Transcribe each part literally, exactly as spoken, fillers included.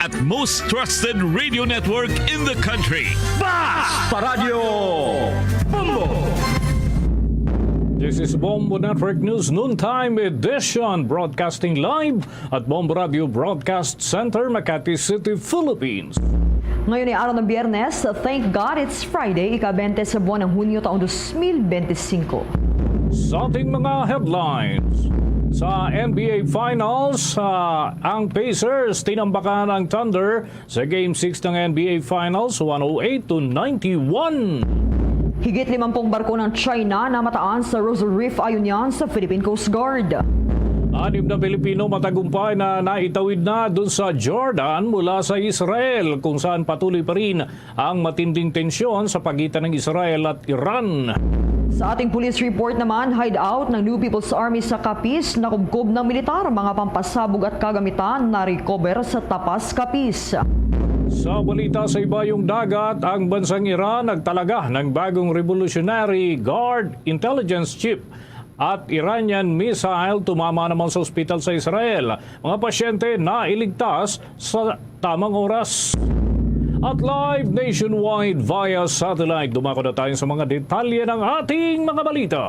at most trusted radio network in the country. Basta Radio Bombo! This is Bombo Network News Noontime Edition, broadcasting live at Bombo Radio Broadcast Center, Makati City, Philippines. Ngayon ay araw ng Biyernes. Thank God it's Friday, ika-twenty sa buwan ng Hunyo, taong dos mil bente singko. Sa ating mga headlines, sa N B A Finals, ah, ang Pacers tinambakan ang Thunder sa Game six ng N B A Finals, one oh eight to ninety-one. Higit limampung barko ng China namataan sa Rosal Reef Ionian sa Philippine Coast Guard. Anim na Pilipino matagumpay na naitawid na dun sa Jordan mula sa Israel, kung saan patuloy pa rin ang matinding tensyon sa pagitan ng Israel at Iran. Sa ating police report naman, hideout ng New People's Army sa Capiz nakubkob ng militar, mga pampasabog at kagamitan na-recover sa Tapas, Capiz. Sa balita sa ibayong dagat, ang bansang Iran nagtalaga ng bagong Revolutionary Guard intelligence chip at Iranian missile tumama naman sa ospital sa Israel. Mga pasyente nailigtas sa tamang oras. At live nationwide via satellite, dumako na tayo sa mga detalye ng ating mga balita.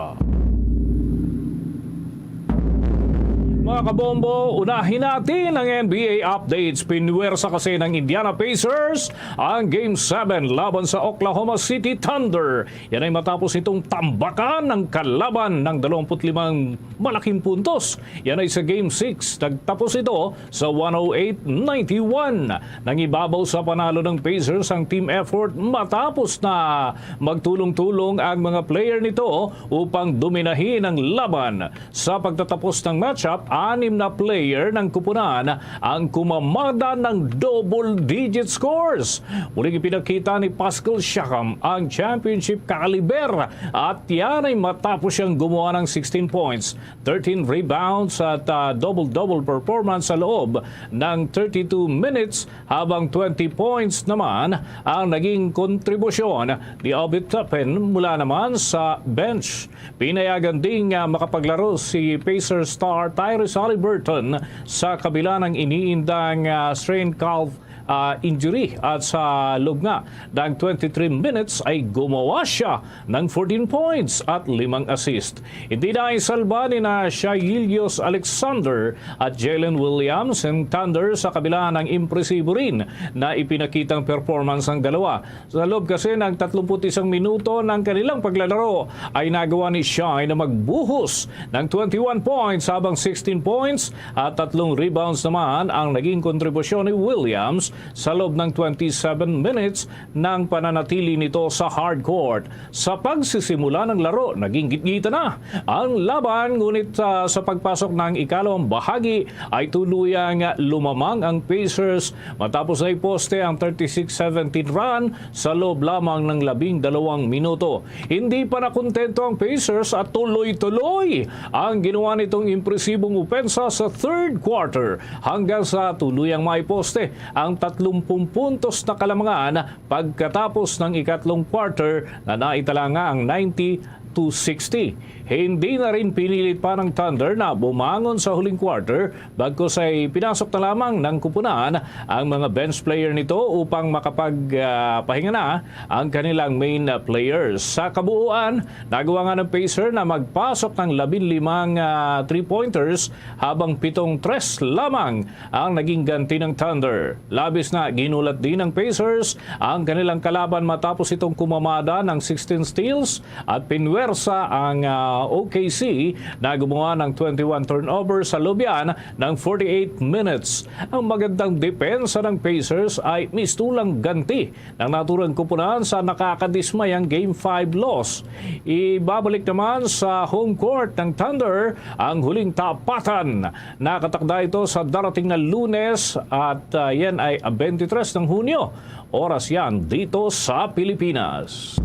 Mga kabombo, unahin natin ang N B A updates. Pinwersa kasi ng Indiana Pacers ang Game seven laban sa Oklahoma City Thunder. Yan ay matapos itong tambakan ng kalaban ng dalawampu't limang malaking puntos. Yan ay sa Game six. Nagtapos ito sa one oh eight ninety-one. Nangibabaw sa panalo ng Pacers ang team effort matapos na magtulong-tulong ang mga player nito upang dominahin ang laban. Sa pagtatapos ng matchup, anim na player ng kupunan ang kumamada ng double-digit scores. Muling ipinakita ni Pascal Siakam ang championship caliber at yan ay matapos siyang gumawa ng sixteen points, thirteen rebounds at, ah, double-double performance sa loob ng thirty-two minutes, habang twenty points naman ang naging kontribusyon ni Obi Toppin mula naman sa bench. Pinayagan ding, ah, makapaglaro si Pacers star Tyrese Haliburton sa kabila ng iniindang, ah, strained calf, ah, injury, at sa loob nga ng twenty-three minutes ay gumawa siya ng fourteen points at limang assist. Hindi na isalba ni na Shai Gilgeous-Alexander at Jalen Williams ang Thunder sa kabila ng impresibo rin na ipinakitang performance ng dalawa. Sa loob kasi ng tatlumpu't isang minuto ng kanilang paglalaro ay nagawa ni Shai na magbuhos ng twenty-one points, habang sixteen points at tatlong rebounds naman ang naging kontribusyon ni Williams sa loob ng twenty-seven minutes ng pananatili nito sa hard court. Sa pagsisimula ng laro, naging gitgitan na ang laban, ngunit, ah, sa pagpasok ng ikalawang bahagi ay tuluyang lumamang ang Pacers matapos na iposte ang thirty-six seventeen run sa loob lamang ng labing dalawang minuto. Hindi pa nakontento ang Pacers at tuloy-tuloy ang ginawa nitong impresibong opensa sa third quarter hanggang sa tuluyang maiposte ang tatlumpung puntos na kalamangan pagkatapos ng ikatlong quarter na naitala nga ang ninety to sixty. Hindi na rin pinilit pa ng Thunder na bumangon sa huling quarter, bagkus ay pinasok na lamang ng kupunan ang mga bench player nito upang makapag, ah, pahinga na ang kanilang main players. Sa kabuuan, nagawa nga ng Pacer na magpasok ng labing limang, ah, three-pointers, habang pitong tres lamang ang naging ganti ng Thunder. Labis na ginulat din ng Pacers ang kanilang kalaban matapos itong kumamada ng sixteen steals at pinwersa ang, ah, O K C na gumawa ng twenty-one turnover sa loob yan ng forty-eight minutes. Ang magandang depensa ng Pacers ay mistulang ganti ng naturang kupunan sa nakakadismayang Game five loss. Ibabalik naman sa home court ng Thunder ang huling tapatan. Nakatakda ito sa darating na Lunes at, ah, yan ay twenty-three ng Hunyo. Oras yan dito sa Pilipinas.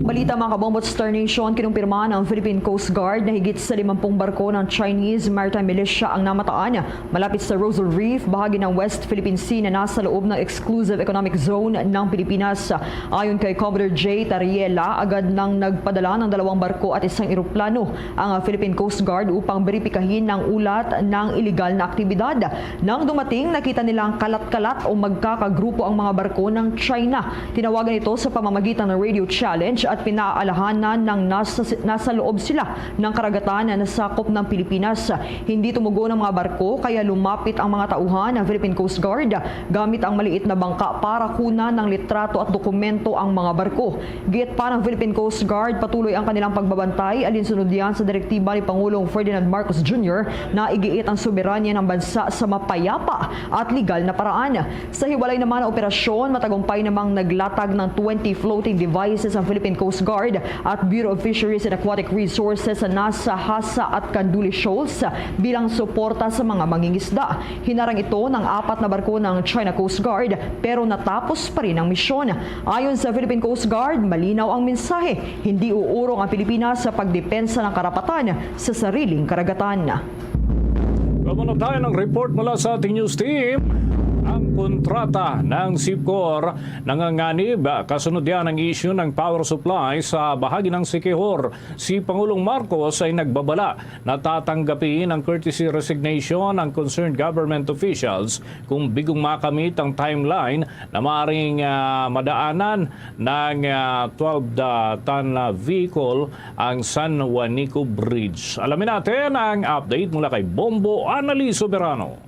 Balita, mga kabombo at Star Nation, kinumpirma ng Philippine Coast Guard na higit sa limampung barko ng Chinese maritime militia ang namataan malapit sa Rosal Reef, bahagi ng West Philippine Sea na nasa loob ng exclusive economic zone ng Pilipinas. Ayon kay Commodore J Tariela, agad nang nagpadala ng dalawang barko at isang eroplano ang Philippine Coast Guard upang beripikahin ang ulat ng iligal na aktibidad. Nang dumating, nakita nilang kalat-kalat o magkakagrupo ang mga barko ng China. Tinawagan ito sa pamamagitan ng radio challenge at pinaalahanan ng nasa, nasa loob sila ng karagatan na nasakop ng Pilipinas. Hindi tumugon ang mga barko, kaya lumapit ang mga tauhan ng Philippine Coast Guard gamit ang maliit na bangka para kunan ng litrato at dokumento ang mga barko. Giit pa ng Philippine Coast Guard, patuloy ang kanilang pagbabantay, alinsunod yan sa direktiba ni Pangulong Ferdinand Marcos Junior na igiit ang soberanya ng bansa sa mapayapa at legal na paraan. Sa hiwalay naman na operasyon, matagumpay namang naglatag ng twenty floating devices ang Philippine Coast Guard at Bureau of Fisheries and Aquatic Resources sa Nasa, Hasa at Kanduli Shoals bilang suporta sa mga mangingisda. Hinarang ito ng apat na barko ng China Coast Guard, pero natapos pa rin ang misyon. Ayon sa Philippine Coast Guard, malinaw ang mensahe: hindi uurong ang Pilipinas sa pagdepensa ng karapatan sa sariling karagatan. Kamunot tayo ng report mula sa ating news team. Ang kontrata ng SIPCOR nanganganib, ah, kasunod yan ang issue ng power supply sa bahagi ng Siquijor. Si Pangulong Marcos ay nagbabala na tatanggapin ang courtesy resignation ng concerned government officials kung bigong makamit ang timeline na maaaring, ah, madaanan ng, ah, twelve ton, ah, vehicle ang San Juanico Bridge. Alamin natin ang update mula kay Bombo Annalise Soberano.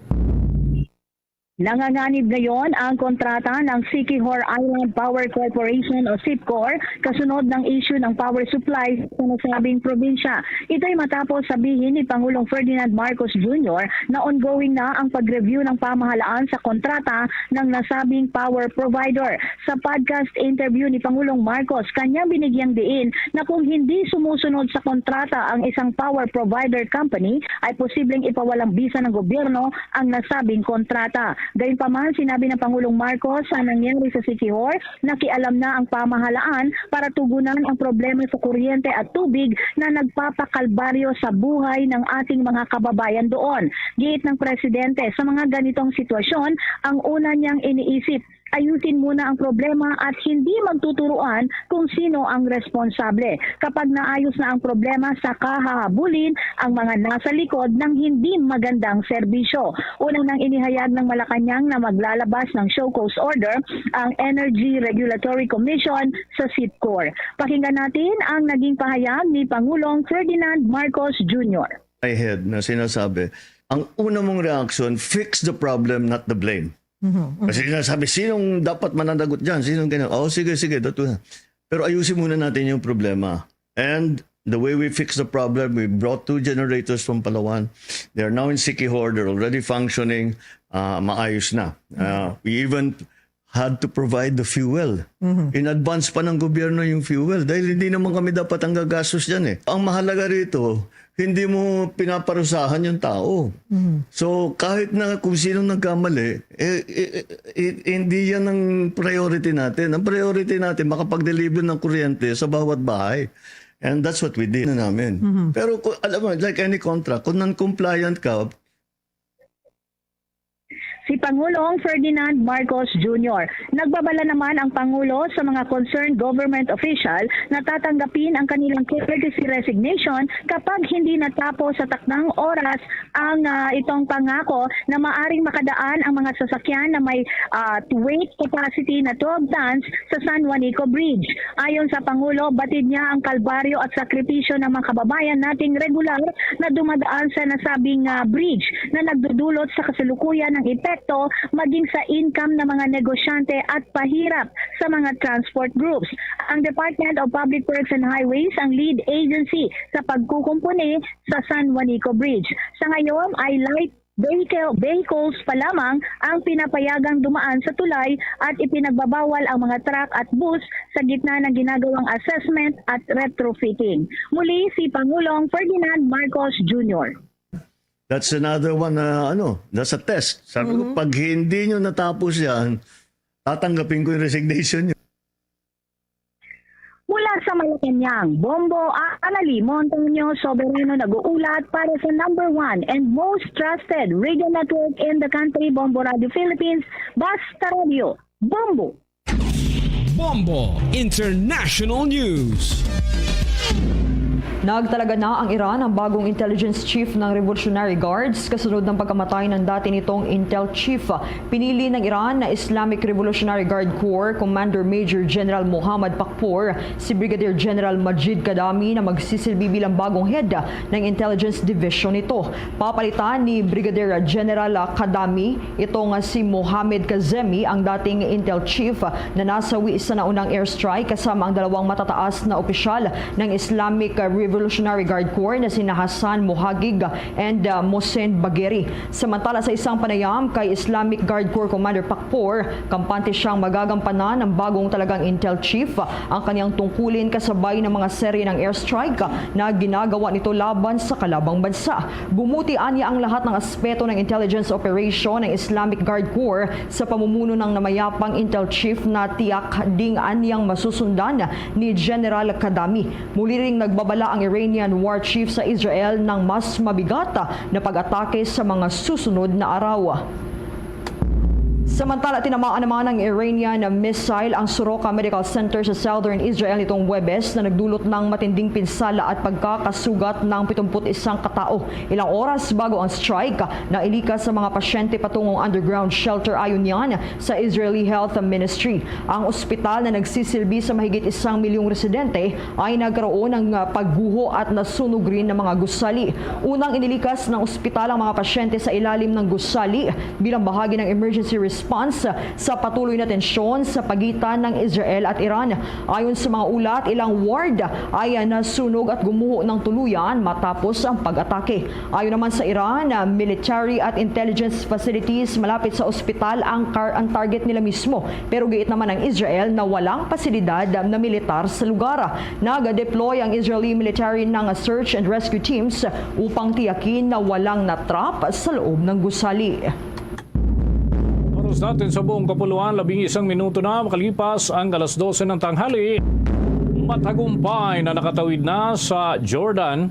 Nanganganib ngayon ang kontrata ng Siquijor Island Power Corporation o SIPCOR kasunod ng issue ng power supply sa nasabing probinsya. Ito'y matapos sabihin ni Pangulong Ferdinand Marcos Junior na ongoing na ang pag-review ng pamahalaan sa kontrata ng nasabing power provider. Sa podcast interview ni Pangulong Marcos, kanyang binigyang diin na kung hindi sumusunod sa kontrata ang isang power provider company, ay posibleng ipawalang bisa ng gobyerno ang nasabing kontrata. Gayunpaman, sinabi ng Pangulong Marcos sa nangyari sa Siquijor, nakialam na ang pamahalaan para tugunan ang problema sa kuryente at tubig na nagpapakalbaryo sa buhay ng ating mga kababayan doon. Giit ng presidente, sa mga ganitong sitwasyon, ang una niyang iniisip, ayusin muna ang problema at hindi magtuturuan kung sino ang responsable. Kapag naayos na ang problema, saka hahabulin ang mga nasa likod ng hindi magandang serbisyo. Una nang inihayag ng Malacañang na maglalabas ng show cause order ang Energy Regulatory Commission sa SIPCOR. Pakinggan natin ang naging pahayag ni Pangulong Ferdinand Marcos Junior. My head na sinasabi, ang una mong reaction, fix the problem, not the blame. Kasi sinasabi, sinong dapat mananagot dyan? Sinong ganyan? Oh, sige, sige, datu na. Pero ayusin muna natin yung problema. And the way we fix the problem, we brought two generators from Palawan. They are now in Siquijor. They're already functioning. Ah, maayos na. Ah, we even had to provide the fuel. In advance pa ng gobyerno yung fuel dahil hindi naman kami dapat ang gagastos dyan eh. Ang mahalaga rito, hindi mo pinaparusahan yung tao. So, kahit na kung sino nagkamali, eh, eh, eh, hindi yan ang priority natin. Ang priority natin, makapag-deliver ng kuryente sa bawat bahay. And that's what we did na namin. Pero kung, alam mo, like any contract, kung non-compliant ka, Si Pangulong Ferdinand Marcos Junior. Nagbabala naman ang Pangulo sa mga concerned government official na tatanggapin ang kanilang courtesy resignation kapag hindi natapos sa takdang oras ang, ah, itong pangako na maaring makadaan ang mga sasakyan na may, ah, weight capacity na twelve tons sa San Juanico Bridge. Ayon sa Pangulo, batid niya ang kalbaryo at sakripisyo ng mga kababayan nating regular na dumadaan sa nasabing, ah, bridge na nagdudulot sa kasalukuyan ng epekto maging sa income ng mga negosyante at pahirap sa mga transport groups. Ang Department of Public Works and Highways ang lead agency sa pagkukumpuni sa San Juanico Bridge. Sa ngayon ay light vehicle, vehicles pa lamang ang pinapayagang dumaan sa tulay at ipinagbabawal ang mga truck at bus sa gitna ng ginagawang assessment at retrofitting. Muli si Pangulong Ferdinand Marcos Junior. That's another one na ano, that's a test. Sabi ko, pag hindi nyo natapos yan, tatanggapin ko yung resignation nyo. Mula sa Malacañang, Bombo Anali Montaño Soberano nag-uulat para sa number one and most trusted radio network in the country, Bombo Radio Philippines, Basta Radio, Bombo. Bombo International News. Nagtalaga na ang Iran ang bagong intelligence chief ng Revolutionary Guards kasunod ng pagkamatay ng dati nitong intel chief. Pinili ng Iran na Islamic Revolutionary Guard Corps Commander Major General Mohammad Pakpour si Brigadier General Majid Kadami na magsisilbi bilang bagong head ng intelligence division nito. Papalitan ni Brigadier General Kadami ito nga si Mohammad Kazemi, ang dating intel chief na nasawi sa naunang airstrike kasama ang dalawang matataas na opisyal ng Islamic Revolutionary Guard Corps na sina Hassan Mohagig and uh, Mohsen Bagheri. Samantala, sa isang panayam kay Islamic Guard Corps Commander Pakpour, kampante siyang magagampanan ng bagong talagang intel chief. Ang kanyang tungkulin kasabay ng mga serye ng airstrike na ginagawa nito laban sa kalabang bansa. Bumuti anya ang lahat ng aspeto ng intelligence operation ng Islamic Guard Corps sa pamumuno ng namayapang intel chief na tiyak ding anyang masusundan ni General Kadami. Muli ring nagbabala ang Iranian war chief sa Israel ng mas mabigat na pag-atake sa mga susunod na araw. Samantala, tinamaan naman ng Iranian missile ang Soroka Medical Center sa southern Israel nitong Huwebes na nagdulot ng matinding pinsala at pagkakasugat ng pitong isang katao. Ilang oras bago ang strike, nailikas sa mga pasyente patungong underground shelter ayon niyan sa Israeli Health Ministry. Ang ospital na nagsisilbi sa mahigit isang milyong residente ay nagkaroon ng ah, pagguho at nasunog rin ng mga gusali. Unang inilikas ng ospital ang mga pasyente sa ilalim ng gusali bilang bahagi ng emergency response sa patuloy na tensyon sa pagitan ng Israel at Iran. Ayon sa mga ulat, ilang ward ay nasunog at gumuho ng tuluyan matapos ang pag-atake. Ayon naman sa Iran, military at intelligence facilities malapit sa ospital ang, kar- ang target nila mismo. Pero giit naman ng Israel na walang pasilidad na militar sa lugar. Nag-deploy ang Israeli military ng search and rescue teams upang tiyakin na walang natrap sa loob ng gusali. Oras natin sa buong kapuluan, labing isang minuto na makalipas ang alas dose ng tanghali. Matagumpay na nakatawid na sa Jordan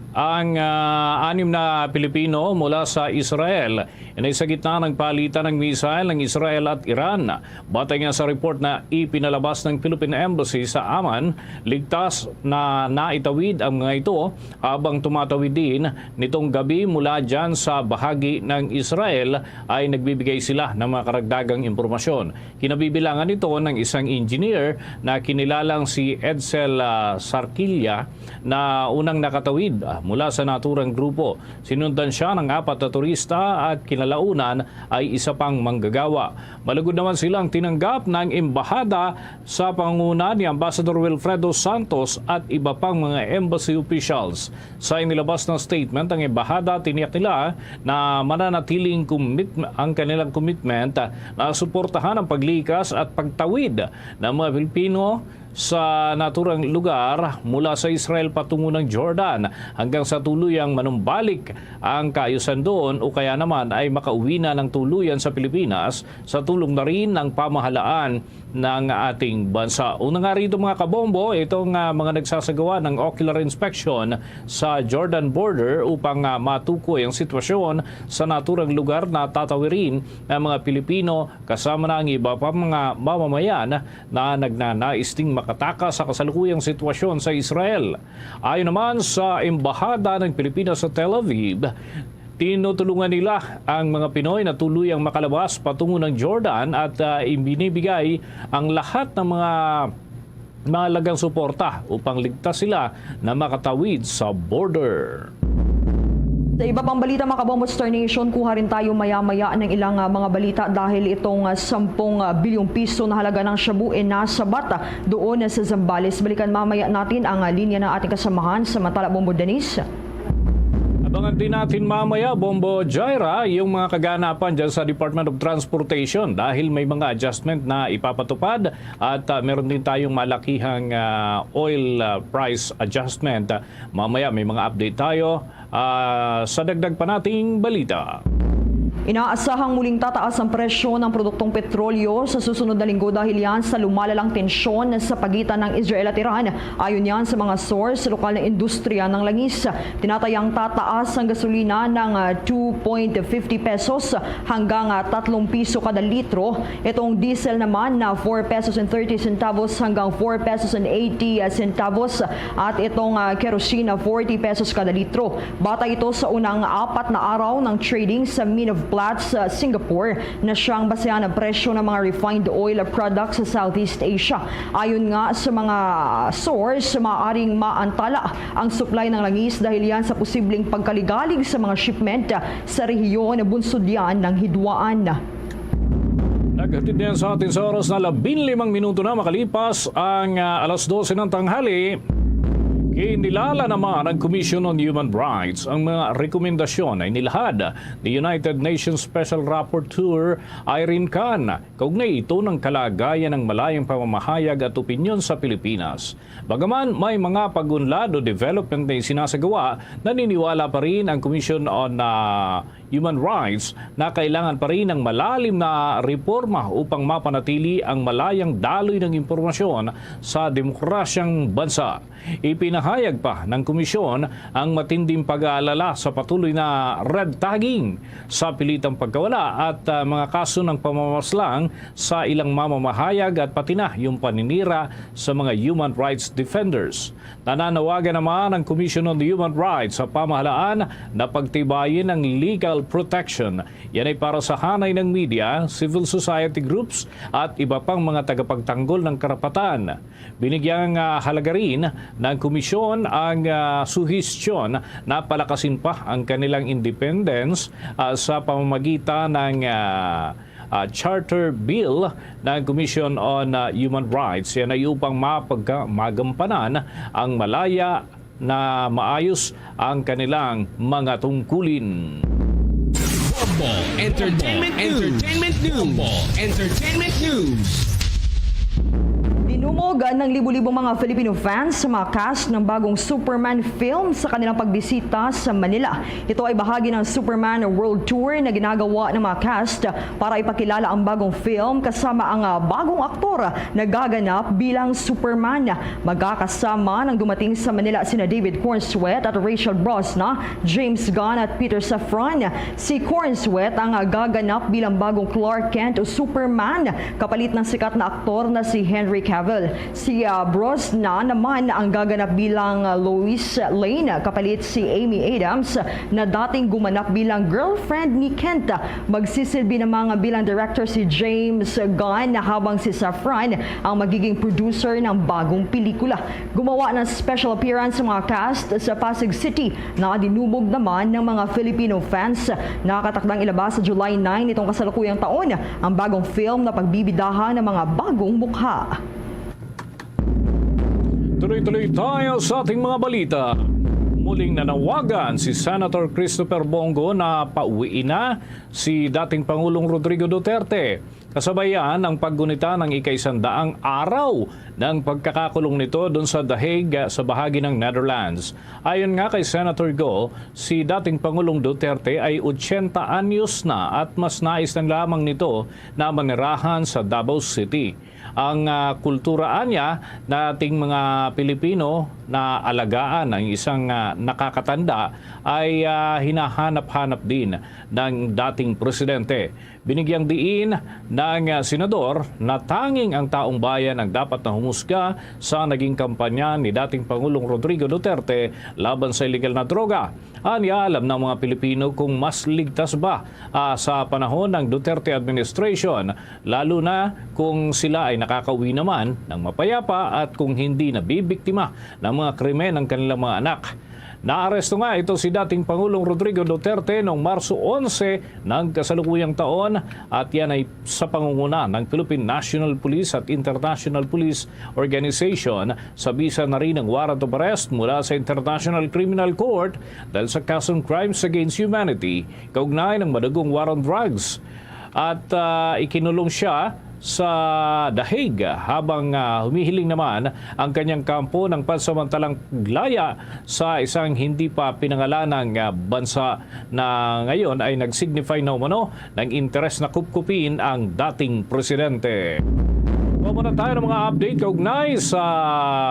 ang ah, anim na Pilipino mula sa Israel. Inay sa gitna ng palitan ng missile ng Israel at Iran. Batay nga sa report na ipinalabas ng Philippine Embassy sa Amman, ligtas na naitawid ang mga ito habang tumatawid din nitong gabi mula dyan sa bahagi ng Israel ay nagbibigay sila ng mga karagdagang impormasyon. Kinabibilangan ito ng isang engineer na kinilalang si Edsel ah, Sarquilla na unang nakatawid ah, mula sa naturang grupo. Sinundan siya ng apat na turista at kinalaunan ay isa pang manggagawa. Malugod naman silang tinanggap ng embahada sa pangunguna ni Ambassador Wilfredo Santos at iba pang mga embassy officials. Sa inilabas na statement ang embahada, tiniyak nila na mananatiling commit- ang kanilang commitment na suportahan ang paglikas at pagtawid ng mga Pilipino sa naturang lugar mula sa Israel patungo ng Jordan hanggang sa tuluyang manumbalik ang kaayusan doon o kaya naman ay makauwi na ng tuluyan sa Pilipinas sa tulong na rin ng pamahalaan ng ating bansa. Una nga rito mga kabombo, itong ah, mga nagsasagawa ng ocular inspection sa Jordan border upang ah, matukoy ang sitwasyon sa naturang lugar na tatawirin ng mga Pilipino kasama na ang iba pa mga mamamayan na nagnanais ding makatakas sa kasalukuyang sitwasyon sa Israel. Ayon naman sa Embahada ng Pilipinas sa Tel Aviv, tinutulungan nila ang mga Pinoy na tuluyang makalabas patungo ng Jordan at ah, ibinibigay ang lahat ng mga mahalagang suporta upang ligtas sila na makatawid sa border. Sa iba pang balita, mga kabombo, Star Nation, kuha rin tayo maya-maya ng ilang ah, mga balita dahil itong ah, sampung ah, bilyong piso na halaga ng shabu ay nasabat ah, doon sa Zambales. Balikan mamaya natin ang ah, linya ng ating kasamahan. Samantala, Bombo Denise. Abangan din natin mamaya, Bombo Jaira, yung mga kaganapan dyan sa Department of Transportation dahil may mga adjustment na ipapatupad at ah, meron din tayong malakihang ah, oil ah, price adjustment. Mamaya may mga update tayo ah, sa dagdag pa nating balita. Inaasahang muling tataas ang presyo ng produktong petrolyo sa susunod na linggo dahil yan sa lumalalang tensyon sa pagitan ng Israel at Iran. Ayon yan sa mga source sa lokal na industriya ng langis. Tinatayang tataas ang gasolina ng ah, two point fifty pesos hanggang ah, tatlong piso kada litro. Itong diesel naman na four pesos and thirty centavos hanggang four pesos and eighty centavos at itong ah, kerosene na forty pesos kada litro. Bata ito sa unang apat na araw ng trading sa Min of Platts sa Singapore na siyang basehan ang presyo ng mga refined oil products sa Southeast Asia. Ayon nga sa mga source, maaaring maantala ang supply ng langis dahil yan sa posibleng pagkaligalig sa mga shipment sa rehiyon na bunsod yan ng hidwaan. Naghatid na yan sa atin sa oras na labinlimang minuto na makalipas ang ah, alas dose ng tanghali. Kinilala naman ng Commission on Human Rights ang mga rekomendasyon na inilahad ni United Nations Special Rapporteur Irene Khan kaugnay ito ng kalagayan ng malayang pamamahayag at opinyon sa Pilipinas. Bagaman may mga pag-unlad o development na isinasagawa, naniniwala pa rin ang Commission on ah, Human Rights na kailangan pa rin ng malalim na reforma upang mapanatili ang malayang daloy ng impormasyon sa demokrasyang bansa. Ipinahayag pa ng komisyon ang matinding pag-aalala sa patuloy na red tagging sa pilitang pagkawala at ah, mga kaso ng pamamaslang sa ilang mamamahayag at pati na yung paninira sa mga human rights defenders. Nananawagan naman ang Commission on Human Rights sa pamahalaan na pagtibayin ang legal protection. Yan ay para sa hanay ng media, civil society groups at iba pang mga tagapagtanggol ng karapatan. Binigyang ah, halaga rin ng komisyon ang ah, suhestyon na palakasin pa ang kanilang independence ah, sa pamamagitan ng ah, ah, Charter Bill ng Commission on ah, Human Rights. Yan ay upang mapagka- magampanan ang malaya na maayos ang kanilang mga tungkulin. Bombo Entertainment News. Entertainment News. Bombo Entertainment News. Dinumog ng libu-libong mga Filipino fans sa mga cast ng bagong Superman film sa kanilang pagbisita sa Manila. Ito ay bahagi ng Superman World Tour na ginagawa ng mga cast para ipakilala ang bagong film kasama ang ah, bagong aktor na gaganap bilang Superman. Magkakasama nang dumating sa Manila sina David Cornsweet at Rachel Brosna, James Gunn at Peter Safran. Si Cornsweet ang ah, gaganap bilang bagong Clark Kent o Superman kapalit ng sikat na aktor na si Henry Cavill. Si ah, Brosnan naman ang gaganap bilang ah, Lois Lane, kapalit si Amy Adams na dating gumanap bilang girlfriend ni Kent. Magsisilbi naman bilang director si James Gunn, habang si Safran ang magiging producer ng bagong pelikula. Gumawa ng special appearance sa mga cast sa Pasig City na dinumog naman ng mga Filipino fans. Nakatakdang ilabas sa July nine nitong kasalukuyang taon ang bagong film na pagbibidahan ng mga bagong mukha. Tuloy-tuloy tayo sa ating mga balita. Muling nanawagan si Senator Christopher Bong Go na pauwiin na si dating Pangulong Rodrigo Duterte. Kasabay yan ang paggunita ng ikaisandaang araw ng pagkakakulong nito doon sa The Hague sa bahagi ng Netherlands. Ayon nga kay Senator Go, si dating Pangulong Duterte ay otsenta anyos na at mas nais na lamang nito na manirahan sa Davao City. Ang ah, kultura anya nating mga Pilipino na alagaan ang isang ah, nakakatanda ay ah, hinahanap-hanap din ng dating presidente. Binigyang diin ng ah, senador na tanging ang taong bayan ang dapat na humusga sa naging kampanya ni dating Pangulong Rodrigo Duterte laban sa iligal na droga. Anya, alam ng mga Pilipino kung mas ligtas ba ah, sa panahon ng Duterte administration, lalo na kung sila ay nakakauwi naman ng mapayapa at kung hindi nabibiktima ng mga krimen ang kanilang mga anak. Naaresto nga ito si dating Pangulong Rodrigo Duterte noong Marso onse ng kasalukuyang taon at yan ay sa pangunguna ng Philippine National Police at International Police Organization sa bisa na rin ng warrant of arrest mula sa International Criminal Court dahil sa kasong crimes against humanity kaugnay ng madugong war on drugs. At ah, ikinulong siya sa The Hague, habang, ah, humihiling naman ang kanyang kampo ng pansamantalang paglaya sa isang hindi pa pinangalanang, ah, bansa na ngayon ay nag-signify na umano ng interes na kupkupin ang dating presidente. Kuha muna tayo ng mga update kaugnay sa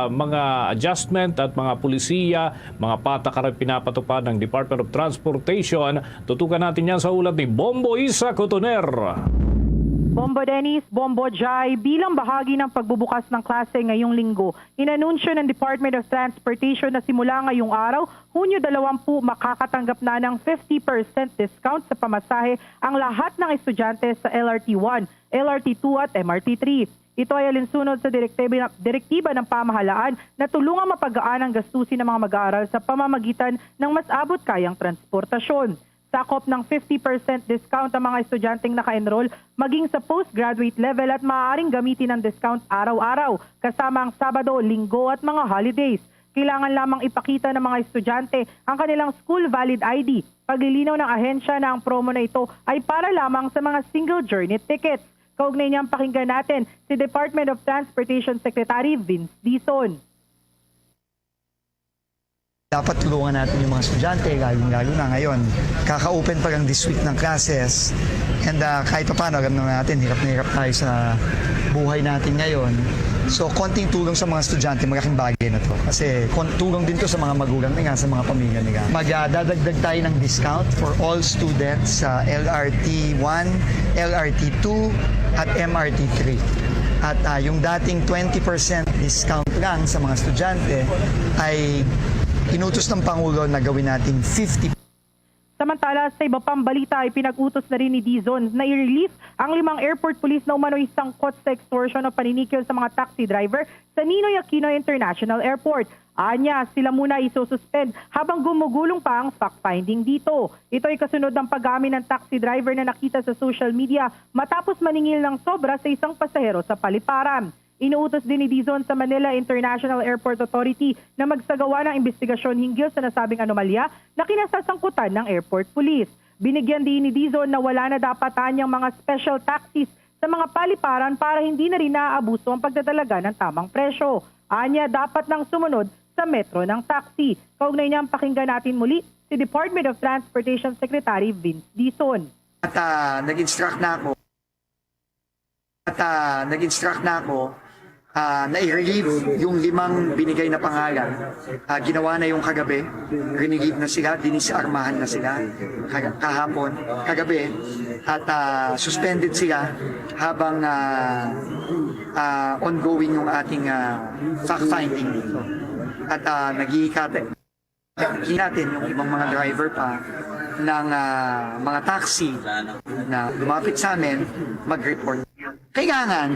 mga adjustment at mga polisiya, mga patakaran pinapatupad ng Department of Transportation. Tutukan natin yan sa ulat ni Bombo Isa Cotoner. Bombo Dennis, Bombo Jai, bilang bahagi ng pagbubukas ng klase ngayong linggo, inanunsyo ng Department of Transportation na simula ngayong araw, Hunyo dalawampu, makakatanggap na ng fifty percent discount sa pamasahe ang lahat ng estudyante sa L R T one, L R T two at M R T three. Ito ay alinsunod sa direktiba, direktiba ng pamahalaan na tulungang mapagaan ang gastusin ng mga mag-aaral sa pamamagitan ng mas abot-kayang transportasyon. Sakop ng fifty percent discount ang mga estudyanteng naka-enroll maging sa postgraduate level at maaaring gamitin ang discount araw-araw, kasama ang Sabado, Linggo at mga holidays. Kailangan lamang ipakita ng mga estudyante ang kanilang school valid I D. Paglilinaw ng ahensya na ang promo na ito ay para lamang sa mga single journey tickets. Kaugnay niyan, pakinggan natin si Department of Transportation Secretary Vince Dizon. Dapat tulungan natin yung mga estudyante, lalong-lalo na ngayon. Kaka-open pa lang this week ng classes. And uh, kahit pa paano, alam naman natin, hirap na hirap tayo sa buhay natin ngayon. So, konting tulong sa mga estudyante, malaking bagay na to. Kasi kon- tulong din to sa mga magulang nila, sa mga pamilya nila. Magdadagdag tayo ng discount for all students sa L R T one, L R T two, at M R T three. At uh, yung dating twenty percent discount lang sa mga estudyante ay inutos ng Pangulo na gawin natin fifty. Samantala, sa iba pang balita ay pinag-utos na rin ni Dizon na i-relieve ang limang airport police na umano'y sangkot sa extortion o paninikyo sa mga taxi driver sa Ninoy Aquino International Airport. Anya, sila muna isususpend habang gumugulong pa ang fact-finding dito. Ito ay kasunod ng pag-amin ng taxi driver na nakita sa social media matapos maningil ng sobra sa isang pasahero sa paliparan. Inuutos din ni Dizon sa Manila International Airport Authority na magsagawa ng imbestigasyon hinggil sa nasabing anomalya na kinasasangkutan ng airport police. Binigyan din ni Dizon na wala na dapat anyang mga special taxis sa mga paliparan para hindi na rin naaabuso ang pagdadalaga ng tamang presyo. Anya, dapat nang sumunod sa metro ng taxi. Kaugnay niyan, pakinggan natin muli si Department of Transportation Secretary Vince Dizon. At uh, nag-instruct na ako at uh, nag-instruct na ako uh, na i-relieve yung limang binigay na pangalan. Uh, ginawa na yung kagabi, relieve na sila, dinisarmahan na sila kahapon, kagabi, at uh, suspended sila habang uh, uh, ongoing yung ating uh, fact-finding dito. At uh, nagkikita natin yung ibang mga driver pa ng uh, mga taxi na lumapit sa amin, mag-report. Kailangan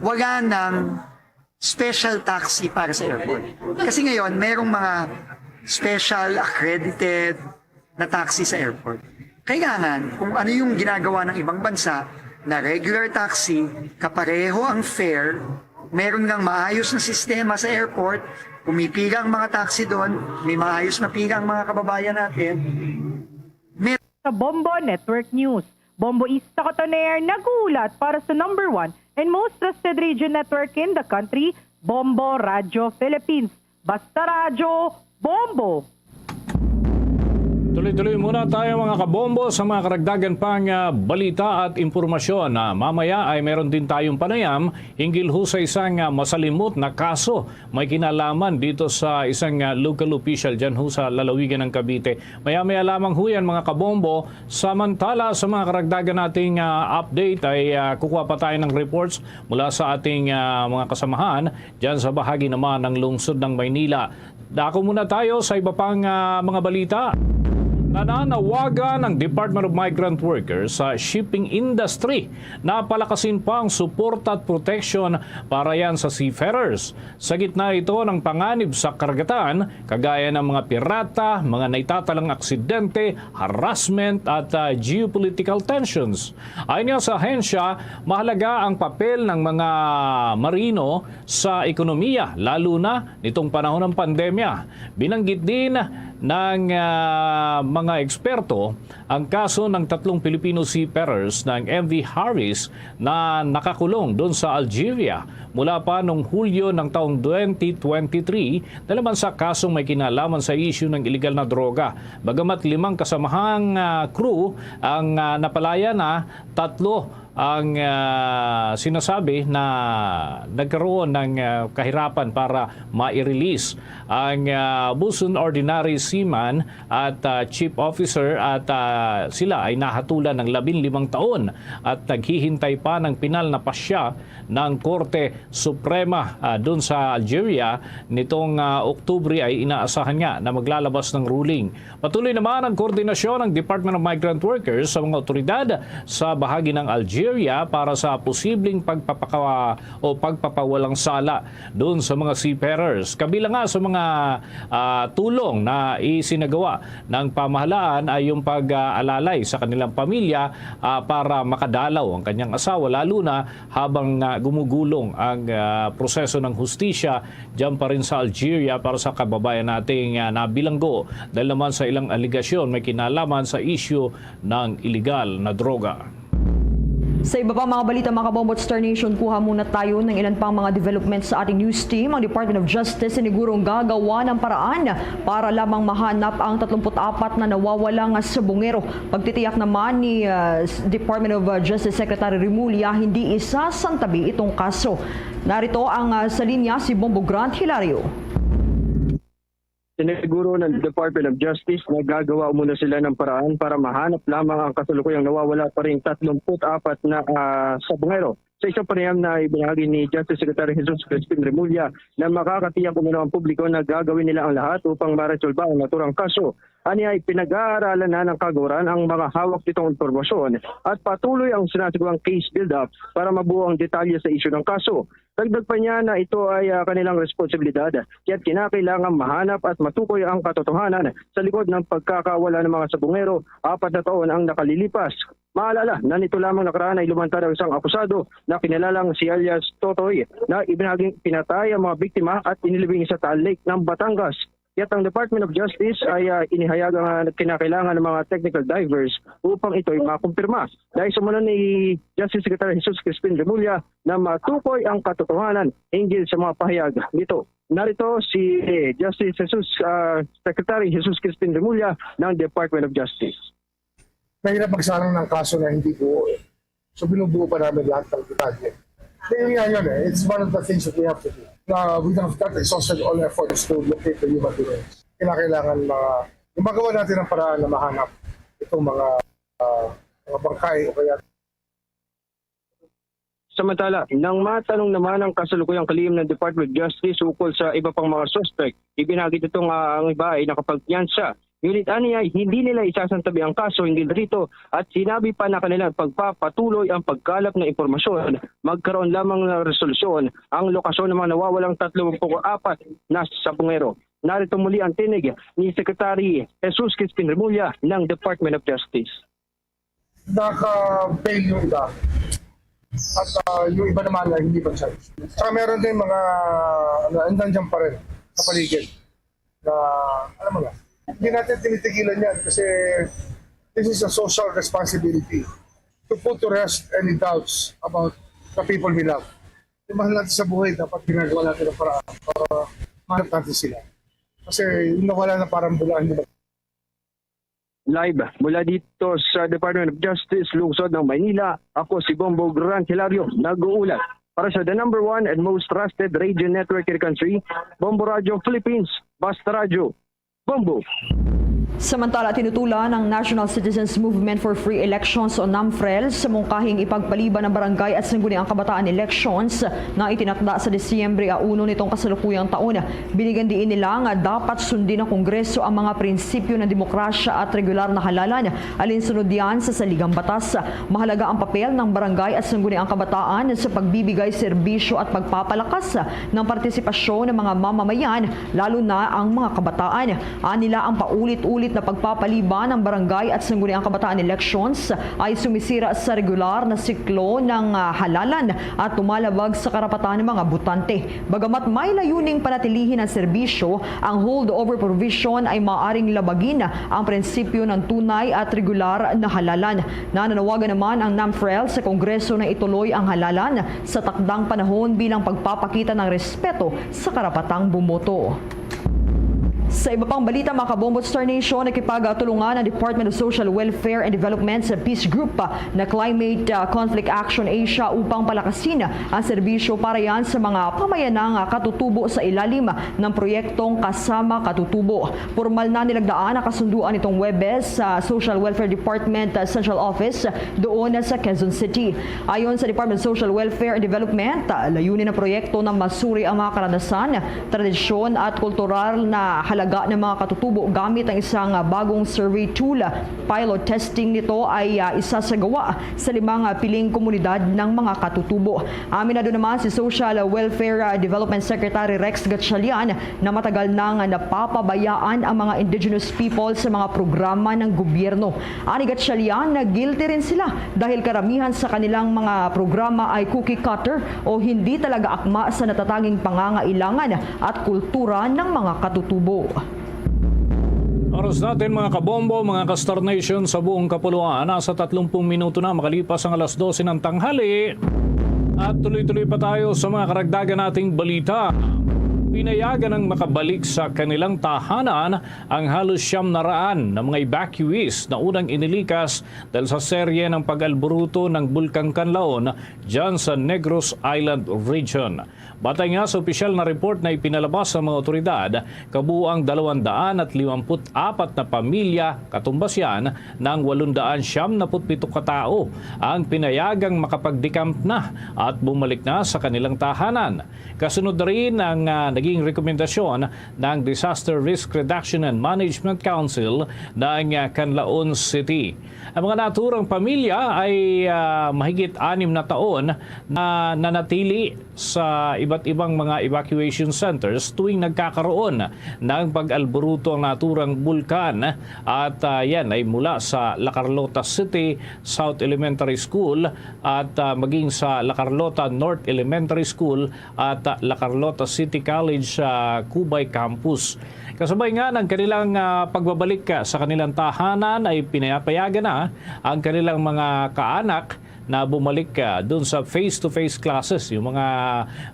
wala nang special taxi para sa airport. Kasi ngayon, merong mga special accredited na taxi sa airport. Kailangan, kung ano yung ginagawa ng ibang bansa na regular taxi, kapareho ang fare, meron ngang maayos na sistema sa airport, pumipila ang mga taxi doon, may maayos na pila ang mga kababayan natin. Sa Bombo Network News, Bombo Isa Cotoner nag-uulat para sa number one and most trusted radio network in the country, Bombo Radio Philippines. Basta Radyo, Bombo! Tuloy-tuloy muna tayo, mga kabombo, sa mga karagdagan pang ah, balita at impormasyon. Ah, mamaya ay meron din tayong panayam hinggil ho sa isang ah, masalimot na kaso may kinalaman dito sa isang ah, local official dyan ho sa lalawigan ng Cavite. Maya-maya lamang ho yan, mga kabombo. Samantala, sa mga karagdagan nating ah, update ay ah, kukuha pa tayo ng reports mula sa ating ah, mga kasamahan dyan sa bahagi naman ng lungsod ng Maynila. Dako muna tayo sa iba pang ah, mga balita. Nananawagan ang Department of Migrant Workers sa shipping industry na palakasin pa ang suporta at protection para yan sa seafarers. Sa gitna ito ng panganib sa karagatan, kagaya ng mga pirata, mga naitatalang aksidente, harassment at ah, geopolitical tensions. Ayon nga sa ahensya, mahalaga ang papel ng mga marino sa ekonomiya, lalo na nitong panahon ng pandemya. Binanggit din Ng ah, mga eksperto ang kaso ng tatlong Pilipino seafarers ng M V Harris na nakakulong doon sa Algeria mula pa noong Hulyo ng taong twenty twenty-three, na naman sa kasong may kinalaman sa isyu ng iligal na droga. Bagamat limang kasamahang ah, crew ang ah, napalaya na, tatlo ang ah, sinasabi na nagkaroon ng ah, kahirapan para ma-release. Ang ah, Buson Ordinary Seaman at ah, Chief Officer at ah, sila ay nahatulan ng labing limang taon at naghihintay pa ng pinal na pasya ng Korte Suprema ah, doon sa Algeria nitong ah, Oktubre. Ay inaasahan nga na maglalabas ng ruling. Patuloy naman ang koordinasyon ng Department of Migrant Workers sa mga otoridad sa bahagi ng Algeria para sa posibleng pagpapaka- o pagpapawalang sala doon sa mga seafarers. Kabilang nga sa mga ah, tulong na isinagawa ng pamahalaan ay yung pag-alalay sa kanilang pamilya ah, para makadalaw ang kanyang asawa, lalo na habang ah, gumugulong ang ah, proseso ng hustisya diyan pa rin sa Algeria para sa kababayan nating ah, nabilanggo dahil naman sa ilang aligasyon may kinalaman sa isyu ng iligal na droga. Sa iba pa mga balita, mga kabombo at Star Nation, kuha muna tayo ng ilan pang mga development sa ating news team. Ang Department of Justice sinigurong gagawa ng paraan para lamang mahanap ang tatlumpu't apat na nawawala nga sabungero. Pagtitiyak naman ni ah, s- Department of ah, Justice Secretary Remulla, hindi isasantabi itong kaso. Narito ang ah, sa linya si Bombo Grant Hilario. Siniguro ng Department of Justice na gagawa muna sila ng paraan para mahanap lamang ang kasalukuyang nawawala pa ring tatlumpu't apat na ah, sabungero. Sa isang panayam na ibinahagi ni Justice Secretary Jesus Crispin Remulla na makakatiyak umano ang publiko na gagawin nila ang lahat upang maresolba ang naturang kaso. Aniya ay pinag-aaralan na ng kagawaran ang mga hawak nitong impormasyon at patuloy ang sinasagawang case build-up para mabuo ang detalye sa isyu ng kaso. Dagdag pa niya na ito ay ah, kanilang responsibilidad, kaya't kinakailangan mahanap at matukoy ang katotohanan sa likod ng pagkakawala ng mga sabungero. Apat na taon ang nakalilipas. Maalala na nito lamang nakaraan ay lumantad ang isang akusado na kinilalang si alias Totoy na ibinaging pinatay ang mga biktima at inilibing sa Taal Lake ng Batangas. Kaya't ang Department of Justice ay ah, inihayag ang ah, kinakailangan ng mga technical divers upang ito'y makumpirma. Dahil sa ni Justice Secretary Jesus Crispin Remulla na matukoy ang katotohanan hinggil sa mga pahayag nito. Narito si Justice Jesus ah, Secretary Jesus Crispin Remulla ng Department of Justice. Mahirap magsarang ng kaso na hindi buo eh. So binubuo pa namin lahat ng detalye. Kaya yun nga yun eh. It's one of the things that we have to do. Uh, we have not exhausted all efforts to locate the human beings. Kinakailangan ma gumagawa natin ng paraan na mahanap itong mga uh, mga bangkay o kaya Samantala, nang matanong naman ang kasalukuyang kalihim ng Department of Justice ukol sa iba pang mga suspect, ibinagi nito nga ang iba ay nakapagpiyansa. Ngunit ani ay hindi nila isasantabi ang kaso hinggil rito at sinabi pa na kanilang pagpapatuloy ang pagkalap ng impormasyon. Magkaroon lamang ng resolusyon ang lokasyon ng mga nawawalang tatlumpu't apat na sabungero. Narito muli ang tinig ni Secretary Jesus Crispin Remulla ng Department of Justice. Naka-bail yung iba. At uh, yung iba naman ay hindi pa charge. Saka meron din mga ano, nandiyan pa rin sa paligid na alam mo na, hindi natin tinitigilan yan kasi this is a social responsibility to put to rest any doubts about the people we love. Yung mahal natin sa buhay, dapat ginagawa natin ang paraan para mahanap natin sila. Kasi yung nawala na parang bulaan, di ba? Live mula dito sa Department of Justice, lungsod ng Maynila, ako si Bombo Grant Hilario, nag-uulat para sa the number one and most trusted radio network in the country, Bombo Radio Philippines, Basta Radio, Bombo. Samantala, tinutulan ng National Citizens Movement for Free Elections o NAMFREL sa mungkahing ipagpaliban ng barangay at sangguniang kabataan elections na itinakda sa Disyembre a uno nitong kasalukuyang taon. Binigyan diin nila nga dapat sundin ng Kongreso ang mga prinsipyo ng demokrasya at regular na halalan, alinsunod yan sa saligang batas. Mahalaga ang papel ng barangay at sangguniang kabataan sa pagbibigay serbisyo at pagpapalakas ng partisipasyon ng mga mamamayan, lalo na ang mga kabataan. Anila ang paulit-ulit Pilit na pagpapaliban ang barangay at sangguniang kabataan elections ay sumisira sa regular na siklo ng, ah, halalan at tumalabag sa karapatan ng mga botante. Bagamat may layuning panatilihin ang serbisyo, ang holdover provision ay maaring labagin ang prinsipyo ng tunay at regular na halalan. Nananawagan naman ang NAMFREL sa Kongreso na ituloy ang halalan sa takdang panahon bilang pagpapakita ng respeto sa karapatang bumoto. Sa iba pang balita, mga kabombo at Star Nation, nakipagtulungan ang Department of Social Welfare and Development sa Peace Group na Climate, ah, Conflict Action Asia upang palakasin ang serbisyo para yan sa mga pamayanang, ah, katutubo sa ilalim ng proyektong Kasama Katutubo. Pormal na nilagdaan ang kasunduan nitong Huwebes sa Social Welfare Department, ah, Central Office doon sa Quezon City. Ayon sa Department of Social Welfare and Development, ah, layunin ng proyekto na masuri ang mga karanasan, tradisyon at kultural na halaga ng mga katutubo gamit ang isang, ah, bagong survey tool. Pilot testing nito ay, ah, isasagawa sa limang, ah, piling komunidad ng mga katutubo. Aminado naman si Social Welfare, ah, Development Secretary Rex Gatchalian na matagal nang napapabayaan ang mga indigenous people sa mga programa ng gobyerno. Ani Gatchalian na guilty rin sila dahil karamihan sa kanilang mga programa ay cookie cutter o hindi talaga akma sa natatanging pangangailangan at kultura ng mga katutubo. Oras natin, mga kabombo, mga ka-Star Nation, sa buong kapuluan, nasa tatlumpung minuto na makalipas ang alas dose ng tanghali. At tuloy-tuloy pa tayo sa mga karagdagan nating balita. Pinayagan ng makabalik sa kanilang tahanan ang halos siyam na raan na mga evacuees na unang inilikas dahil sa serye ng pag-alburuto ng Bulkang Kanlaon dyan sa Negros Island Region. Batay nga sa opisyal na report na ipinalabas sa mga otoridad, kabuang dalawang daan at limamput apat na pamilya, katumbas yan ng walong daan siyam na put pito ka tawo, ang pinayagang makapag-decamp na at bumalik na sa kanilang tahanan. Kasunod rin ang, ah, naging rekomendasyon ng Disaster Risk Reduction and Management Council ng, ah, Canlaon City. Ang mga naturang pamilya ay, ah, mahigit anim na taon na nanatili sa iba't ibang mga evacuation centers tuwing nagkakaroon ng pag-alburuto ang naturang bulkan. At, ah, yan ay mula sa La Carlota City South Elementary School at, ah, maging sa La Carlota North Elementary School at, ah, La Carlota City College, ah, Cubay Campus. Kasabay nga ng kanilang, ah, pagbabalik, ah, sa kanilang tahanan ay pinapayagan na ang kanilang mga kaanak na bumalik, ah, dun sa face-to-face classes. Yung mga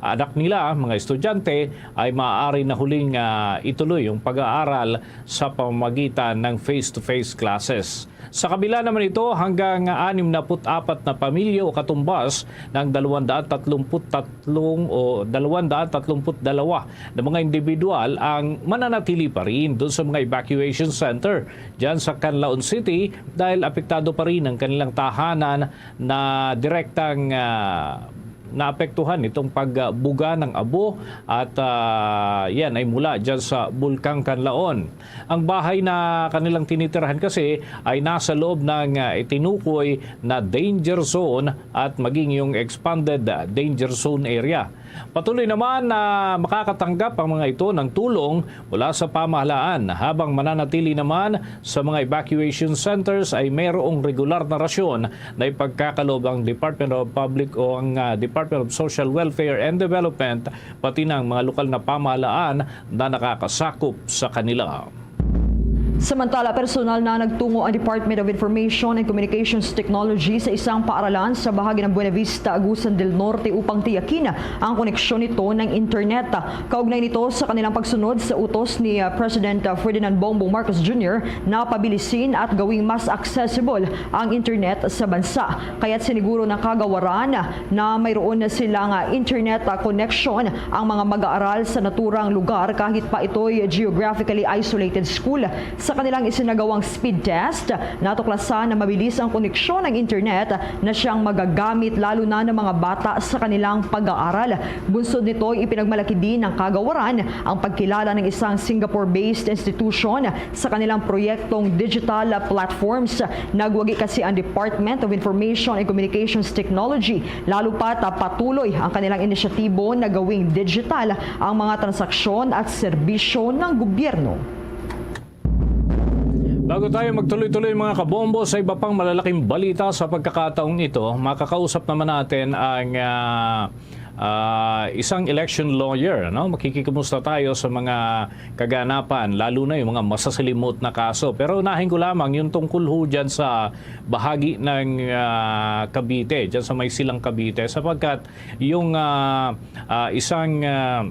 anak nila, mga estudyante, ay maaari na huling, ah, ituloy yung pag-aaral sa pamamagitan ng face-to-face classes. Sa kabila naman ito, hanggang anim na put apat na pamilya o katumbas ng dalawang daan tatlumpu't tatlong o dalawang daan tatlumpu't dalawa na mga individual ang mananatili pa rin doon sa mga evacuation center dyan sa Canlaon City dahil apektado pa rin ang kanilang tahanan na direktang, ah, naapektuhan nitong pagbuga ng abo at, ah, yan ay mula dyan sa Bulkang Canlaon. Ang bahay na kanilang tinitirahan kasi ay nasa loob ng, ah, itinukoy na danger zone at maging yung expanded, ah, danger zone area. Patuloy naman na makakatanggap ang mga ito ng tulong mula sa pamahalaan, habang mananatili naman sa mga evacuation centers ay mayroong regular na rasyon na ipagkakaloob ang Department of Public o ang, ah, Department of Social Welfare and Development, pati na ang mga lokal na pamahalaan na nakakasakop sa kanila. Samantala, personal na nagtungo ang Department of Information and Communications Technology sa isang paaralan sa bahagi ng Buenavista, Agusan del Norte upang tiyakin ang koneksyon nito ng internet. Kaugnay nito, sa kanilang pagsunod sa utos ni, ah, President, ah, Ferdinand Bongbong Marcos Junior na pabilisin at gawing mas accessible ang internet sa bansa. Kaya't siniguro ng kagawaran na mayroon na silang, ah, internet, ah, connection ang mga mag-aaral sa naturang lugar kahit pa ito'y geographically isolated school. Sa kanilang isinagawang speed test, natuklasan na mabilis ang koneksyon ng internet na siyang magagamit lalo na ng mga bata sa kanilang pag-aaral. Bunsod nito, ipinagmalaki din ng kagawaran ang pagkilala ng isang Singapore-based institution sa kanilang proyektong digital platforms. Nagwagi kasi ang Department of Information and Communications Technology, lalo pat patuloy ang kanilang inisyatibo na gawing digital ang mga transaksyon at serbisyo ng gobyerno. Bago tayo magtuloy-tuloy, mga kabombo, sa iba pang malalaking balita sa pagkakataong ito, makakausap naman natin ang ah, ah, isang election lawyer. No? Makikikumusta tayo sa mga kaganapan, lalo na yung mga masasilimot na kaso. Pero unahin ko lamang yung tungkol ho dyan sa bahagi ng ah, Cavite, dyan sa may Silang Cavite, sapagkat yung ah, ah, isang ah,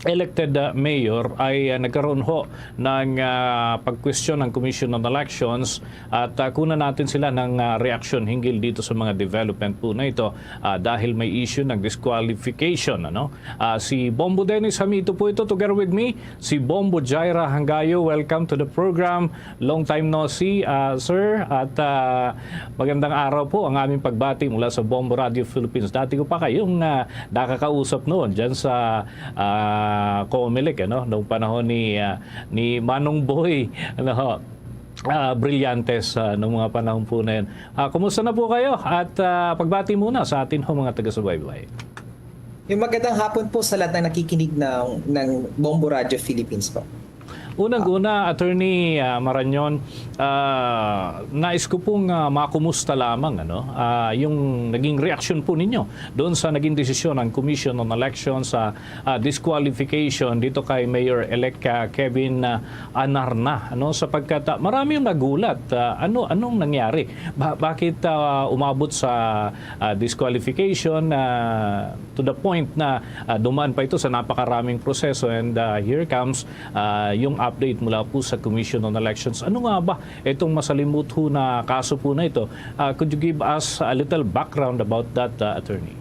elected ah, mayor ay ah, nagkaroon ho ng ah, pagkwestiyon ng Commission on Elections at ah, kunan natin sila ng ah, reaksyon hinggil dito sa mga development po na ito ah, dahil may issue ng disqualification. Ano? Ah, si Bombo Dennis Hamito po ito, together with me, si Bombo Jaira Hangayo. Welcome to the program. Long time no see, ah, sir. At ah, magandang araw po ang aming pagbati mula sa Bombo Radio Philippines. Dati ko pa kayong ah, nakakausap noon dyan sa ah, Comelec, ano, nung panahon ni ah, ni Manong Boy, ano ho, ah, Brillantes, ah, nung mga panahon po na yun. Ah, kumusta na po kayo? At ah, pagbati muna sa atin ho, mga taga-subaybay. Yung magandang hapon po sa lahat ng nakikinig ng, ng Bombo Radio Philippines po. Unang-una, Attorney ah, Marañon, ah, nais ko pong ah, makumusta lamang, ano, ah, yung naging reaksyon po ninyo doon sa naging desisyon ng Commission on Elections sa ah, disqualification dito kay Mayor-elect ah, Kevin ah, Anarna, ano, sapagkat ah, marami yung nagulat. Ah, ano anong nangyari? Ba- bakit ah, umabot sa ah, disqualification ah, to the point na ah, dumaan pa ito sa napakaraming proseso, and ah, here comes ah, yung update mula po sa Commission on Elections. Ano nga ba itong masalimuot ho na kaso po na ito? Ah, could you give us a little background about that, ah, attorney?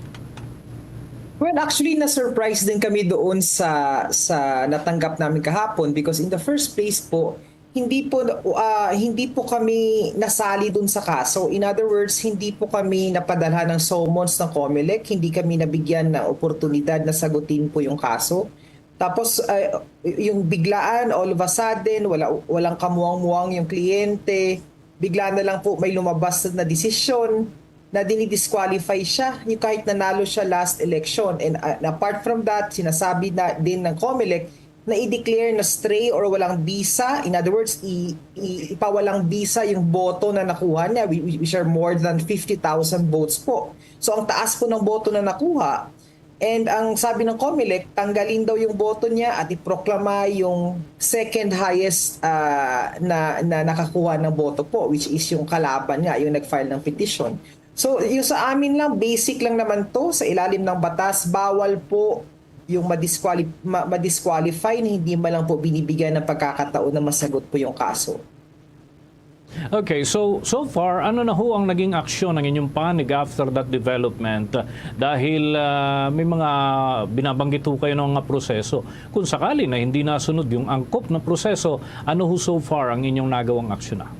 Well, actually, na-surprise din kami doon sa sa natanggap namin kahapon, because in the first place po, hindi po ah, hindi po kami nasali doon sa kaso. In other words, hindi po kami napadala ng summons ng Comelec, hindi kami nabigyan ng oportunidad na sagutin po yung kaso. Tapos ah, yung biglaan, all of a sudden, wala walang kamuwang-muwang yung kliyente. Bigla na lang po may lumabas na desisyon na dinidisqualify siya, yung kahit nanalo siya last election. And, uh, and apart from that, sinasabi na din ng Comelec na i-declare na stray or walang bisa, in other words, i, i, ipawalang bisa yung boto na nakuha niya, whi- which are more than fifty thousand votes po. So ang taas po ng boto na nakuha, and ang sabi ng Comelec, tanggalin daw yung boto niya at iproklama yung second highest ah, na, na nakakuha ng boto po, which is yung kalaban nga, yung nag-file ng petition. So, yung sa amin lang, basic lang naman to, sa ilalim ng batas, bawal po yung madisquali- ma- madisqualify na hindi man lang po binibigyan ng pagkakataon na masagot po yung kaso. Okay, so so far, ano na ho ang naging aksyon ng inyong panig after that development? Dahil ah, may mga binabanggit ho kayo ng mga proseso. Kung sakali na hindi nasunod yung angkop na proseso, ano ho so far ang inyong nagawang aksyon na?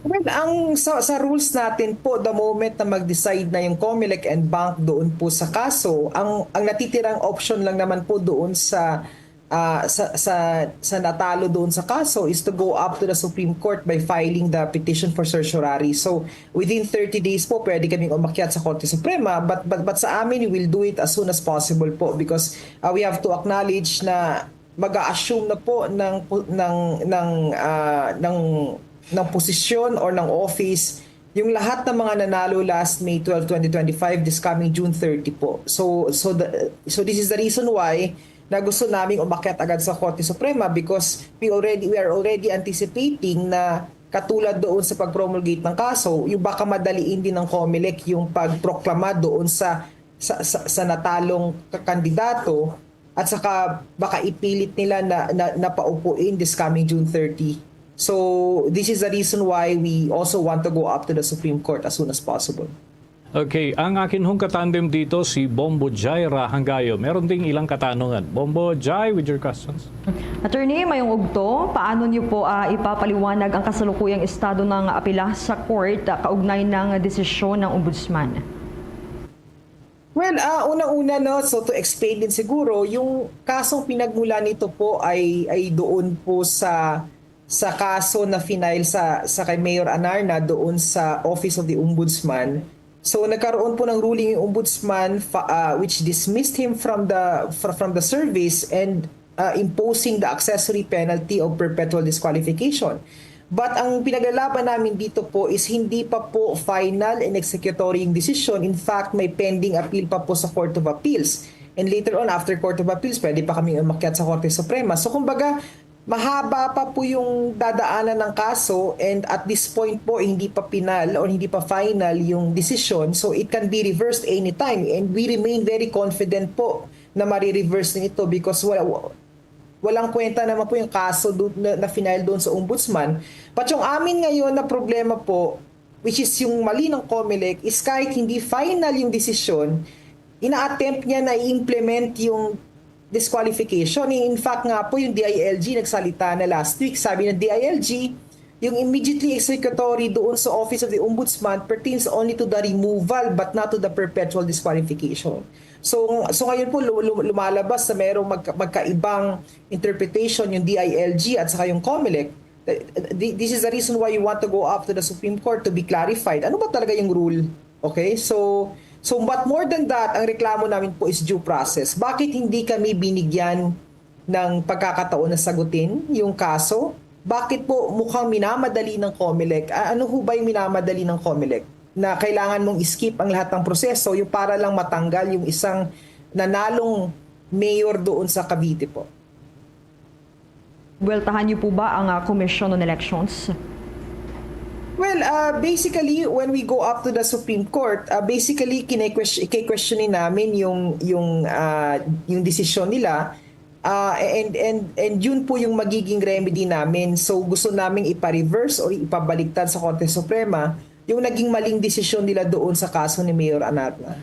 Well, ang sa, sa rules natin po, the moment na mag-decide na yung Comelec and bank doon po sa kaso, ang ang natitirang option lang naman po doon sa ah, sa, sa sa natalo doon sa kaso is to go up to the Supreme Court by filing the petition for certiorari. So within thirty days po, pwede kaming umakyat sa Korte Suprema, but but but sa amin, we will do it as soon as possible po, because ah, we have to acknowledge na mag-a-assume na po ng pu- ng ng ah, ng ng posisyon or ng office yung lahat ng mga nanalo last May twelve, twenty twenty-five, this coming June thirty po. So so the, so this is the reason why na gusto naming umakyat agad sa Korte Suprema, because we already we are already anticipating na katulad doon sa pag-promulgate ng kaso, yung baka madaliin din ng Comelec yung pagproklama doon sa sa, sa, sa natalong ka- kandidato, at saka baka ipilit nila na, na, na paupuin this coming June thirty. So this is the reason why we also want to go up to the Supreme Court as soon as possible. Okay, ang akin hong katandem dito si Bombo Jai Rahangayo. Meron ding ilang katanungan. Bombo Jai, with your questions. Attorney, mayong ugto, paano niyo po ah, ipapaliwanag ang kasalukuyang estado ng apela sa court ah, kaugnay ng desisyon ng ombudsman? Well, ah unang-una, no, so to explain din siguro, yung kasong pinagmula nito po ay ay doon po sa sa kaso na final sa sa kay Mayor Anarna doon sa Office of the Ombudsman. So nagkaroon po ng ruling yung Ombudsman fa- ah, which dismissed him from the fr- from the service and ah, imposing the accessory penalty of perpetual disqualification. But ang pinaglalaban namin dito po is hindi pa po final and executory yung desisyon. In fact, may pending appeal pa po sa Court of Appeals. And later on, after Court of Appeals, pwede pa kami umakyat sa Korte Suprema. So, kumbaga, mahaba pa po yung dadaanan ng kaso, and at this point po, hindi pa pinal o hindi pa final yung desisyon. So, it can be reversed anytime. And we remain very confident po na marireverse din ito because wala, walang kwenta naman po yung kaso do, na, na final doon sa ombudsman. But yung amin ngayon na problema po, which is yung mali ng Comelec, is kahit hindi final yung desisyon, ina-attempt niya na i-implement yung disqualification. In fact nga po, yung D I L G nagsalita na last week. Sabi ng D I L G, yung immediately executory doon sa Office of the Ombudsman pertains only to the removal but not to the perpetual disqualification. So, so ngayon po, lu- lu- lumalabas na mayroong magka- magkaibang interpretation yung D I L G at saka yung Comelec. Uh, th- This is the reason why you want to go up to the Supreme Court to be clarified. Ano ba talaga yung rule? Okay? So, so but more than that, ang reklamo namin po is due process. Bakit hindi kami binigyan ng pagkakataon na sagutin yung kaso? Bakit po mukhang minamadali ng Comelec? A- Ano ho ba yung minamadali ng Comelec? Na kailangan mong i-skip ang lahat ng proseso yung para lang matanggal yung isang nanalong mayor doon sa Cavite po. Buweltahan niyo po ba ang ah, Commission on Elections? Well, uh, basically, when we go up to the Supreme Court, uh, basically, kine-question, kine-questionin namin yung, yung, uh, yung desisyon nila. Uh, and, and, and yun po yung magiging remedy namin. So, gusto namin ipa-reverse o ipabaliktad sa Korte Suprema yung naging maling desisyon nila doon sa kaso ni Mayor Anarna.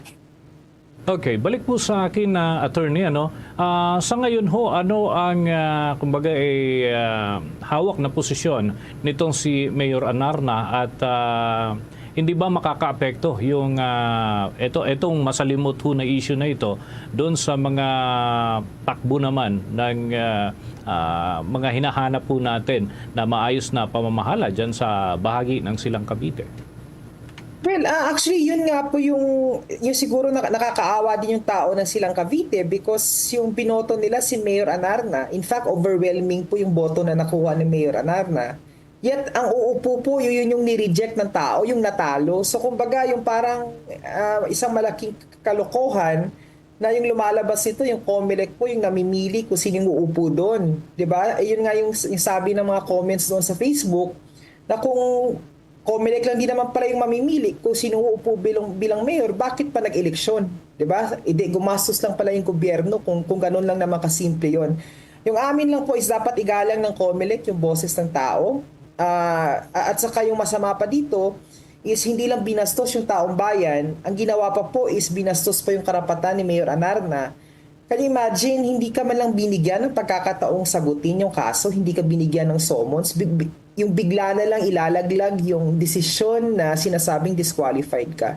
Okay, balik po sa akin na attorney, ano, ah, sa ngayon ho, ano ang ah, kumbaga eh, ah, hawak na posisyon nitong si Mayor Anarna at ah, hindi ba makakaapekto yung ah, ito itong masalimot ho na issue na ito doon sa mga takbo naman ng ah, ah, mga hinahanap po natin na maayos na pamamahala diyan sa bahagi ng Silang Cavite? Well, ah, actually, yun nga po yung, yung siguro naka- nakakaawa din yung tao ng Silang Cavite because yung binoto nila si Mayor Anarna. In fact, overwhelming po yung boto na nakuha ni Mayor Anarna. Yet, ang uupo po, yun, yun yung ni-reject ng tao, yung natalo. So, kumbaga, yung parang ah, isang malaking kalokohan na yung lumalabas nito, yung Comelec po, yung namimili kung sino yung uupo doon. Di ba? Eh, yun nga yung, yung sabi ng mga comments doon sa Facebook, na kung Comelec lang din naman pala yung mamimili kung sino uupo bilang, bilang mayor, bakit pa nag-eleksyon? Di ba? Hindi, gumastos lang pala yung gobyerno kung, kung ganun lang naman kasimple yon. Yung amin lang po is dapat igalang ng Comelec yung boses ng tao. Ah, at saka yung masama pa dito is hindi lang binastos yung taong bayan, ang ginawa pa po is binastos pa yung karapatan ni Mayor Anarna. Can you imagine, hindi ka man lang binigyan ng pagkakataong sagutin yung kaso, hindi ka binigyan ng summons, bi- bi- yung bigla na lang ilalaglag yung desisyon na sinasabing disqualified ka.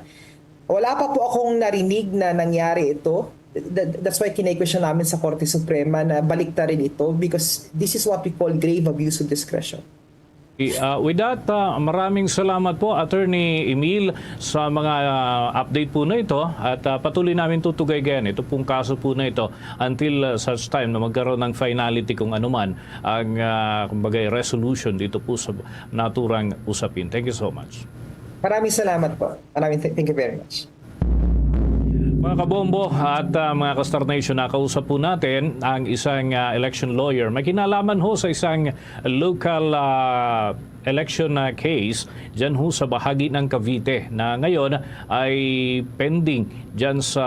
Wala pa po akong narinig na nangyari ito. That- That's why kine-question namin sa Korte Suprema na baliktarin ito because this is what we call grave abuse of discretion. Uh, with that, uh, maraming salamat po, Attorney Emil, sa mga uh, update po na ito. At uh, patuloy namin tutugaygayan ito pong kaso po na ito until uh, such time na magkaroon ng finality kung anuman ang uh, kumbaga, resolution dito po sa naturang usapin. Thank you so much. Maraming salamat po. Maraming th- thank you very much. Mga kabombo at uh, mga ka-Star Nation, nakausap po natin ang isang uh, election lawyer. May kinalaman ho sa isang local uh, election uh, case dyan ho sa bahagi ng Cavite na ngayon ay pending dyan sa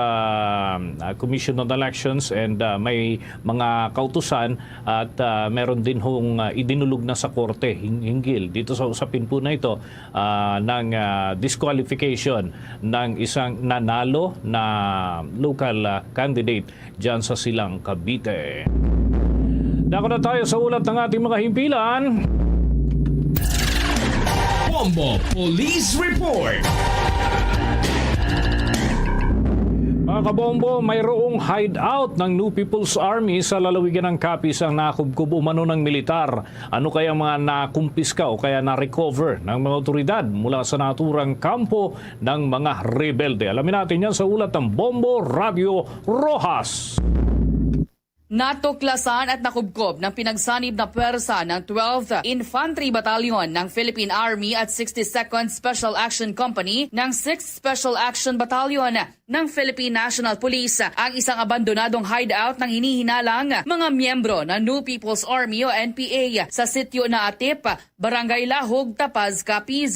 uh, Commission on Elections and uh, may mga kautusan at uh, meron din hong uh, idinulog na sa korte hinggil dito sa usapin po na ito uh, ng uh, disqualification ng isang nanalo na local uh, candidate dyan sa Silang Cavite. Dako na tayo sa ulat ng ating mga himpilan. Bombo Police Report. Mga kabombo, mayroong hideout ng New People's Army sa lalawigan ng Capiz ang nakubkob umano ng militar. Ano kaya ang mga nakumpiska o kaya na-recover ng mga otoridad mula sa naturang kampo ng mga rebelde? Alamin natin yan sa ulat ng Bombo Radyo Roxas. Natuklasan at nakubkob ng pinagsanib na pwersa ng twelfth Infantry Battalion ng Philippine Army at sixty-second Special Action Company ng sixth Special Action Battalion ng Philippine National Police ang isang abandonadong hideout ng hinihinalang mga miyembro ng New People's Army o N P A sa sitio na Atip, Barangay Lahog, Tapaz, Capiz.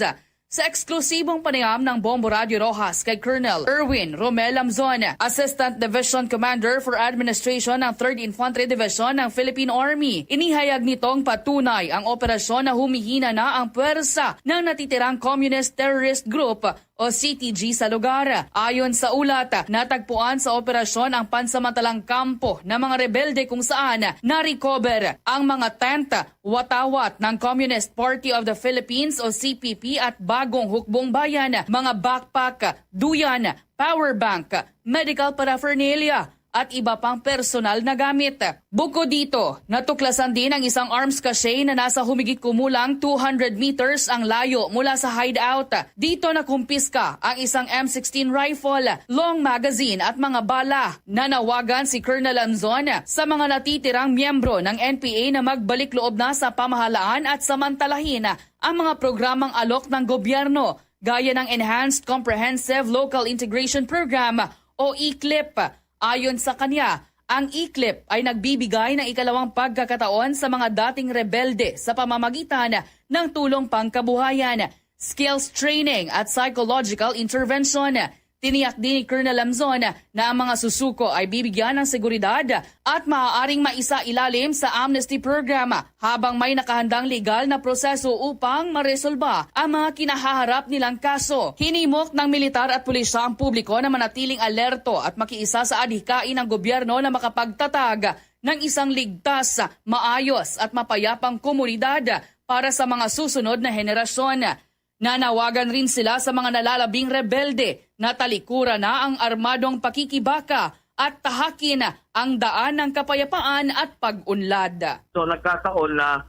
Sa eksklusibong panayam ng Bombo Radio Roxas kay Colonel Erwin Romel Lamzon, Assistant Division Commander for Administration ng Third Infantry Division ng Philippine Army, inihayag nitong patunay ang operasyon na humihina na ang pwersa ng natitirang Communist Terrorist Group o C T G sa lugar. Ayon sa ulat, natagpuan sa operasyon ang pansamantalang kampo ng mga rebelde kung saan na-recover ang mga tent, watawat ng Communist Party of the Philippines o C P P at bagong hukbong bayan, mga backpack, duyan, power bank, medical paraphernalia, at iba pang personal na gamit. Bukod dito, natuklasan din ang isang arms cache na nasa humigit kumulang two hundred meters ang layo mula sa hideout. Dito nakumpiska ang isang M sixteen rifle, long magazine at mga bala. Nanawagan si Colonel Lamzon sa mga natitirang miyembro ng N P A na magbalik loob na sa pamahalaan at samantalahin ang mga programang alok ng gobyerno, gaya ng Enhanced Comprehensive Local Integration Program o ECLIP. Ayon sa kanya, ang ECLIP ay nagbibigay ng ikalawang pagkakataon sa mga dating rebelde sa pamamagitan ng tulong pangkabuhayan, skills training at psychological intervention. Tiniyak din ni Colonel Lamzon na ang mga susuko ay bibigyan ng seguridad at maaaring maisailalim sa amnesty program habang may nakahandang legal na proseso upang maresolba ang mga kinahaharap nilang kaso. Hinimok ng militar at pulisya ang publiko na manatiling alerto at makiisa sa adhikain ng gobyerno na makapagtatag ng isang ligtas, maayos at mapayapang komunidad para sa mga susunod na henerasyon. Nanawagan rin sila sa mga nalalabing rebelde na talikuran na ang armadong pakikibaka at tahakin ang daan ng kapayapaan at pag-unlad. So nagkataon na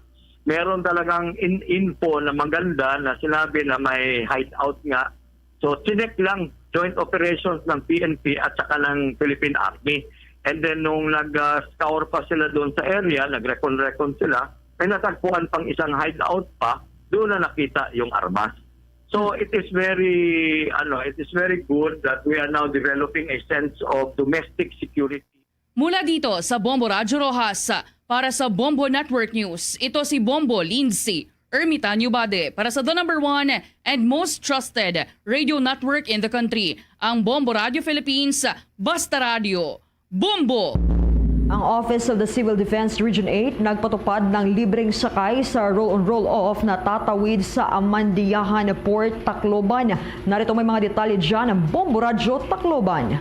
meron talagang in info na maganda na sinabi na may hideout nga. So chinek lang joint operations ng P N P at saka ng Philippine Army. And then nung nag-scour pa sila doon sa area, nag-recon-recon sila, may natagpuan pang isang hideout pa, doon na nakita yung armas. So it is very ano, it is very good that we are now developing a sense of domestic security. Mula dito sa Bombo Radyo Roxas, para sa Bombo Network News, ito si Bombo Lindsay Ermitanio Bade para sa the number one and most trusted radio network in the country, ang Bombo Radio Philippines. Basta Radio, Bombo! Ang Office of the Civil Defense Region eight nagpatupad ng libreng sakay sa roll-on roll-off na tatawid sa Amandiyahan Port, Tacloban. Narito may mga detalye dyan ng Bombo Radyo Tacloban.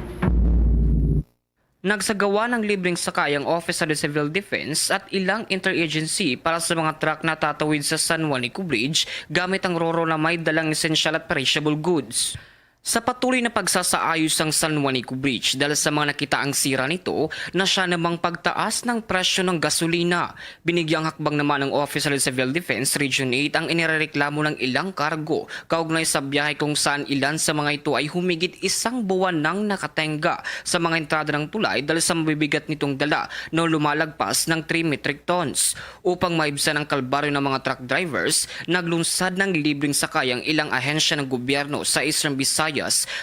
Nagsagawa ng libreng sakay ang Office of the Civil Defense at ilang interagency para sa mga truck na tatawid sa San Juanico Bridge gamit ang roro na may dalang essential at perishable goods. Sa patuloy na pagsasaayos sang San Juanico Bridge dala sa mga nakitaang sira nito, na siya namang pagtaas ng presyo ng gasolina. Binigyang hakbang naman ng Office of the Civil Defense Region eight ang inirereklamo ng ilang kargo kaugnay sa biyahe kung saan ilan sa mga ito ay humigit isang buwan nang nakatenga sa mga entrada ng tulay dala sa mabibigat nitong dala na lumalagpas ng three metric tons. Upang maibsan ang kalbaryo ng mga truck drivers, naglunsad ng libreng sakay ang ilang ahensya ng gobyerno sa Eastern Visayas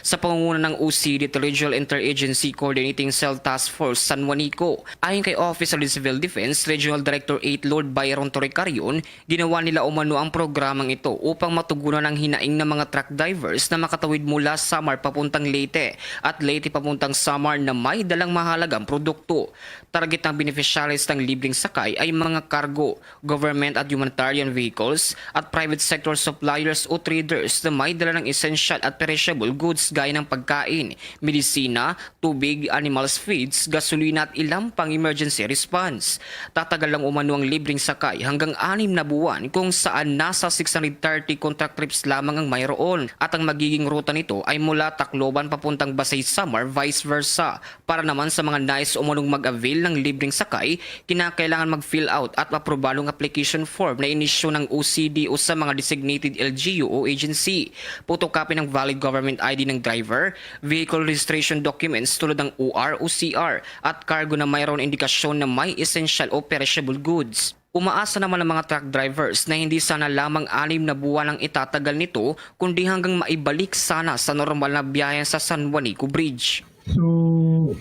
sa pangunguna ng O C D at Regional Interagency Coordinating Cell Task Force San Juanico. Ayon kay Office of the Civil Defense Regional Director eight Lord Byron Torrecarion, ginawa nila umano ang programang ito upang matugunan ang hinaing ng mga truck drivers na makatawid mula Samar papuntang Leyte at Leyte papuntang Samar na may dalang mahalagang produkto. Target ng beneficiaries ng libreng sakay ay mga cargo, government at humanitarian vehicles, at private sector suppliers o traders na may dala ng essential at perishable goods gaya ng pagkain, medisina, tubig, animals feeds, gasolina at ilang pang emergency response. Tatagal lang umano ang libreng sakay hanggang anim na buwan kung saan nasa six hundred thirty contract trips lamang ang mayroon at ang magiging ruta nito ay mula Tacloban papuntang Basey, Samar, vice versa. Para naman sa mga nais umanong mag-avail ng libreng sakay, kinakailangan mag-fill out at maprobalong application form na inisyu ng O C D o sa mga designated L G U o agency. Photocopy ng valid government government I D ng driver, vehicle registration documents tulad ng O R o C R, at cargo na mayroon indikasyon na may essential o perishable goods. Umaasa naman ang mga truck drivers na hindi sana lamang anim na buwan ang itatagal nito, kundi hanggang maibalik sana sa normal na biyahe sa San Juanico Bridge. So,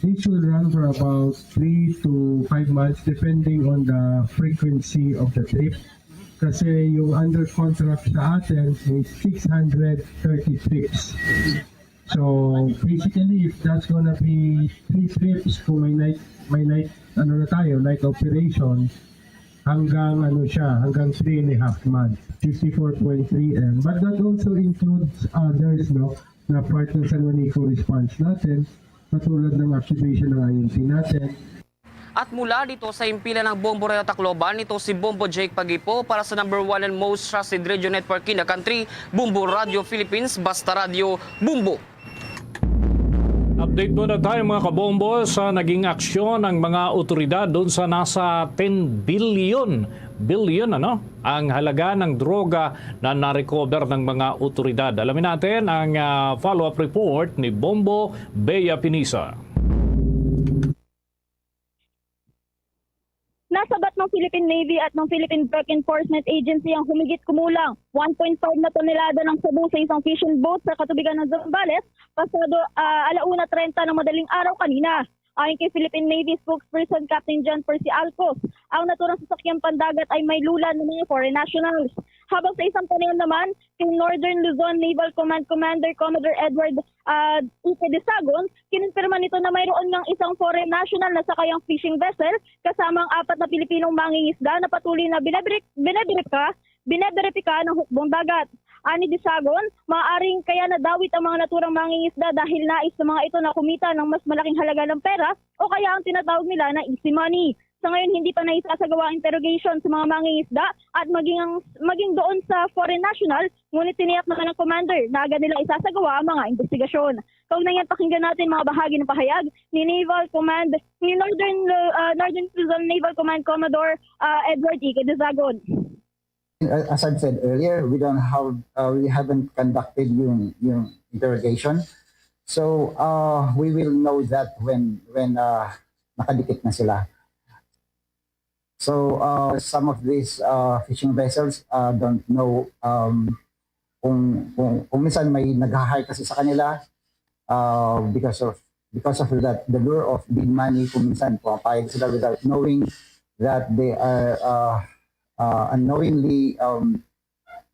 this will run for about three to five months depending on the frequency of the trip. Kasi yung under contract sa atin is six hundred thirty trips. So, basically, if that's gonna be three trips, kung may night, may night, ano na tayo, night operation, hanggang ano siya, hanggang three and a half months, fifty-four point three M. But that also includes others, no, na part ng San Juanico response natin, katulad ng activation ng I N T natin. At mula dito sa himpilan ng Bombo Radio Tacloban, ito si Bombo Jake Pagipo para sa number one and most trusted radio network in the country, Bombo Radio Philippines, Basta Radio Bombo. Update muna tayo, mga kabombo, sa naging aksyon ng mga otoridad doon sa nasa ten billion, billion, ano, ang halaga ng droga na na-recover ng mga otoridad. Alamin natin ang ah, follow-up report ni Bombo Bea Pinisa. Nasabat ng Philippine Navy at ng Philippine Drug Enforcement Agency ang humigit kumulang one point five na tonelada ng shabu sa isang fishing boat sa katubigan ng Zambales pasado ah, alauna treinta ng madaling araw kanina. Ayon kay Philippine Navy spokesperson Captain John Percy Alcos, ang naturang sasakyang pandagat ay may lula ng mga foreign nationals. Habang sa isang panayam naman, kay Northern Luzon Naval Command Commander Commodore Edward ah, Ike de Sagon, kinumpirma nito na mayroon ngang isang foreign national na sakay ang fishing vessel kasama ang apat na Pilipinong mangingisda na patuloy na binebrik- binebripika, bineberipika ng hukbong dagat. Ani de Sagon, maaaring kaya nadawit ang mga naturang mangingisda dahil nais ng mga ito na kumita ng mas malaking halaga ng pera o kaya ang tinatawag nila na easy money. Sa ngayon, hindi pa naisasagawa ang interrogation sa mga mangingisda at maging, ang, maging doon sa foreign national, ngunit tiniyak naman ng commander na agad nila isasagawa ang mga investigasyon. Kaugnay niyan, pakinggan natin mga bahagi ng pahayag ni Naval Command, ni Northern, uh, Northern Luzon Naval Command Commodore uh, Edward Ike Dezagon. As I've said earlier, we don't have, uh, we haven't conducted yung, yung interrogation. So, uh, we will know that when, when uh, nakadikit na sila. So, uh, some of these uh, fishing vessels uh, don't know um, kung, kung, kung minsan may nag-hire kasi sa kanila uh, because of because of that the lure of big money, kung minsan pumapayag sila without knowing that they are uh, uh, unknowingly um,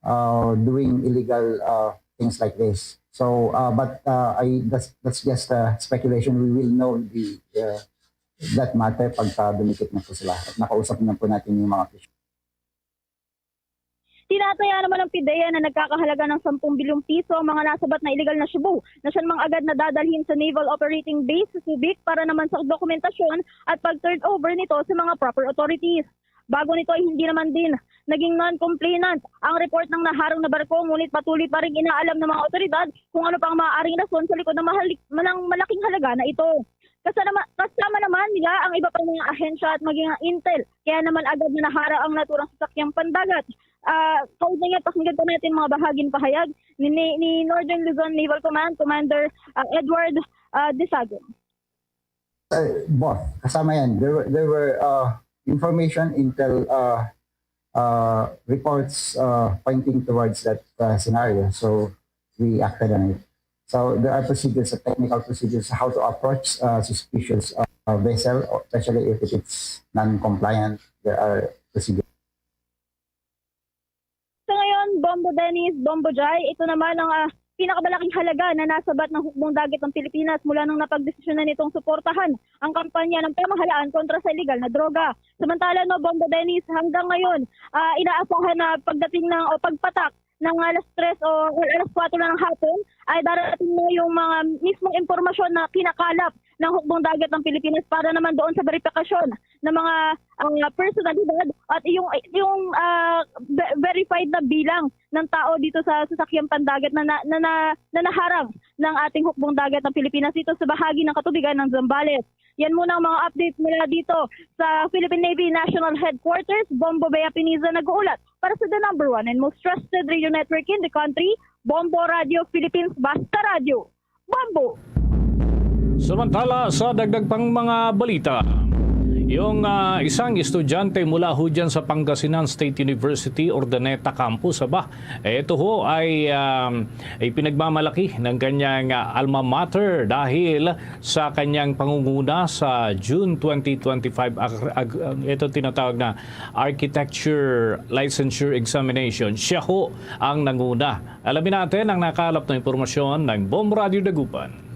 uh, doing illegal uh, things like this. So, uh, but uh, I that's, that's just uh, speculation. We will know the uh, that matter pagka dumikit na po sila at nakausap na po natin yung mga fishermen. Tinataya naman ng PDEA na nagkakahalaga ng sampung bilyong piso ang mga nasabat na iligal na shabu na siya namang agad na dadalhin sa Naval Operating Base sa Subic para naman sa dokumentasyon at pag-turn over nito sa mga proper authorities. Bago nito ay hindi naman din naging non-complainant ang report ng naharang na barko, ngunit patuloy pa rin inaalam ng mga otoridad kung ano pa ang maaaring rason sa likod ng mahalik- ng malaking halaga na ito. Kasama, kasama naman nila ang iba pang mga ahensya at maging ang intel. Kaya naman agad na naharang ang naturang sasakyang pandagat. Uh, kaugnay niya, pakinggan pa natin mga bahagi ng pahayag ni, ni, ni Northern Luzon Naval Command Commander uh, Edward uh, Desagon. Uh, both. Kasama yan. There were, there were uh, information, intel uh, uh, reports uh, pointing towards that uh, scenario. So we acted on it. So there are procedures, uh, technical procedures, how to approach uh, suspicious uh, vessel, especially if it's non-compliant. There are procedures. Sa ngayon, Bombo Dennis, Bombo Jai, ito naman ang uh, pinakamalaking halaga na nasabat ng Hukbong Dagat ng Pilipinas mula nang napagdesisyonan nitong suportahan ang kampanya ng pamahalaan kontra sa illegal na droga. Samantala, no, Bombo Dennis, hanggang ngayon, uh, inaasahan na pagdating ng o pagpatak ng alas tres o alas kwatro na ng hapon ay darating na yung mga mismong impormasyon na kinakalap ng Hukbong Dagat ng Pilipinas para naman doon sa verifikasyon ng mga uh, personalidad at yung yung uh, verified na bilang ng tao dito sa sasakyang pandagat na na, na, na, na naharang ng ating Hukbong Dagat ng Pilipinas dito sa bahagi ng katubigan ng Zambales. Yan muna ang mga updates mula dito sa Philippine Navy National Headquarters. Bombo Bea Piniza nag-uulat para sa the number one and most trusted radio network in the country, Bombo Radio Philippines, basta radyo. Bombo! Samantala, sa dagdag pang mga balita, yung, ah, isang estudyante mula ho dyan sa Pangasinan State University, Urdaneta Campus, aba, ito ho ay, um, ipinagmamalaki ng kanyang, ah, alma mater dahil sa kanyang pangunguna sa June twenty twenty-five ag-, ag-, ito tinatawag na Architecture Licensure Examination. Siya ho ang nanguna. Alamin natin ang nakalap na impormasyon ng Bombo Radio Dagupan.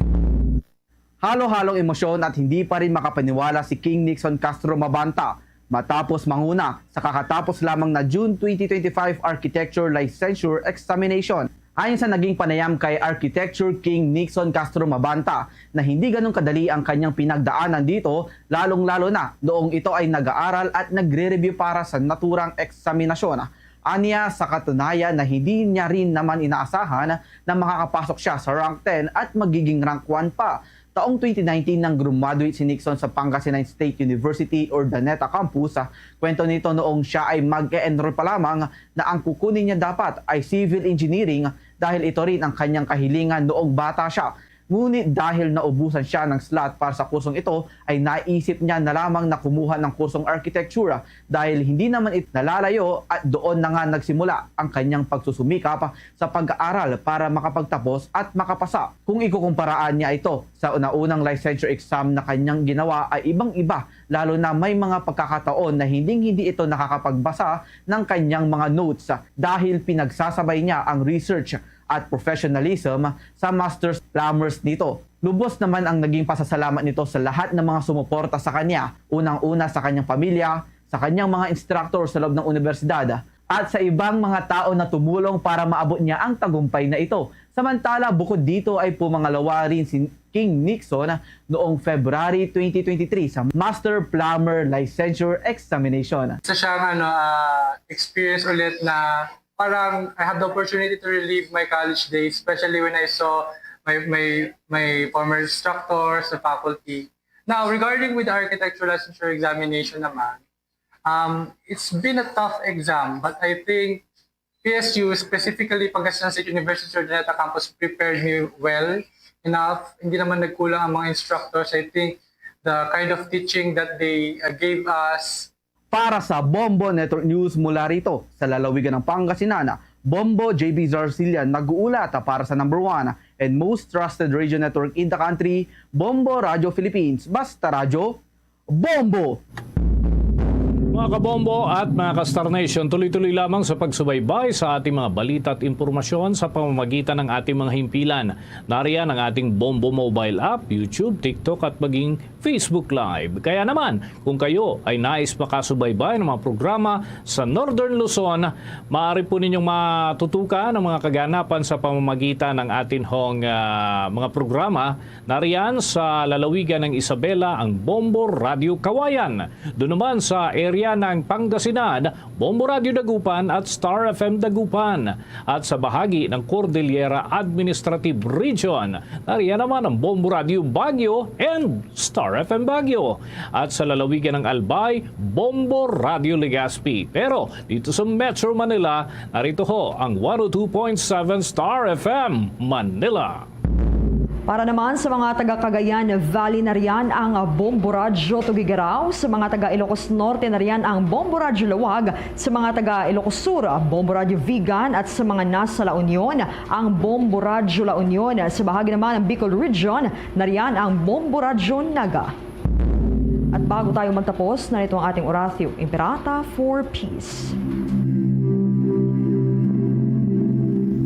Halo-halong emosyon at hindi pa rin makapaniwala si King Nixon Castro Mabanta matapos manguna sa kakatapos lamang na June twenty twenty-five Architecture Licensure Examination. Ayon sa naging panayam kay Architecture King Nixon Castro Mabanta na hindi ganun kadali ang kanyang pinagdaanan dito, lalong-lalo na noong ito ay nag-aaral at nagre-review para sa naturang eksaminasyon. Anya, sa katunayan na hindi niya rin naman inaasahan na makakapasok siya sa rank ten at magiging rank one pa. Taong twenty nineteen nang grumaduate si Nixon sa Pangasinan State University Urdaneta Campus. Kwento nito, noong siya ay mag-e-enroll pa lamang, na ang kukunin niya dapat ay civil engineering dahil ito rin ang kanyang kahilingan noong bata siya. Ngunit dahil naubusan siya ng slot para sa kursong ito, ay naisip niya na lamang na kumuha ng kursong arkitektura dahil hindi naman ito nalalayo at doon na nga nagsimula ang kanyang pagsusumikap sa pag-aaral para makapagtapos at makapasa. Kung ikukumparaan niya ito sa una-unang licensure exam na kanyang ginawa, ay ibang-iba, lalo na may mga pagkakataon na hinding-hindi ito nakakapagbasa ng kanyang mga notes dahil pinagsasabay niya ang research at professionalism sa master's plumbers nito. Lubos naman ang naging pasasalamat nito sa lahat ng mga sumuporta sa kanya, unang-una sa kanyang pamilya, sa kanyang mga instructor sa loob ng universidad, at sa ibang mga tao na tumulong para maabot niya ang tagumpay na ito. Samantala, bukod dito ay pumangalawa rin si King Nixon noong February twenty twenty-three sa Master Plumber Licensure Examination. Isa siyang, ano, ah, experience ulit na parang I had the opportunity to relive my college days, especially when I saw my, my, my former instructors, the faculty. Now, regarding with the architecture licensure examination naman, um, it's been a tough exam, but I think P S U, specifically Pangasinan State University Urdaneta Campus, prepared me well enough. Hindi naman nagkulang ang mga instructors. I think the kind of teaching that they, uh, gave us. Para sa Bombo Network News mula rito sa lalawigan ng Pangasinan, Bombo J B Zarcillan nag-uulat para sa number one and most trusted radio network in the country, Bombo Radio Philippines. Basta Radyo, Bombo! Mga kabombo at mga ka-Star Nation, tuloy-tuloy lamang sa pagsubaybay sa ating mga balita at impormasyon sa pamamagitan ng ating mga himpilan. Nariyan ang ating Bombo Mobile App, YouTube, TikTok at maging Facebook Live. Kaya naman, kung kayo ay nais makasubaybay ng mga programa sa Northern Luzon, maaari po ninyong matutukan ang mga kaganapan sa pamamagitan ng atin hong, ah, mga programa nariyan sa lalawigan ng Isabela, ang Bombo Radio Kawayan. Doon naman sa area ng Pangasinan, Bombo Radio Dagupan at Star F M Dagupan. At sa bahagi ng Cordillera Administrative Region, nariyan naman ang Bombo Radio Baguio and Star F M Baguio. At sa lalawigan ng Albay, Bombo Radio Legazpi. Pero dito sa Metro Manila, narito ho ang one oh two point seven Star F M Manila. Para naman sa mga taga Cagayan Valley, nariyan ang Bombo Radyo Tuguegarao, sa mga taga Ilocos Norte, nariyan ang Bombo Radyo Laoag, sa mga taga Ilocos Sur, Bombo Radyo Vigan, at sa mga nasa La Union, ang Bombo Radyo La Union. Sa bahagi naman ng Bicol Region, nariyan ang Bombo Radyo Naga. At bago tayo magtapos, narito ang ating Oratio Imperata for Peace.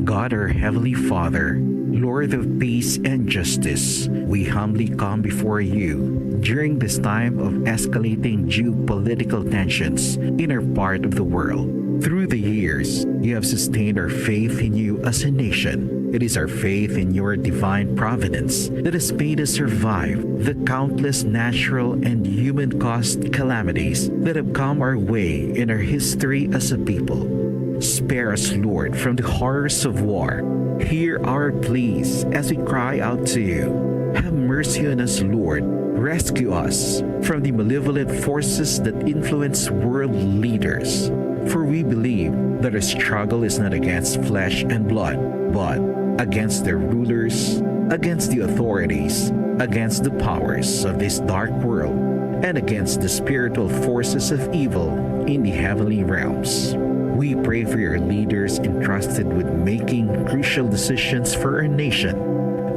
God, our Heavenly Father, Lord of peace and justice, we humbly come before you during this time of escalating geopolitical tensions in our part of the world. Through the years, you have sustained our faith in you as a nation. It is our faith in your divine providence that has made us survive the countless natural and human-caused calamities that have come our way in our history as a people. Spare us, Lord, from the horrors of war. Hear our pleas as we cry out to you. Have mercy on us, Lord. Rescue us from the malevolent forces that influence world leaders. For we believe that our struggle is not against flesh and blood, but against their rulers, against the authorities, against the powers of this dark world, and against the spiritual forces of evil in the heavenly realms. We pray for your leaders entrusted with making crucial decisions for our nation.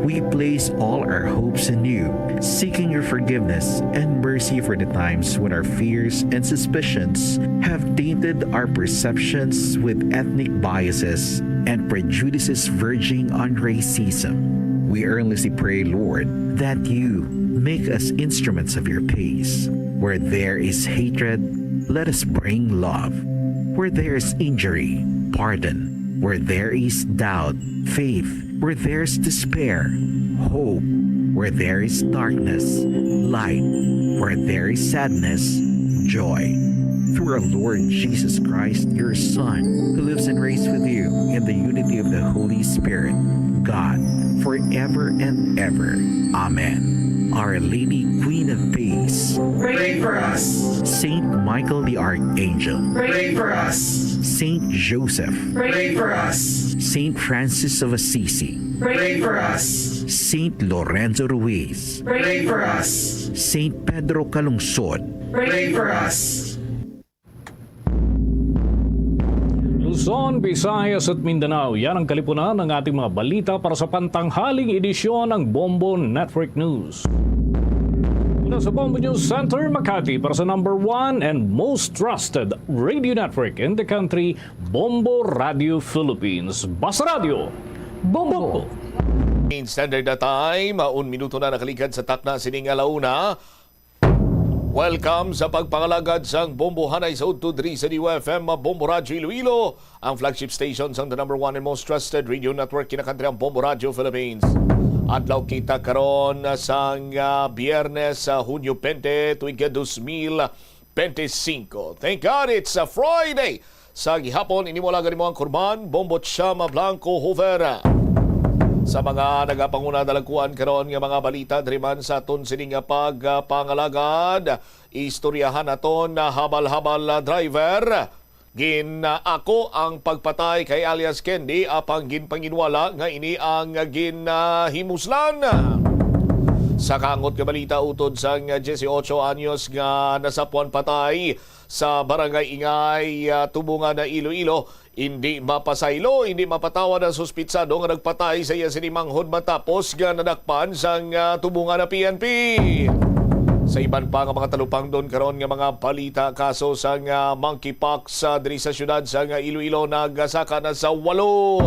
We place all our hopes in you, seeking your forgiveness and mercy for the times when our fears and suspicions have tainted our perceptions with ethnic biases and prejudices verging on racism. We earnestly pray, Lord, that you make us instruments of your peace. Where there is hatred, let us bring love. Where there is injury, pardon. Where there is doubt, faith. Where there is despair, hope. Where there is darkness, light. Where there is sadness, joy. Through our Lord Jesus Christ, your Son, who lives and reigns with you in the unity of the Holy Spirit, God, forever and ever. Amen. Our Lady, Queen of Peace, pray for us. Saint Michael the Archangel, pray for us. Saint Joseph, pray for us. Saint Francis of Assisi, pray for us. Saint Lorenzo Ruiz, pray for us. Saint Pedro Calungsod, pray for us. Luzon, Visayas at Mindanao, yan ang kalipunan ng ating mga balita para sa pantanghaling edisyon ng Bombo Network News. Mula sa Bombo News Center, Makati, para sa number one and most trusted radio network in the country, Bombo Radio Philippines. Basta Radio, Bombo! In standard na time, un minuto na nakaligad sa takna sining alauna. Welcome sa pagpangalagad sang Bombo Hanay sa udto diri sa D Y F M, Bombo Radyo Iloilo, ang flagship station sang the number one and most trusted radio network kinakantri ang Bombo Radyo Philippines. Adlaw kita karon sang, ah, Biyernes, sa Hunyo twenty, tuig ka dos mil bente singko. Thank God it's a Friday. Sa gihapon, ini mo lang mo ang kurman, Bombo Chama Blanco Hoover. Sa mga nagapanguna, dalagkuan karon nga mga balita diri man sa aton sining nga pagpangalagad. Istoryahan naton na habal-habal, ah, driver. Gin-, ah, ako ang pagpatay kay alias Candy, apang ginpanginwala nga ini ang ginahimuslan. Sa kaangot nga balita, utod sang dieciocho anyos nga nasapuan patay sa Barangay Ingay, ah, Tubungan na Iloilo, hindi mapasaylo, hindi mapatawad ang suspitsado nga nagpatay sa iya sini manghod matapos nga nadakpan sang, ah, Tubungan na P N P. Sa iban pa nga mga talupangdon karon nga mga balita, kaso sang, ah, monkeypox, ah, diri sa siyudad sang, ah, Iloilo nagasaka na sa walo.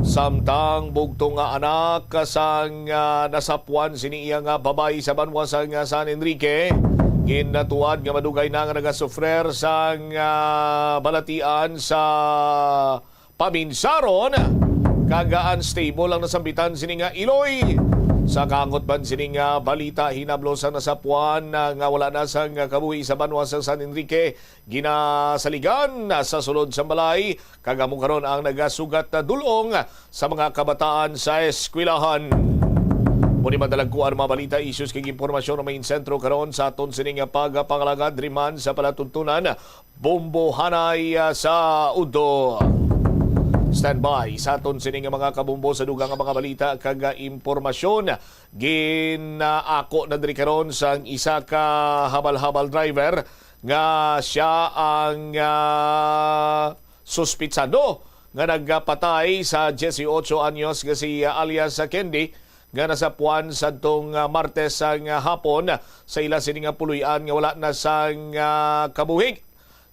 Samtang bugtong nga anak sang, ah, nasapuan sini iya nga babayi sa banwa sang, ah, San Enrique, ginatuad nga madugay na nga nagasufrer sang, ah, balatian sa paminsaron, kag unstable ang nasambitan sini nga iloy. Sa kaangot man sini nga balita, hinablos ang nasapuan, ah, nga wala na sang kabuhi sa banwa sa San Enrique, ginasaligan sa sulod sang balay, kag amo karon ang nagasugat na dul-ong sa mga kabataan sa eskwelahan. Mao ni madalagkuan ang mga balita, issues kag impormasyon nga main sentro karon sa aton sining pagpangalagad diri man sa palatuntunan, Bombo Hanay, ah, sa Udo. Standby sa aton sining mga kabombo sa dugang nga mga balita kag, ah, impormasyon. Ginaako na diri karon sang isa ka habal-habal driver nga sia ang, ah, suspitsado nga nagpatay sa dieciocho anyos nga si, ah, alias Candy, nga nasapuan sadtong, ah, Martes sang, ah, hapon sa ila sini nga puloy-an nga wala na sang, ah, kabuhi.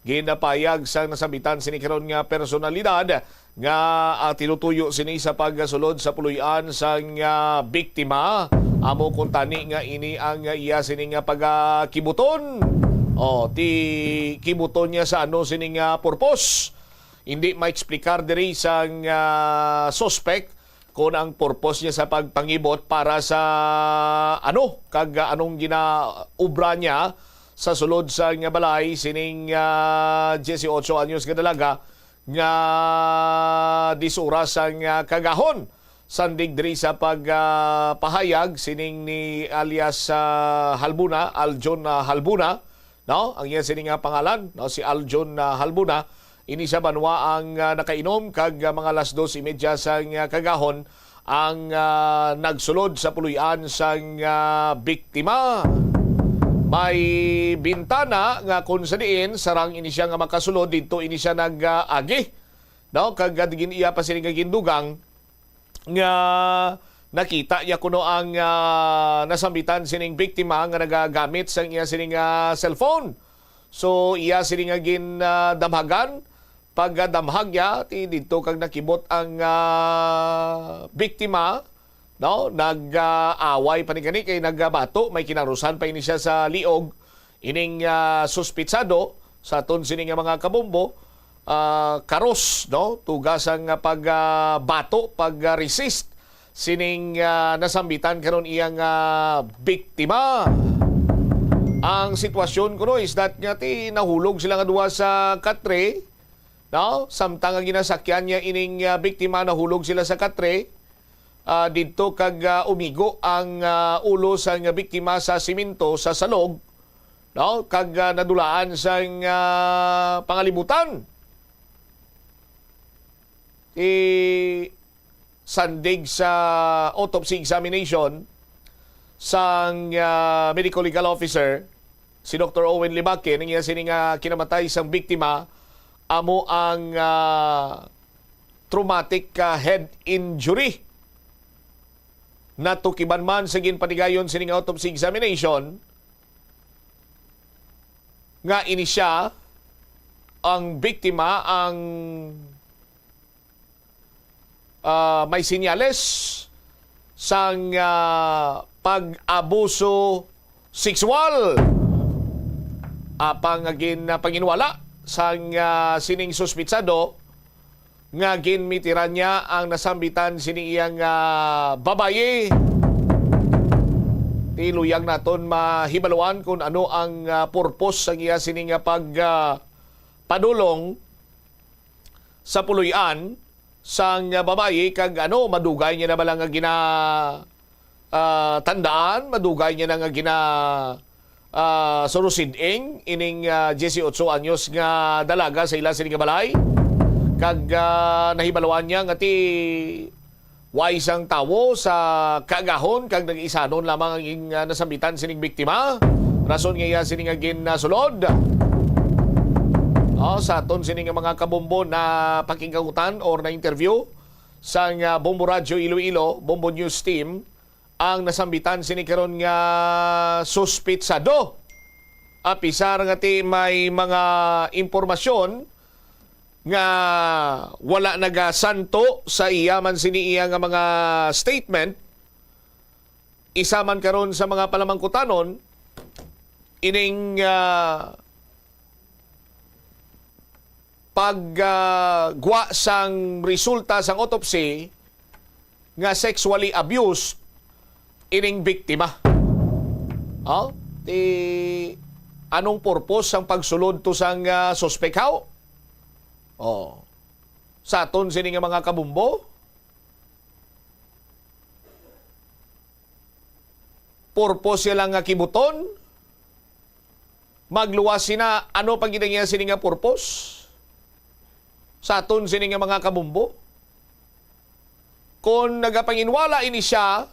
Ginapahayag sang nasambitan sini karon nga personalidad nga, ah, tinutuyo sini sa pagsulod sa puloy-an sang, ah, biktima. Amo kuntani nga ini ang, ah, iya sini nga pagakibuton. O, ti kibuton niya sa ano sini nga purpose? Hindi maeksplikar diri sang, ah, suspect kon ang purpose niya sa pagpangibot para sa ano, kag, ah, anong ginaobra niya sa sulod sang balay sining, ah, dieciocho anyos nga dalaga nga dis oras ang, ah, kagahon. Sandig diri sa pag, ah, pahayag sining ni alias, ah, Halbuna, Aljon, ah, Halbuna, no? Ang iya sini nga pangalan, no, si Aljon, ah, Halbuna, Ini sa banwa ang, ah, nakainom kag, ah, mga alas dos y media sang, ah, kagahon ang, ah, nagsulod sa puloy-an sang, ah, biktima. May bintana nga kung sa diin sarang ini siya nga makasulod, didto ini siya nag, ah, agi, no? Kag, ah, gin-iya pa sini nga gindugang nga nakita niya kuno ang, ah, nasambitan sining biktima nga nagagamit sang iya sini nga cellphone. So, iya sini nga gin, ah, damhagan, pagdamhag niya, ti didto kag nakibot ang, ah, biktima, no? Nag, ah, away pa ni gani kay nagbato, may kinarusan pa ini siya sa liog. Ining, ah, suspitsado sa aton sini nga mga kabombo, ah, karos, no? Tuga sang pag, ah, bato, pag, ah, resist sining, ah, nasambitan karon iyang, ah, biktima. Ang sitwasyon kuno is that nga ti nahulog sila nga duha sa katre, no? Samtang ang ginasakyan niya ining, ah, biktima, nahulog sila sa katre, ah, didto kag, ah, umigo ang, ah, ulo sang biktima sa simento sa salog, no? Kag, ah, nadulaan sang, ah, pangalibutan. Ti sandig sa autopsy examination sang, ah, medical legal officer, si Doktor Owen Libaque, ang iya sini nga kinamatay sang biktima amo ang, ah, traumatic, ah, head injury. Natukiban man sa ginpatigayon sining autopsy examination nga ini siya, ang biktima, ang, ah, may senyales sang, ah, pag-abuso sexual. Apang nga gin-, ah, panginwala sang, ah, sining suspitsado nga ginmitiran niya ang nasambitan sini iyang, ah, babayi. Ti luyag naton mahibaluan kung ano ang, ah, purpose sang iya sini nga pag, ah, padulong sa puloy-an sang, ah, babayi, kag ano, madugay niya na bala nga gina-, ah, tandaan, madugay niya na nga gina-, ah, surusid-ing ining, ah, diyesyocho anyos nga dalaga sa ila sini nga balay. Kag, ah, nahibaluan niya nga ti way sang tawo sa kaagahon kag nag-isanon lamang ang, ah, nasambitan sining biktima. Rason nga iya sini nga ginsulod. Oh, sa aton sini nga mga kabombo na pakigkagutan or na interview sang, ah, Bombo Radyo Iloilo, Bombo News Team, ang nasambitan sini karon nga suspitsado. Apisar nga ti may mga impormasyon nga wala nagasanto sa iya man sini iya nga mga statement, isa man karon sa mga palamangkutanon ining, ah, pag, ah, gwa sang resulta sang autopsy nga sexually abused ining biktima. Oh, ti anong purpose sang pagsulod to sang, ah, suspek, haw? Oh. Sa aton sini nga mga kabumbo, purpose siya lang nga kibuton, magluwas sina, ano pa gid ang iya sini nga purpose? Sa aton sini nga mga kabumbo, kung nagapanginwala ini siya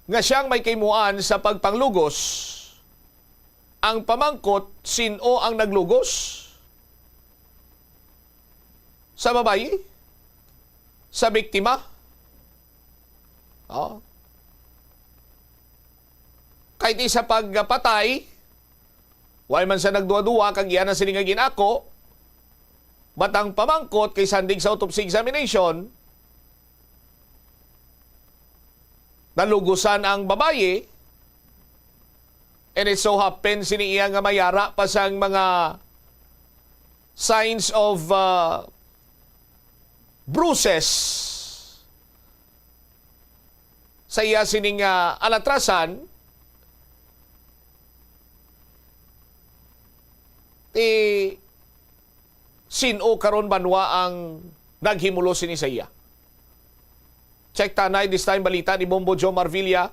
nga siyang may kaimuan sa pagpanglugos, ang pamangkot, sin-o ang naglugos? Sa babayi? Sa biktima? Oh. Kay ti sa pagpatay, way man sa nagduwa-duwa kag iya na sini nga gin-ako, but ang pamangkot kay sandig sa autopsy examination, nalugusan ang babayi, and it so happens sini iya nga mayara pa sang mga signs of, uh, bruises sa iya sining, ah, alatrasan, ti sin-o karon banwa ang naghimulos sini sa iya? Check ta anay, this time balita ni Bombo Joe Marvilla.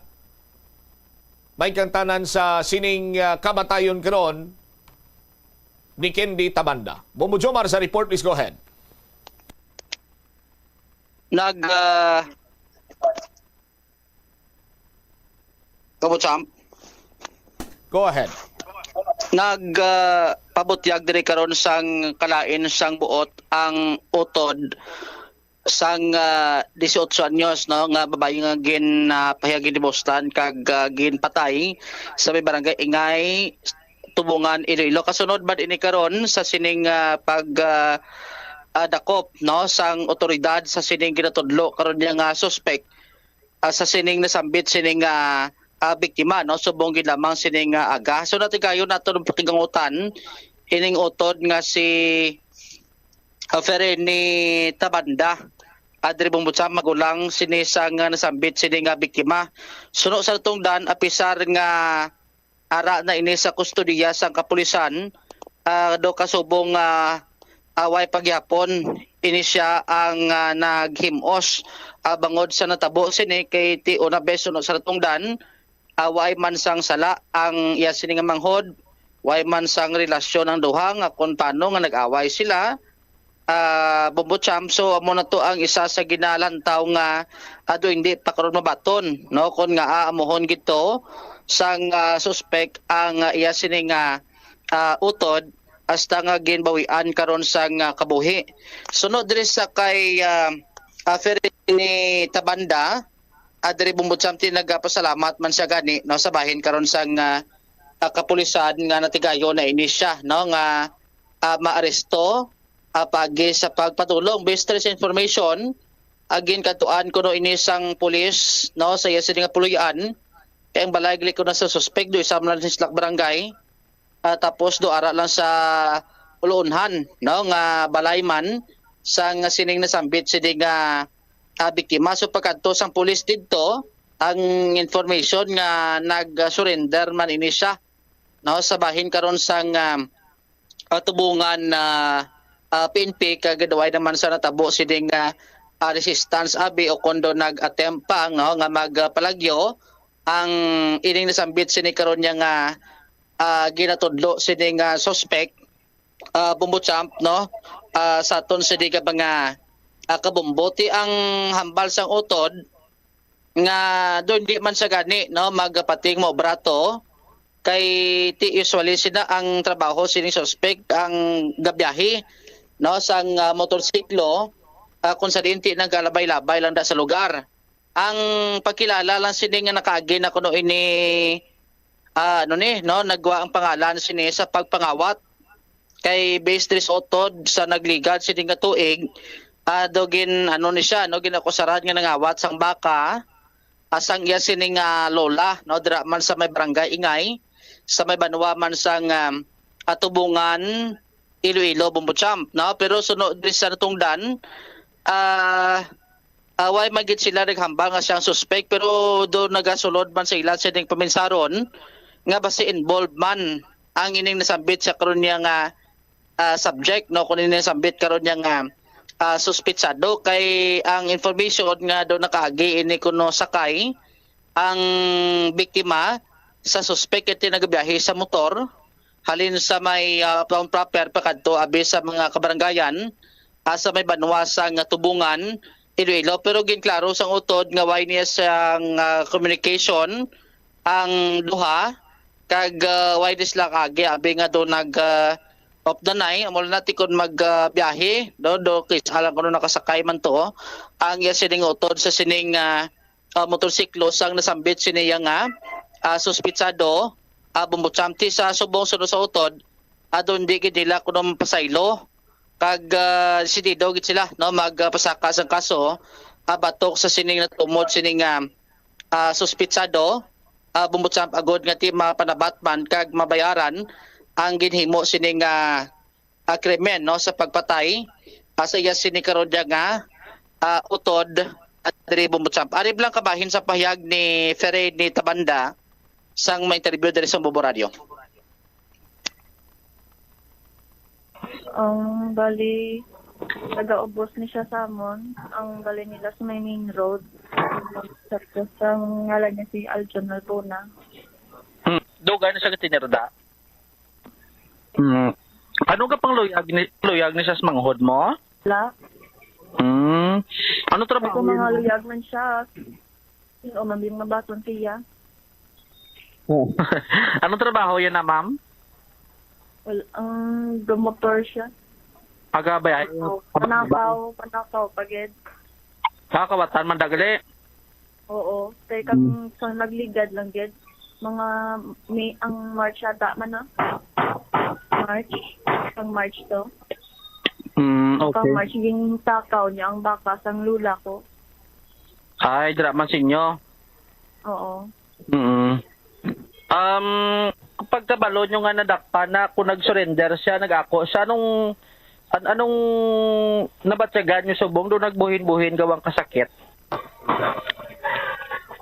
May kang tanan sa sining, ah, kamatayon karon. ni Candy Tabanda. Bombo Jomar sa report, please go ahead. Nag ah, Kabutsam, Go ahead. nag ah, pabutyag diri karon sang kalain sang buot ang utod sang ah, dieciocho anyos, no, nga babayi nga gin ah, pahiyag ni Bostan kag ah, ginpatay sa may barangay Ingay, Tubungan, Iloilo. Kasunod man ini karon sa sining ah, pag ah, ah, dakop, no, sang otoridad sa sining ginatudlo karon niya nga suspek, ah, sa sining nasambit sining ah, ah, biktima, no, subong gid lamang sining ah, aga. So natigayon nato ng pakigangutan ining utod nga si ah, Fereni Tabanda, Adri Bumbutsam, magulang sini sa nga nasambit sini nga biktima. Suno sa tungdan, apisar nga ara na ini sa kustodiya sang kapulisan, ah, do kasubong nga away pagyapon ini siya ang ah, naghim-os ah, bangod sa natabo sini kay ti una bes suno sa tungdan, ah, way man sang sala ang iya sini nga manghod, way man sang relasyon ang duha nga kung paano nga nag-away sila, ah, Bombo Champ. So amo na to ang isa sa ginalantaw nga ado hindi pa karon mabaton, no, kung nga aamuhon gid to sang ah, suspek ang ah, iya sini nga ah, utod hasta nga ginbawian karon sang ah, kabuhi. Sunod diri sa kay ah, ah, Ferry ni Tabanda, ah, diri Bombo Champ, ti nagapasalamat man siya gani, no, sa bahin karon sang ah, ah, kapulisan nga natigayon na ini siya, no, nga ah, maaresto ah, pagi sa pagpadulong. Based sa information, ah, ginkadtuan kuno ini sang pulis, no, sa iya sini nga puloy-an kay ang balay gali kuno sa suspek do isa man lang sa barangay. Ah, tapos do ara lang sa uluunhan, no, nga balay man sang sining nasambit sini nga ah, biktima. So pagkadto sang pulis didto, ang information nga nag-surrender man ini siya, no, sa bahin karon sang ah, ah, Tubungan na ah, P N P, kag duway naman sa natabo sining ah, ah, resistance abi o kon do nag-attempt pa, no, nga magpalagyo ang ining nasambit sini karon niya nga ah, ginatudlo sini nga suspect, ah, Bombo Champ, no, ah, sa aton sini nga mga ah, kabombo. Ti ang hambal sang utod nga do hindi man sa gani, no, magpating mo brato kay ti usually sina ang trabaho sining suspect ang gabiyahe, no, sang ah, motorsiklo, ah, kung sa diin ti nagalabay-labay lang da sa lugar. Ang pagkilala lang sini nga nakaagi na kuno ini ah, ano ni, no, nagwa ang pangalan sini sa pagpangawat kay based diri sa utod sa nagligad sini nga tuig, ah, do gin ano ni siya, no, ginakusaran nga nangawat sang baka asang iya sini nga lola, no, dira man sa may barangay Ingay, sa may banwa man sang um, Atubungan, Iloilo, Bombo Champ, no? Pero suno diri sa natungdan, ah, ah, way man gid sila naghambal nga siyang suspek, pero do nagasulod man sa ila sining paminsaron nga basi involved man ang ining nasambit sa karon niya nga ah, subject, no, kung ini nasambit karon niya nga ah, suspitsado kay ang information nga do nakaagi ini kuno sakay ang biktima sa suspek iti nagabiyahe sa motor halin sa may ah, town proper pakadto abi sa mga kabarangayan ah, sa may banwa sang Tubungan, Iloilo, pero ginklaro sang utod nga way niya sang ah, communication ang duha kag ah, way ni sila kaagi abi nga do nag ah, of the night, amo na ti kon mag ah, biyahe do do kis alam kuno nakasakay man to ang iya sining utod sa sining ah, ah, motorsiklo sang nasambit sini iya nga ah, suspitsado, ah, Bombo Champ. Ti sa subong suno sa utod, adun di gid nila kuno mapasaylo kag ah, desidido gid sila, no, magpasaka sang kaso ah, batok sa sining natumod sining ah, ah, suspitsado, ah, Bombo Champ, agod nga ti mapanabatman kag mabayaran ang ginhimo sining ah, ah, krimen, no, sa pagpatay ah, sa iya sini karon dia nga ah, utod at diri Bombo Champ. Ari lang kabahin sa pahayag ni Ferre ni Tabanda sang ma-interview diri sa Bombo Radio. Ang bali, taga-ubos ni siya sa amon. Ang bali nila sa may main road. Tapos ang ngalan niya si Aljon Albona. Hmm. Dugay na siya tinirda. Hmm. Ano ka pang luyag ni, luyag ni sa manghod mo? La, Hmm. Ano kay trabaho kung mga yun? luyag man siya, sino man yung mabaton siya? Ano trabaho yan na, ma'am? Well, ang gumotor siya. Aga ba? So, panakaw, panakaw, pagid. Kakawatan man dagali. Oo. Kay kami sa nagligad lang gid. Mga May, ang March ata man na. March. Ang March to. Mm, Ang okay. March, yung takaw niya, ang baka, sang lula ko. Ay, dira man sa inyo. Oo. Mm. Um, pagkabalo nyo nga nadakpan na kung nag-surrender siya, nag-ako siya, anong, an- anong nabatyagan nyo subong doon nagbuhin-buhin gawang kasakit?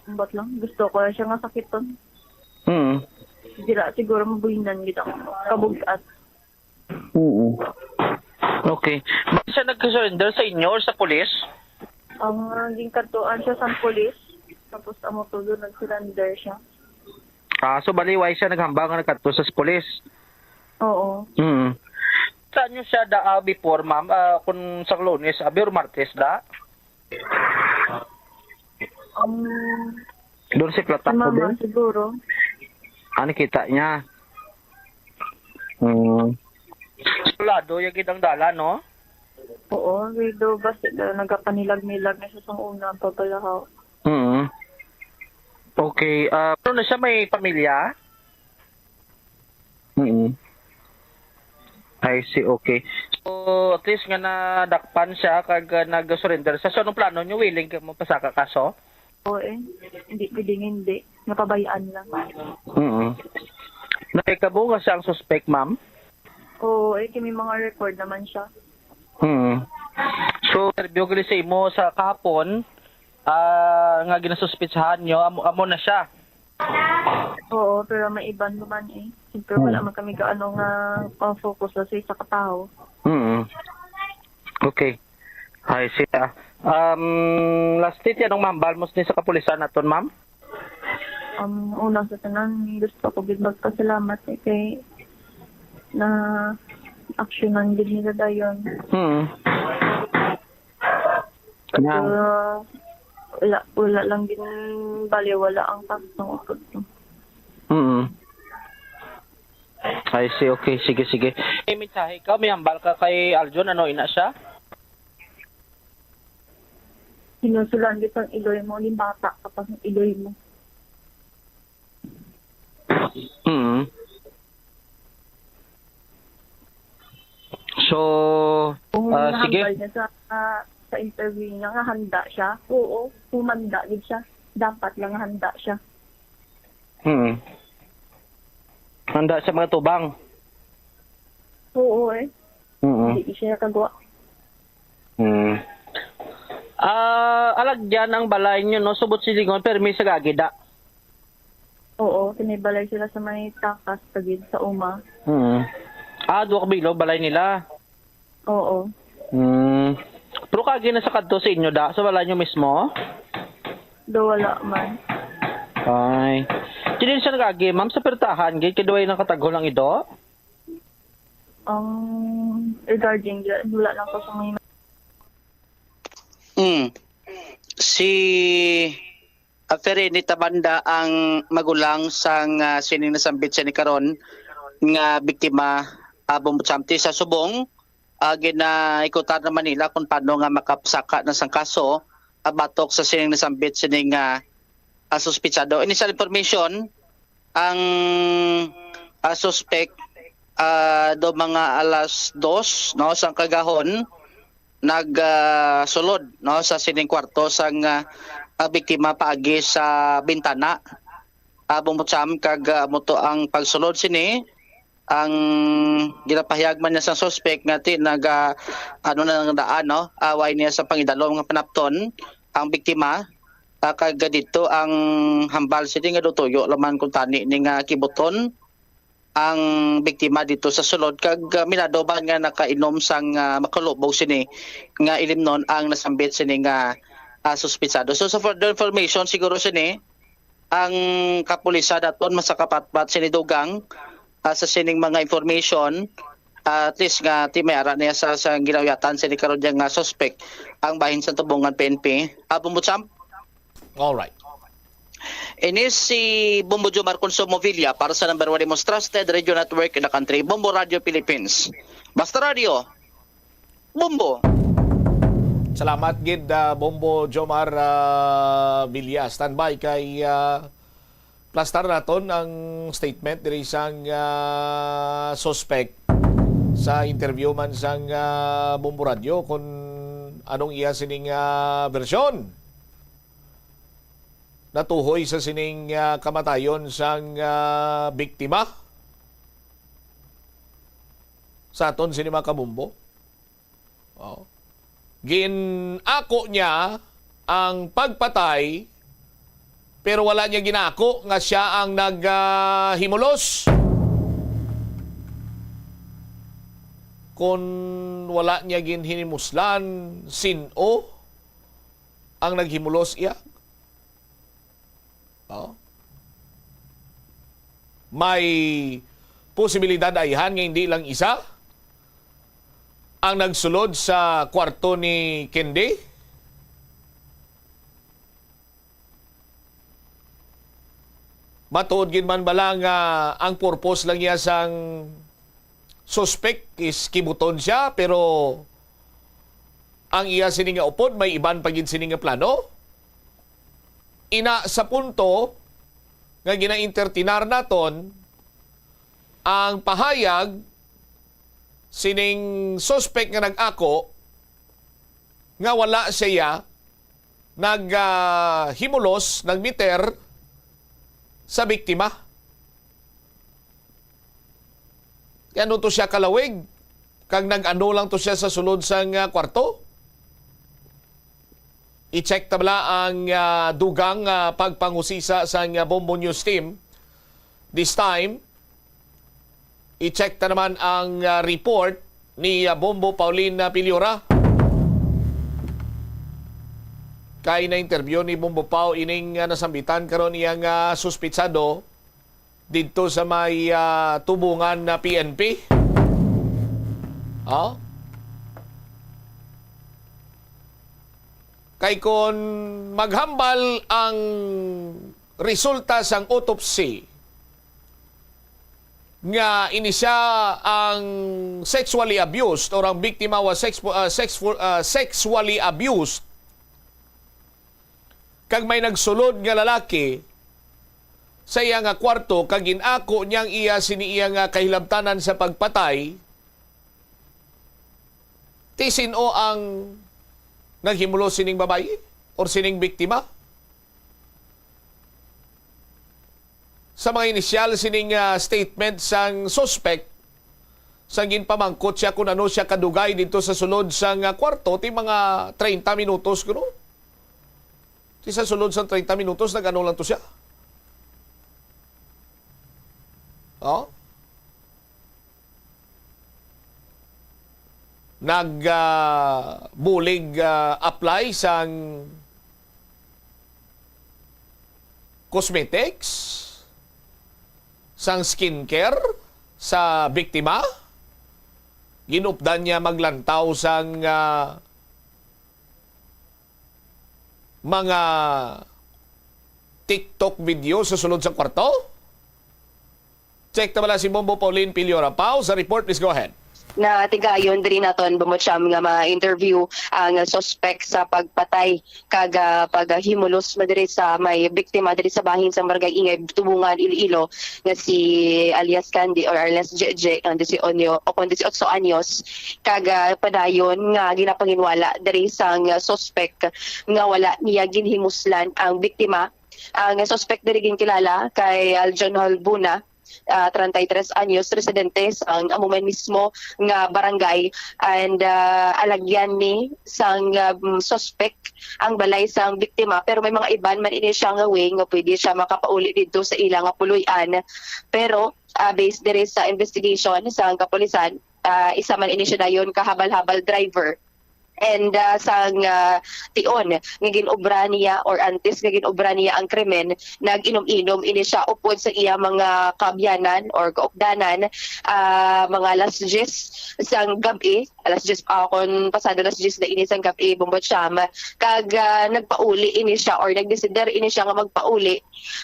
Ambot lang. Gusto ko lang siya nga sakiton. Hmm. Dira siguro mabuhinan gid ang kabugat. Oo. Okay. Ba siya nag-surrender sa inyo or sa pulis? Ang uh, gingkadtuan siya sa pulis. Tapos amo tulo nag-surrender siya. Ah, so bali, why siya naghambal nga nagkadto sa pulis? Oo. Hmm. Saan nyo siya da ah, before, ma'am? Ah, kung sa Lunes, abi or Martes da? Ang Doon si si Plataco mama doon? Siguro. Ah, nakita niya. Hmm. Sulado, yung gid ang dala, no? Oo, pero basta na nagapanilag-nilag na siya sa una, pabalahaw. Hmm. Okay. Ah, ano na siya, may pamilya? Mm. I see, okay. So, at least nga nadakpan siya kag uh, nag-surrender siya. So, anong plano nyo? Willing ka mo pasaka kaso? Oo eh. Hindi pwedeng hindi. Napabayaan lang. Mm. Nakikabo nga siya ang suspect, ma'am? Oo eh, kay may mga record naman siya. Mm. So, interview gali sa imo sa kahapon, ah, nga ginasuspitsahan nyo, amo, amo na siya. Oo, pero may iban naman eh. Siyempre, Hmm. wala man kami gaano nga uh, focus sa isa ka tao. Mm. Okay. I see. Ah. Um, lastly, anong mahambal mo sa kapulisan naton, ma'am? Um, una sa tanan, gusto ko gid magpasalamat eh, kay na aksyonan gid nila dayon. Hmm. Nga. Uh, wala, wala lang gid baliwala ang kaso ng ukod ko. Mm. I see. Okay, sige, sige. May mensahe ka, may hambal ka kay Aljon, ano ina siya? Sinusulan gid ang iloy mo, limbata ka pa ng iloy mo. Mm. So, Kung ah, sige. nahambal niya sa, sa interview niya nga handa siya, oo, humanda gid siya. Dapat lang handa siya. Mm. Handa sa mga tubang. Oo eh. Mm. Hindi siya kagwa. Mm. Ah, alagyan ang balay nyo, no? Subot silingon, pero may sagagida. Oo, kinibalay sila sa may takas, tagid sa uma. Mm. Ah, duwa ka bilog, balay nila. Oo. Mm. Pero kagi na sa kadto sa inyo, da? Sa balay nyo mismo? Do wala man. Ay. Dili siya nagagi, ma'am, sa pertahan, gid kay duway nang katagol ang ido? Ang regarding dyan, wala lang ko sa mga Mm. Si Aferini Tabanda ang magulang sang ah, sining nasambit siya ni karon nga biktima, ah, Bombo Chamti sa Subong. Ah, ginaikutan naman nila kung paano nga makapsaka na sang kaso ah, batok sa sining nasambit sining ah, ah, suspitsado. Initial information, ang ah, suspect ah, do mga alas dos, no, sang kagahon nag ah, sulod, no, sa sining kwarto sang ah, ah, biktima paagi sa bintana. Ah, bumutsam kag ah, muto ang pagsulod sini. Ang ginapahayag man niya sa suspect nga ti naga ano na ang daan, no, away niya sa pangidalom nga panapton ang biktima. Ah, kag dito ang hambal sini nga dutuyo laman kung tani ni nga kibuton ang biktima dito sa sulod kag ah, minado ba nga nakainom sang ah, makalubog sini nga ilimnon ang nasambit sini nga ah, suspitsado. So sa further information siguro sini ang kapulisan naton masakapatpat sini dugang ah, sa sining mga information ah, at least nga ti may ara niya sa, sa ginauyatan sini karon dyan nga suspect ang bahin sa Tubungan P N P. Ah, Bombo Champ? All right. Ini si Bombo Jomar Consumo Villa para sa number one most trusted radio network in the country, Bombo Radio Philippines. Basta Radio, Bombo. Salamat gid, ah, Bombo Jomar, ah, Villa. Standby kay, ah, plastar naton ang statement diri sang, ah, suspect sa interview man sang, ah, Bombo Radio kung anong iya sining, ah, bersyon natuhoy sa sining, ah, kamatayon sang, ah, biktima. Sa aton sini, mga kabombo. Oh. Gin-ako niya ang pagpatay, pero wala niya ginako nga siya ang nag, ah, himulos. Kon wala niya ginhinimuslan, sin-o ang naghimulos iya? Oh. May posibilidad ayhan nga hindi lang isa ang nagsulod sa kwarto ni Candy. Matuod gid man bala nga ang purpose lang niya sang suspect is kibuton siya, pero ang iya sini nga upod may iban pa gid sini nga plano? Ina sa punto nga gina-entertainar naton ang pahayag sining suspect nga nag-ako nga wala siya nag, ah, himulos, nagmeter sa biktima. Kay ano to siya kalawig? Kag nag-ano lang to siya sa sulod sang, ah, kwarto? I-check ta bala ang, ah, dugang, ah, pagpangusisa sang, ah, Bombo News Team. This time, i-check ta naman ang, ah, report ni, ah, Bombo Pauline, ah, Piliora. Kay na-interview ni Bombo Pau ining, ah, nasambitan karon iyang, ah, suspitsado didto sa may, ah, Tubungan na P N P. Oh? Kay kon maghambal ang resulta sang autopsy nga ini siya ang sexually abused or ang biktima was sex-, ah, sexful-, ah, sexually abused, kag may nagsulod nga lalaki sa iya nga kwarto kag gin-ako niya ang iya sini iya nga kahilabtanan sa pagpatay, ti sin-o ang naghimulos sining babayi or sining biktima? Sa mga inisyal sining, ah, statement sang suspect, sang ginpamangkot siya kung ano siya kadugay didto sa sulod sang, ah, kwarto, ti mga treinta minutos kuno. Ti sa sulod sang treinta minutos, nag-ano lang to siya. Oh? Nag, ah, bulig, ah, apply sang cosmetics, sang skincare sa biktima. Ginupdan niya maglantaw sang, ah, mga TikTok video sa sulod sa kwarto. Check ta bala si Bombo Pauline Piliora. Pau, sa report, please go ahead. Na tigayon diri naton, Bombo Cham, nga ma-interview ang suspect sa pagpatay kag, ah, paghimulos mo diri sa may biktima diri sa bahin sa Barangay Ingay, Tubungan, Iloilo, nga si alias Candy or alias Jeje, nga disiotso o kon disiotso anyos, kag, ah, padayon nga ginapanginwala diri sang suspect nga wala niya ginhimuslan ang biktima. Ang suspect diri ginkilala kay Aljon Halbuna, ah, treinta y tres anyos, residente sang amo man mismo nga barangay, and, ah, alagyan ni sang, um, suspect ang balay sang biktima, pero may mga iban man ini siya nga way nga pwede siya makapauli didto sa ila nga puloy-an. Pero, ah, based diri sa investigation sang kapulisan, ah, isa man ini siya dayon ka habal-habal driver And ah, sang ah, tion nga gin-obra niya or antes nga gin-obra niya ang krimen, nag-inom-inom ini siya upod sa iya mga kaabyanan or kaupdanan, ah, mga alas diyes sang gab-i, alas diyes, ah, kon pasado alas diyes na ini sang gab-i, Bombo Cham, kag ah, nagpauli ini siya or nagdesider ini siya nga magpauli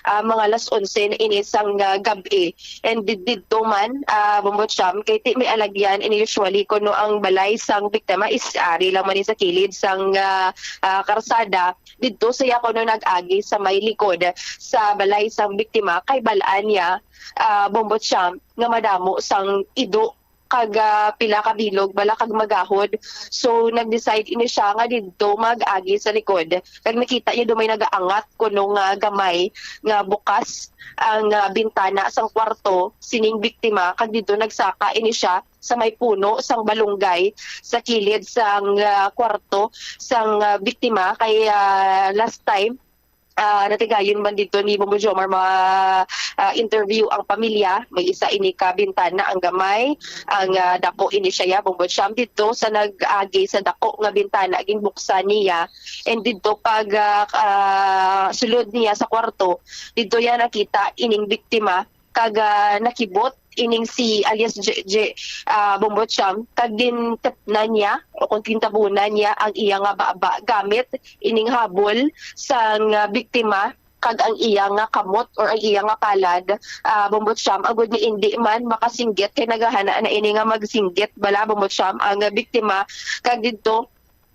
ah, mga alas onse na ini sang ah, gab-i. And did- didto man, ah, Bombo Cham, kay ti may alagyan ini usually kuno ang balay sang biktima is ari lang man ni sa kilid sang ah, ah, karsada. Didto siya kuno nag-agi sa may likod sa balay sang biktima kay bal-an niya, ah, Bombo Cham, nga madamo sang ido kag ah, pila ka bilog bala kag magahod. So nag-decide ini siya nga didto mag-agi sa likod, kag nakita niya dumay nagaangat kuno nga gamay nga bukas ang ah, bintana sang kwarto sining biktima, kag didto nagsaka ini siya sa may puno sang balunggay sa kilid sang ah, kwarto sang ah, biktima. Kay ah, last time ah, natigayon man didto ni Bombo Jomar ma ah, interview ang pamilya. May isa ini ka bintana ang gamay, ang ah, dako ini siya ya, Bombo Cham, didto sa nag-agi sa dako nga bintana ginbuksan niya. And didto pag ah, ah, sulod niya sa kwarto, didto ya nakita ining biktima kag ah, nakibot ining si alias J J ah, Bombo Cham, kag gintepnan niya o kung gintabunan niya ang iya nga baba gamit ining habol sang ah, biktima kag ang iya nga kamot or ang iya nga palad, ah, Bombo Cham, agud ni indi man makasinggit kay nagahana na ini nga magsinggit bala, Bombo Cham, ang ah, biktima. Kag didto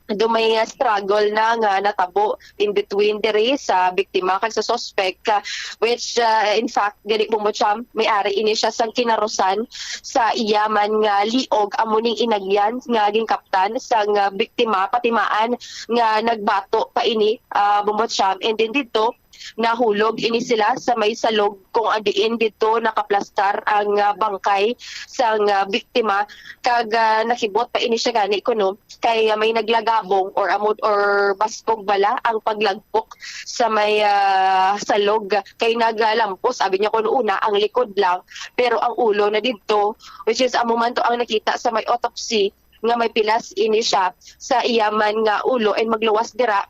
dumay nga struggle na nga natabo in between diri sa biktima kag sa suspect, ah, which ah, in fact gani, Bombo Cham, may ari ini siya sang kinarusan sa iya man nga liog, amo ning inagyan nga ginkaptan sang ah, biktima, patimaan nga nagbato pa ini, ah, Bombo Cham. And then didto nahulog ini sila sa may salog kung adiin didto nakaplastar ang ah, bangkay sang ah, biktima, kag ah, nakibot pa ini siya gani kuno kay ah, may naglagabong or amod or baskog bala ang paglagpok sa may ah, salog, kay naglampos, abi niya, kuno una ang likod lang, pero ang ulo na didto, which is amo man to ang nakita sa may autopsy nga may pilas ini siya sa iya man nga ulo. And magluwas dira,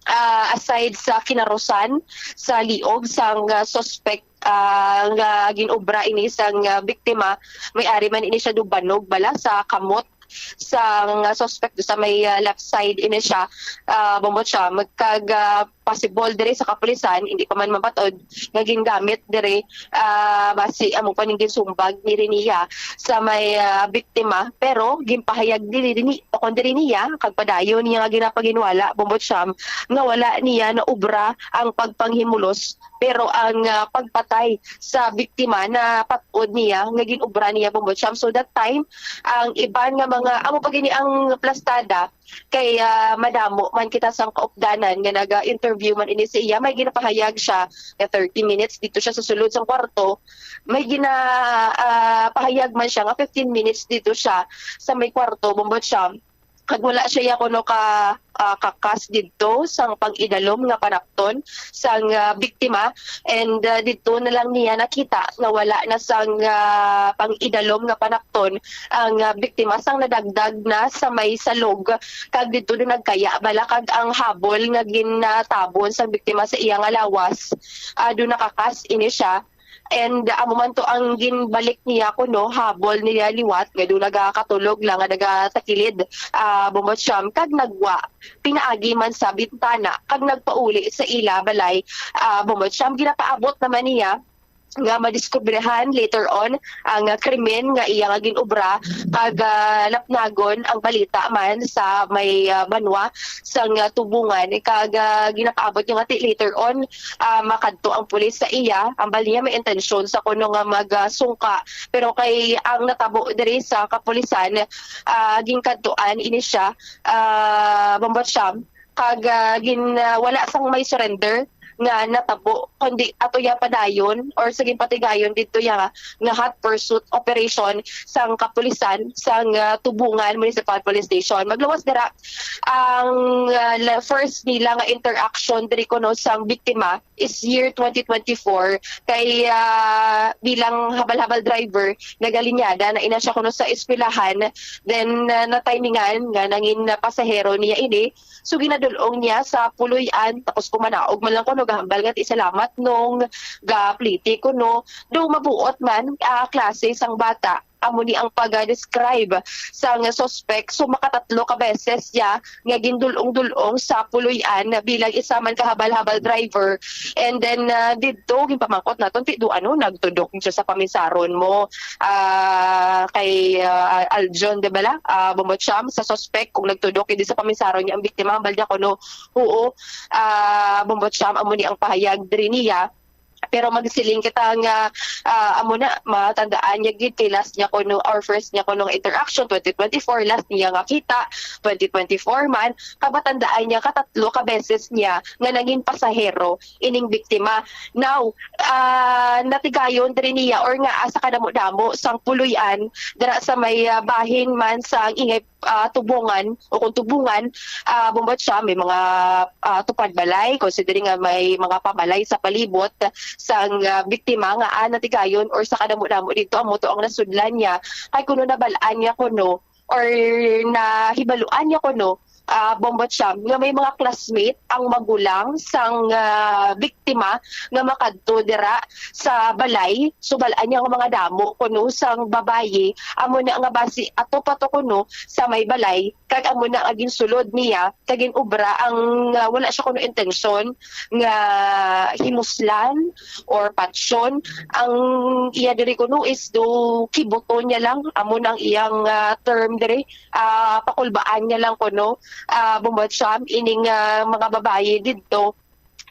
ah, aside sa kinarusan sa liog sang ah, suspect ah, nga ginobra ini sang ah, biktima, may ari man ini siya dubanog bala sa kamot sang ah, suspect sa may ah, left side ini siya, ah, Bombo Cham, kag ah, possible diri sa kapulisan hindi pa man mabatod nga gingamit diri, ah, basi amo pa ning ginsumbag ni Rinia sa may ah, biktima, pero ginpahayag diri ni o kon diri niya kag padayon niya nga ginapaginwala, Bombo Cham, nga wala niya naubra ang pagpanghimulos, pero ang ah, pagpatay sa biktima na pat-od niya nga ginubra niya, Bombo Cham. So that time, ang iban nga mga, amo pa gini ang plastada, kay ah, madamo man kita sang kaupdanan nga naga-interview man ini sa iya, may ginapahayag siya nga thirty minutes dito siya sa sulod sang kwarto, may gina ah, pahayag man siya nga fifteen minutes dito siya sa may kwarto, Bombo Cham, kag wala siya ya kuno ka ah, kakas didto sang pang-idalom nga panapton sang ah, biktima. And ah, didto na lang niya nakita nga wala na sang ah, pang-idalom nga panapton ang ah, biktima, sang nadagdag na sa may salog, kag didto din nagkaya bala kag ang habol nga ginatabon sang biktima sa iya nga lawas, ah, do nakakas ini siya. And amo man to ang ginbalik niya kuno, habol niya liwat nga do nagakatulog lang nga nagatakilid, ah, Bombo Cham, kag nagwa pinaagi man sa bintana kag nagpauli sa ila balay, ah, Bombo Cham. Ginapaabot naman niya nga madiskubrehan later on ang ah, krimen nga iya nga ginobra, kag ah, lapnagon ang balita man sa may ah, banwa sang ah, Tubungan, kag ah, ginapaabot niya nga ti later on ah, makadto ang pulis sa iya. Ang bali niya may intensyon sa kuno nga magsungka, pero kay ang natabo diri sa kapulisan, ah, ginkadtuan ini siya, ah, Bombo Cham, kag ah, gin ah, wala sang may surrender nga natabo, kundi ato ya padayon or sa ginpatigayon didto ya nga hot pursuit operation sang kapulisan sang, ah, Tubungan Municipal Police Station. Magluwas dira ang, ah, la-, first nila nga interaction diri kuno sang biktima is year twenty twenty-four kay, ah, bilang habal-habal driver nagalinyada na ina siya kuno sa eskwelahan, then, ah, natimingan nga nangin pasahero niya ini. So, ginadul-ong niya sa puloy-an, tapos pumanaog man lang kuno, gahambal nga ti salamat nung gapliti kuno. Do mabuot man, ah, klase sang bata. Amo ni ang pag-describe sang suspect. So, makatatlo ka beses siya nga gindul-ong-dul-ong sa puloy-an bilang isa man ka habal-habal driver. And then, ah, didto, ginpamangkot naton, ti do ano, nagtudok siya sa paminsaron mo, ah, kay, ah, Aljon, di ba la? Ah, Bombo Cham, sa suspect, kung nagtudok, hindi sa paminsaron niya ang biktima, ang balda ko, no? Oo, ah, Bombo Cham, amo ni ang pahayag diri niya. Pero magsiling kita nga, ah, amo na, matandaan niya gid kay last niya kuno, or first niya kuno nga interaction, twenty twenty-four, last niya nga kita, twenty twenty-four man, kamatandaan niya katatlo ka beses niya nga nangin pasahero ining biktima. Now, ah, natigayon diri niya or nga sa kadamo-damo sang puloy-an dira sa may, ah, bahin man sa Ingay, ah, Tubungan o kung Tubungan, ah, Bombo Cham, may mga, ah, tupad balay, considering nga may mga pabalay sa palibot sang, ah, biktima nga, ah, natigayon or sa kadamo-damo dito, amo to ang nasudlan niya. Kay kuno nabal-an niya kuno or nahibaluan niya kuno, ah, Bombo Cham, nga may mga classmate ang magulang sang, ah, biktima nga makadto dira sa balay. So, bal-an niya nga mga damo kuno sang babayi, amo na nga basi ato pa to kuno sa may balay, kag amo na nga ginsulod niya, kag ginobra ang, ah, wala siya kuno intensyon nga himuslan or patsyon. Ang iya diri kuno is do kibuton niya lang, amo na ang iyang, ah, term diri, ah, pakulbaan niya lang kuno, ah, Bombo Cham, ining, ah, mga babayi didto.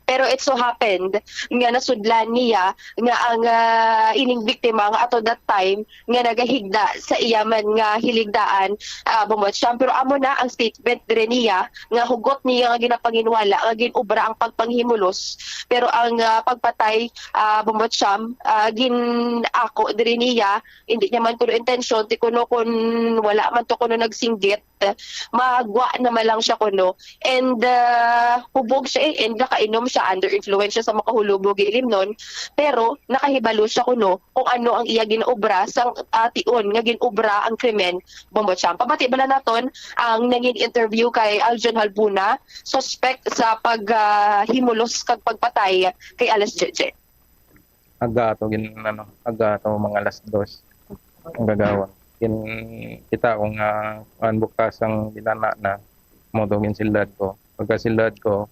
Pero it so happened nga nasudlan niya nga ang, ah, ining biktima nga ato that time nga nagahigda sa iya man nga hiligdaan, ah, Bombo Cham. Pero amo na ang statement dire niya nga hugot niya nga ginapanginwala nga gin-obra ang pagpanghimulos. Pero ang, ah, pagpatay, ah, Bombo Cham, ah, gin-ako dire niya, hindi niya man kuno intensyon, ti kuno kun wala man to kuno nagsinggit, magwa naman lang siya kuno. And, ah, hubog siya, eh, and nakainom siya, under influence siya sa makahulubog nga ilimnon. Pero nakahibalo siya kuno kung ano ang iya gin-obra sang, ah, tion nga gin-obra ang krimen, Bombo Cham. Pabati bala naton ang nangin interview kay Aljon Halbuna, suspect sa pag, ah, himulos kag pagpatay kay Alice Jeje. Aga to gin, ano, aga to mga alas dos ang gagawon. Gin kita ko nga kuan, bukas ang binana na, mo to ginsilad ko. Pagkasilad ko,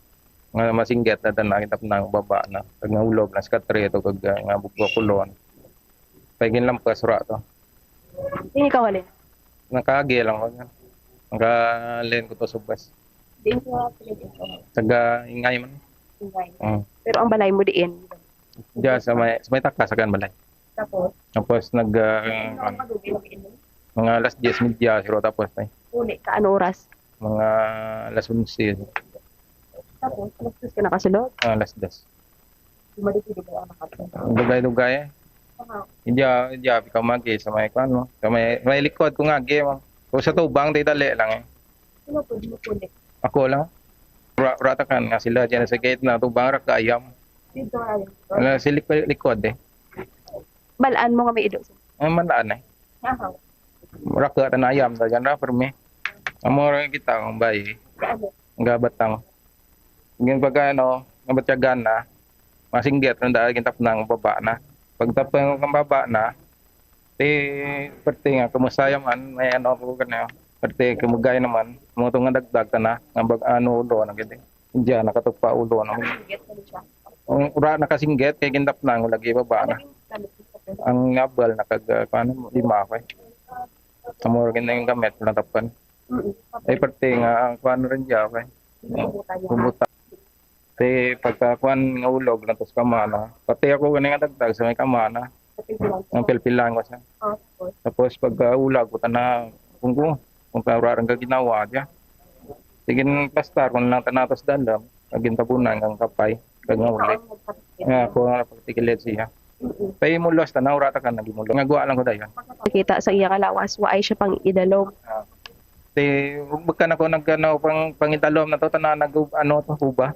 nga masinggit na tanan, kita pa nang baba na. Kag nahulog na sa katre to, kag, ah, nga bugwa kulon. Kay ginlampas ra to. Hindi ka wali. Nakaagi lang ko. Nakahalin ko to sa bus. Di ko pinag-ito. Taga Ingay man. Ingay. Mm. Pero ang balay mo diin? Diya sa may, sa may takas sa kan balay. Tapos? Tapos nag, ah, Ano ang madugay mo diin? Mga alas diyes medya, siguro tapos na eh. Uli ka, ano oras? Mga alas onse. Tapos, alas dos ka nakasulod? Ah, alas dos. Dumadugay-dugay ang nakapon. Dugay-dugay eh. Aha. Hindi, ah, hindi, ah, ikaw magi sa may kuan mo. Sa may, may likod ko nga, agi mo. O sa tubang, di dali lang eh. Sino po, di mo kulit? Ako lang. Ra-, ratakan nga sila dyan sa gate na tubang, raka ayam. Dito, ayam. Wala, sa likod, likod eh. Balaan mo nga may ido. Ay, malaan eh. Aha. Raka, tanayam, ta dyan ra, permi. Amo ra kita, ang bay. Ano? Ang gabatang. Yung pagka, ano, nabatyagan na, masinggit, ang daan, gintapnang baba na. Pagtapnang ang baba na, ti, perti nga, kumusta ya man, may ano ako ka na, perti kumugay naman, mo to nga dagdag ka na, nga bag, ano, ulo, ano, gid eh. Diyan, nakatupa ulo, ano. Masinggit na siya. Ang ura nakasinggit, kay gintapnang, lagi baba na. Ano yung gamit mo sa pwede? Ang abal, nakag, ah, paano mo, lima ako eh. Amo ra gid na yung gamit, natapkan. Mm. Ay, perti nga, ang kuan rin diya, okay. Hindi, buta niya. Bubuta. Ti pagkakuan nga ulog, lantos kamana. Pati ako gani nga dagdag sa may kamana. Pati siya. Ang pilpilan ko siya. Ah, tapos? Tapos pagkaulag ko, tana, kung ko, kung kaurarang ka ginawa diya. Sige, plastar ko na lang tanatos dalam, kag gintabunan kang kapay. Kag nga uli. Nga ako nga pagtikilid siya. Kay mulos ta na, wala ta ka nagimulong. Nga guwa lang ko dayon. Kita sa iya nga lawas, wa ay siya pang idalom. Ah. Ti, ug baka na ko nag-, ano, pang, pangidalom na to, tanan nag-, ano to, kuba.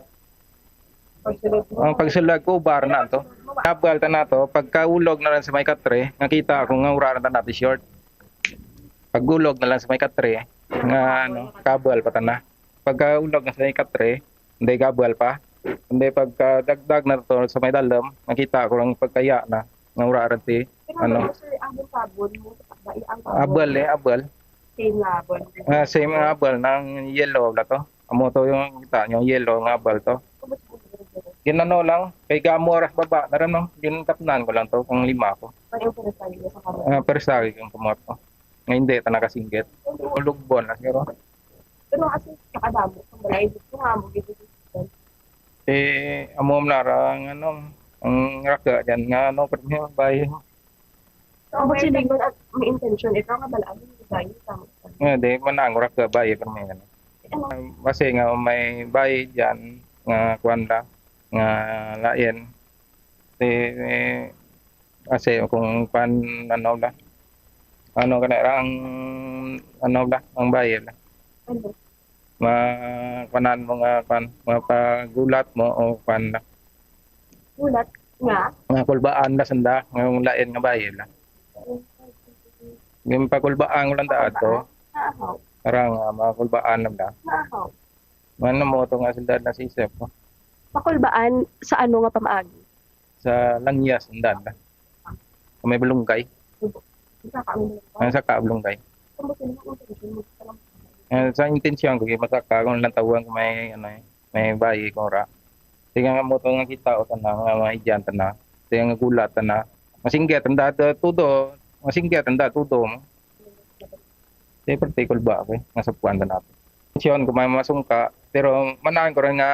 Ang pagsulag ko, bar na to. Abal ta na to, pagkaulog na lang sa may katre, nga kita ko nga wala na ta na ti short. Pagulog na lang sa may katre, nga ano, kabal pa ta na. Pagkaulog na sa may katre, hindi kabal pa. Hindi pagkadagdag na to sa may dalom, nakita ko lang pagkaya na, nga wala rin ti, Pero ano, ano, sir, ang sabon mo, ba, ang sabon? Abal eh, abal. Same nga abal. Ah, same nga abal, nang yellow na to. Amo to yung kita nyo, yellow nga abal to. Ginano lang, kay gamo oras baba na rin, no? Ginatapnan ko lang to, kung lima ko. Pareho pero sa iyo, sa kamot. Ah, pero sa akin yung kamot ko. Nga hindi, ta nakasinggit. Ulugbon na siguro. Pero kasi sa kadamo, kung balay dito nga, mo gito. Eh, amo na ra ang ano, ang raka dyan nga ano, pero may bahay. So, ang siling, may intention, ikaw nga balaan mo, bayi, tama. Nga, di, manang raka, bayi, pero may ano. Ano? Kasi nga may bayi dyan, nga kuwan la, nga lain. Di, eh, kasi kung kuwan, ano la, ano ka na, ang, ano la, ang bayi la. Ano? Ma-, kuwanan mo nga, kuwan, mapagulat mo o kuwan la. Gulat nga? Nga kulbaan na sanda, nga yung lain nga bayi la. Yung pakulbaan ko lang ta ato. Pakulbaan? Ah, how? Para nga, makulbaan lang da. Ah, how? Ano mo to nga sanda na sisip ko? Pakulbaan sa ano nga pamaagi? Sa Langyas, ang daan na. Sa may Balungkay. Ang sa Kaabulungkay. Ang sa Kaabulungkay. Ang sa intensyon ko, masaka kung lantawan ko may, ano, eh, may bayi ko ra. Tingnan nga mo to nga kita o tana, nga mga igyan tana. Tingnan nga gulat tana. Masinggit, ang daan, tudo. Masinggit, ang daan, tudo mo. Di, partikul ba ako eh? Nga sapuan na nato. Siyon, kung may masungka, pero manaan ko rin nga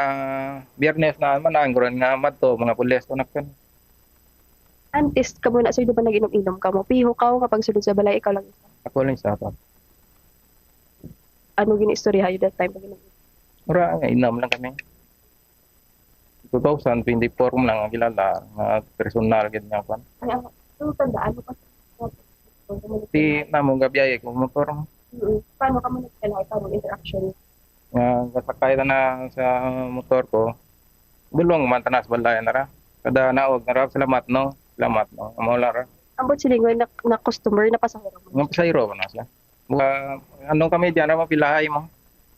Biyernes na, manaan ko rin nga madto, mga pulis, to nakon. Antes ka muna, sir, di ba nag-inom-inom ka mo? Piho ka o kapag sulod sa balay, ikaw lang isa? Ako lang isa ako. Ano gini-istoryahan yun that time pag inom? Mura nga, inom lang kami. Two thousand twenty-four mo lang ang kilala nga personal gid nga kwan. Ay, ang, ang tandaan mo pa sa Ti namo nga biyahe ko motor. Mm. Paano ka mo nagkilala? Paano interaction? Nga, kasakay na, na sa motor ko. Bulong man tanas balay na ra. Kada naog na ra, salamat no. Salamat no. Amo la ra. Ambot silingon na, na customer, na pasahero mo? Nga pasahero ko na siya. Mga, ano kami diyan, ano, pilahay mo?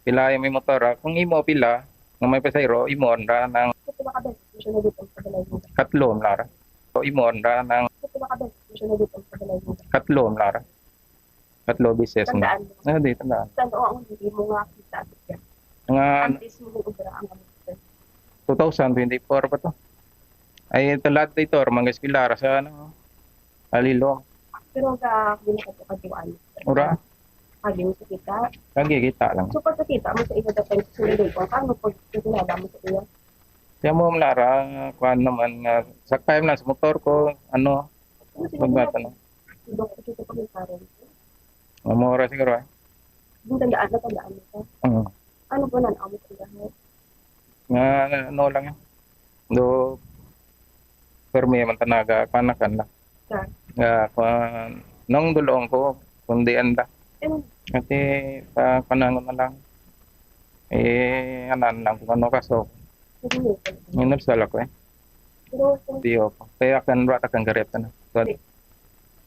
Pilahay mo yung motor, ah. Kung imo pila, nga may pasahero, imo ra nang Pila ka beses mo siya nagutang sa balay mo? Katlo, mlara. So, imo ra nang Pila ka beses mo siya nagutang sa balay mo? Katlo, mlara. Katlo beses na. Tandaan mo? Ah, di, tandaan. Tandaan ang hindi mo nga kita sa siya. Nga Antes mo nag-obra ang amon. Two thousand twenty-four pa to. Ay, talad dito, mga eskwela, sa ano, Alilo. Pero sa ginakatukaduan. Ura? Agi mo sa kita. Agi kita lang. So, pagkakita mo sa iya, dapat sa sulod ko, paano pag kakilala mo sa iya? Siya mo, mlara, kuan naman nga, sakay man sa motor ko, ano, Ano siya magmata na. Dok, ito sa pagkakaroon. Mamura siguro, eh. Yung tandaan na, tandaan mo ka. Mm. Ano po nan, amo sa iya? Nga, ano lang yan. Do, permi man tanaga, panakan lang. Sa? Nga, kwan, nung dulong ko, kundi anda. Ano? Ati, pa, panangon na lang. Eh, anan lang, kung ano kaso. Hindi. Universal ako eh. Pero, kung Di ako. Kaya kan, wala kang gareta na. So,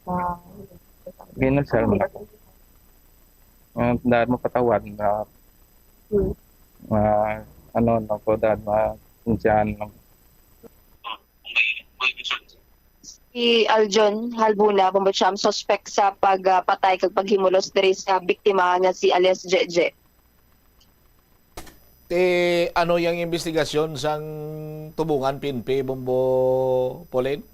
Ah, Universal mo na. Ang dahil mo patawad na, Hmm. ah, ano, no, ko dahil ma-, kung saan lang. Si Aljon Halbuna, Bombo Cham, suspek sa pagpatay kag paghimulos diri sa biktima nga si alias Jeje. Ti ano yang imbestigasyon sang Tubungan P N P, Bombo Pauline?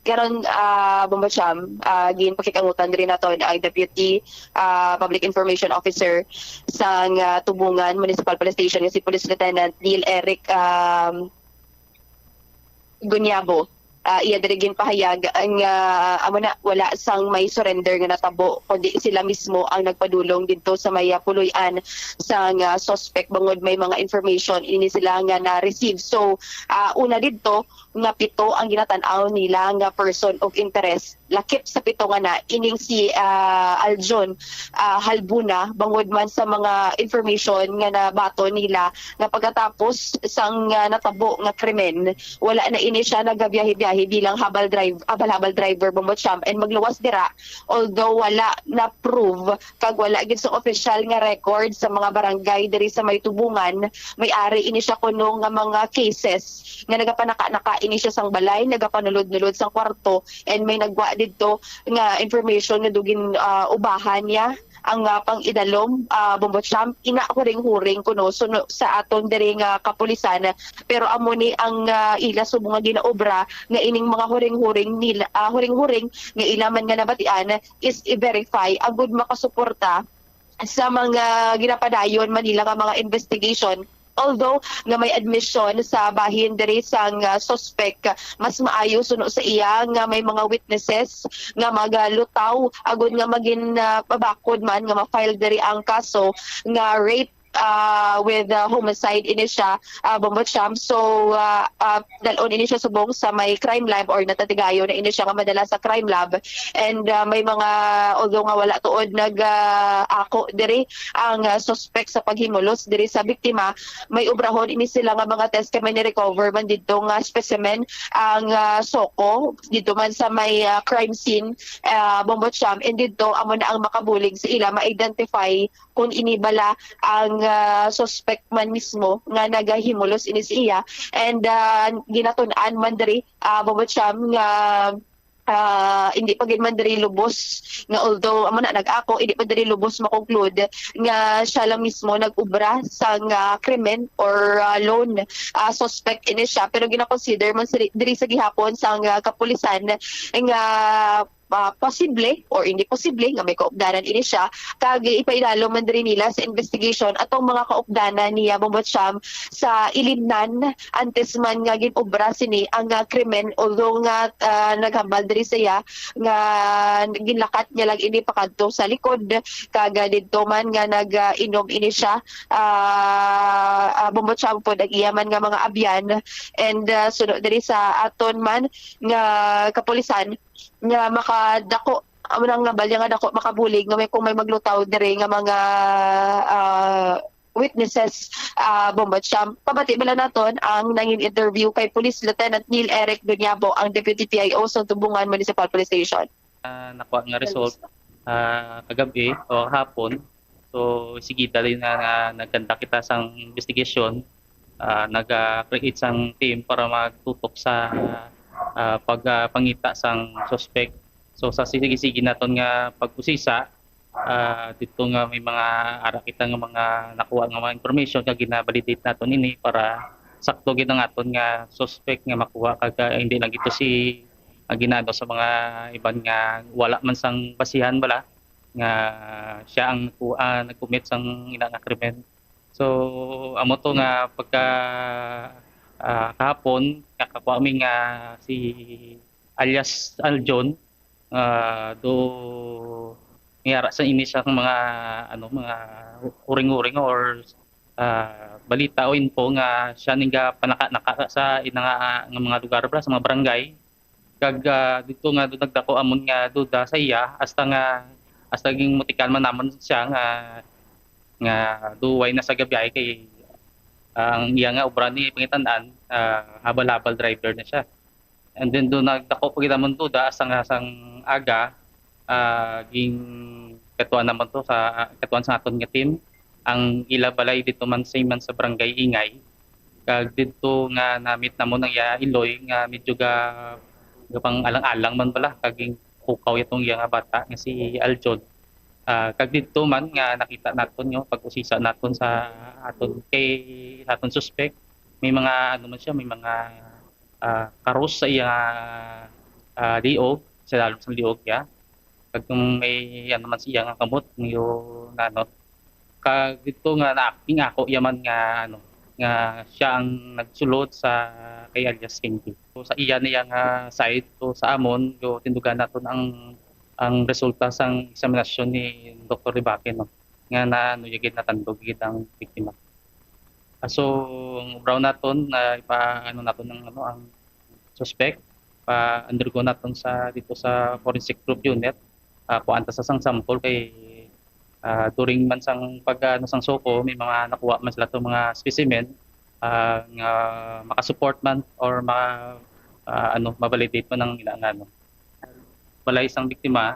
Karon, ah, Bombo Cham, ah, ginpakig-angutan diri naton ang Deputy, ah, Public Information Officer sang, ah, Tubungan Municipal Police Station nga si Police Lieutenant Neil Eric, um, Gunyabo. ah, iya diri ginpahayag nga amo na, wala sang may surrender nga natabo, kundi sila mismo ang nagpadulong didto sa may, ah, puloy-an sang, ah, suspect, bangod may mga information ini sila nga na-receive. So, ah, una didto nga pito ang ginatan-aw nila nga person of interest. Lakip sa pito nga na, ining si, ah, Aljon, ah, Halbuna, bangod man sa mga information nga nabaton nila nga pagkatapos sang, ah, natabo nga krimen, wala na ini siya nagabiyahe-biyahe bilang habal drive-, habal-habal driver, Bombo Champ, and magluwas dira, although wala na prove kag wala gid sa opisyal nga record sa mga barangay diri sa may Tubungan, may ari ini siya kuno nga mga cases nga nagapanaka-naka ini siya sang balay, nagapanulod-nulod sang kwarto, and may nagwa didto nga information nga dugin, ah, ubahan niya ang, ah, pang-idalom, ah, Bombo Champ, ina huring-huring kuno suno sa aton diri nga kapulisan. Pero amo ni ang, ah, ila subong nga ginaobra, nga ining mga huring-huring nila, ah, huring-huring nga ila man nga nabatian is i-verify agud makasuporta sa mga ginapadayon man nila nga mga investigation. Although nga may admission sa bahin diri sang, ah, suspect, mas maayo suno sa iya nga may mga witnesses nga magalutaw agud nga magin, ah, mabakod man nga ma-file diri ang kaso nga rape, ah, with, ah, homicide ini siya, ah, Bombo Champ. So, ah, ah, dalon ini siya subong sa may crime lab, or natatigayon na ini siya nga madala sa crime lab. And, ah, may mga, although nga wala tuod nag, ah, ako diri ang, ah, suspect sa paghimulos diri sa biktima, may obrahon ini sila nga mga test kay may ni-recover man didto nga specimen ang, ah, soko didto man sa may, ah, crime scene, ah, Bombo Champ. And didto amo na ang makabulig sa ila ma-identify kung ini bala ang, ah, suspect man mismo nga nagahimulos ini sa iya. And, ah, ginatun-an man diri, ah, Bombo Champ, nga, ah, hindi pa gid man diri lubos nga, although amo na nag-ako, hindi pa diri lubos makonclude nga siya lang mismo nag-ubra sang, ah, krimen or, ah, lone, ah, suspect ini siya. Pero gina-consider man sili-, diri sa gihapon sang, ah, kapulisan nga ah, posible or hindi posible nga may kaupdanan ini siya, kag ipaidalom man diri nila sa investigation atong mga kaupdanan niya, Bombo Champ, sa ilimnan antes man nga gin-obra sini ang, ah, krimen, although nga, ah, naghambal diri siya nga ginlakat niya lang ini pakadto sa likod, kag, ah, didto man nga nag-inom ini siya, ah, ah, Bombo Champ, pod ang iya man nga mga abyan. And, ah, suno diri sa aton man nga kapulisan, nga makadako, amo na nga balya nga dako makabulig nga may, kung may maglutaw diri nga mga, ah, witnesses, ah, Bombo Champ. Pabati bala naton ang nangin interview kay Police Lieutenant Neil Eric Duñabo, ang Deputy P I O sa Tubungan Municipal Police Station. Ah, nakuha nga result, ah, kagabi o kahapon. So, sige, dali na nga nagkanta kita sang investigation, ah, nag-create sang team para magtutok sa, ah, pag, ah, pangita sang suspect. So, sa sige-sige naton nga pag-usisa, ah, dito nga may mga ara kita nga mga nakuha nga mga information nga gina-validate naton ini para sakto gid ang aton nga suspect nga makuha, kag, ah, hindi lang ito si, ah, ginano sa mga iban nga wala man sang basihan bala nga siya ang ku-, ah, nag-commit sang ina nga krimen. So, amo to nga pagka, ah, kahapon, nakakuha mi nga si alias Aljon, ah, do may ara sa ini sa mga, ano, mga uring-uring or, ah, balita o info nga siya ning gapanaka-naka sa ina nga, nga mga lugar, bala, sa mga barangay. Kag, ah, dito nga do nagdako amon nga duda sa iya, hasta nga, hasta ging mutikan man namon siya nga, nga do way na sa gabi ay kay ang iya nga obra ni pangitan-an, ah, habal-habal driver na siya. And then do nagdako pa gid amon duda hasta nga sang aga, ah, ging katuan naman to sa, katuan sa aton nga team. Ang ila balay dito man, same man sa Barangay Ingay. Kag didto nga na-meet namon ang iya iloy nga medyo ga-, gapang-alang-alang man bala, kag ginhukaw yatong iya nga bata nga si Aljod. Ah, kag didto man nga nakita naton, no, pag-usisa naton sa aton kay, sa aton suspek, may mga, ano man siya, may mga, ah, karos sa iya, ah, liog, sa lalom sa liog niya. Kag kung may, ano man siya nga kamot, yung, ano, kag dito nga na-acting ako, yaman nga, ano, nga siya ang nagsulod sa kay alias Cindy. So, sa iya niya nga side, so sa amon, go tindugan naton ang, ang resulta sang eksaminasyon ni Doktor Ribaque, no, nga na, ano, yagid natandog gid ang biktima. Ah, so, ang obraw naton na ipa-, ano naton ang, ano, ang suspect, pa-undergo naton sa, dito sa forensic group unit. Ah, kuhaan ta sa sang sample kay, ah, during man sang pag, ano, sang SOCO, may mga nakuha man sila to mga specimen, ah, nga makasupport man or maka-, ah, ano, ma-validate man ang ila nga, ano, balay sang biktima.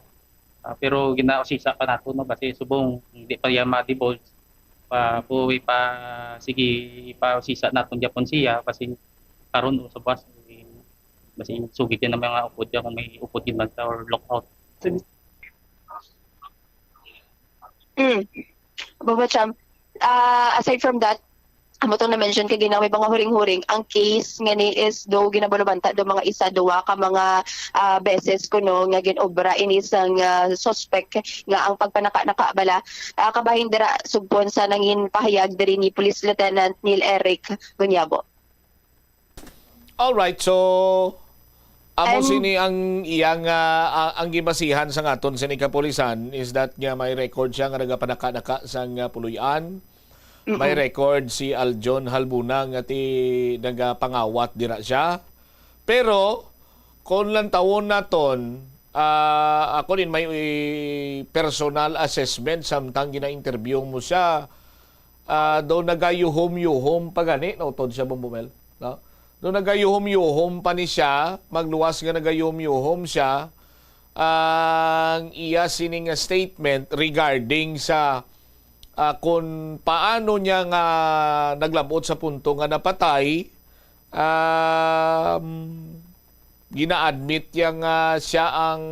Ah, pero ginausisa pa nato, no, kasi subong hindi pa iya ma-divulge pa, buhi pa, sige, ipausisa naton gyapon siya kasi karon o sa buwas, eh, basi sugid yan ang mga upod niya kung may upod yun man siya or lookout. Mm. Baba Cham, ah, aside from that, amo tong na-mention kay ginaw may mga huring-huring. Ang case nga ni is do ginabalubanta do mga isa duwa ka mga ah, beses kuno nga gin-obra ini sang ah, suspect nga ang pagpanaka-naka bala ah, kabahin dira sugpon sa nangin pahayag diri ni Police Lieutenant Neil Eric Gunyabo. Alright, so amo And- sini ang iyang ah, ah, ang gibasihan sa ngaton sini kapulisan is that nga may record siya nga nagapanaka-naka sang ah, puloy-an. May record si Aljon Halbuna nga ti nagapangawat dira siya. Pero kung lantawon naton, ah, ako din may personal assessment samtang gina-interview mo siya, ah, do nagayuhom-yuhom pa gani, nautod siya, Bombomel, no? Do nagayuhom-yuhom pa ni siya, magluwas nga nagayuhom-yuhom siya, ang iya sini nga statement regarding sa ah, kung paano niya nga naglabot sa punto nga napatay, um, gina-admit niya nga siya ang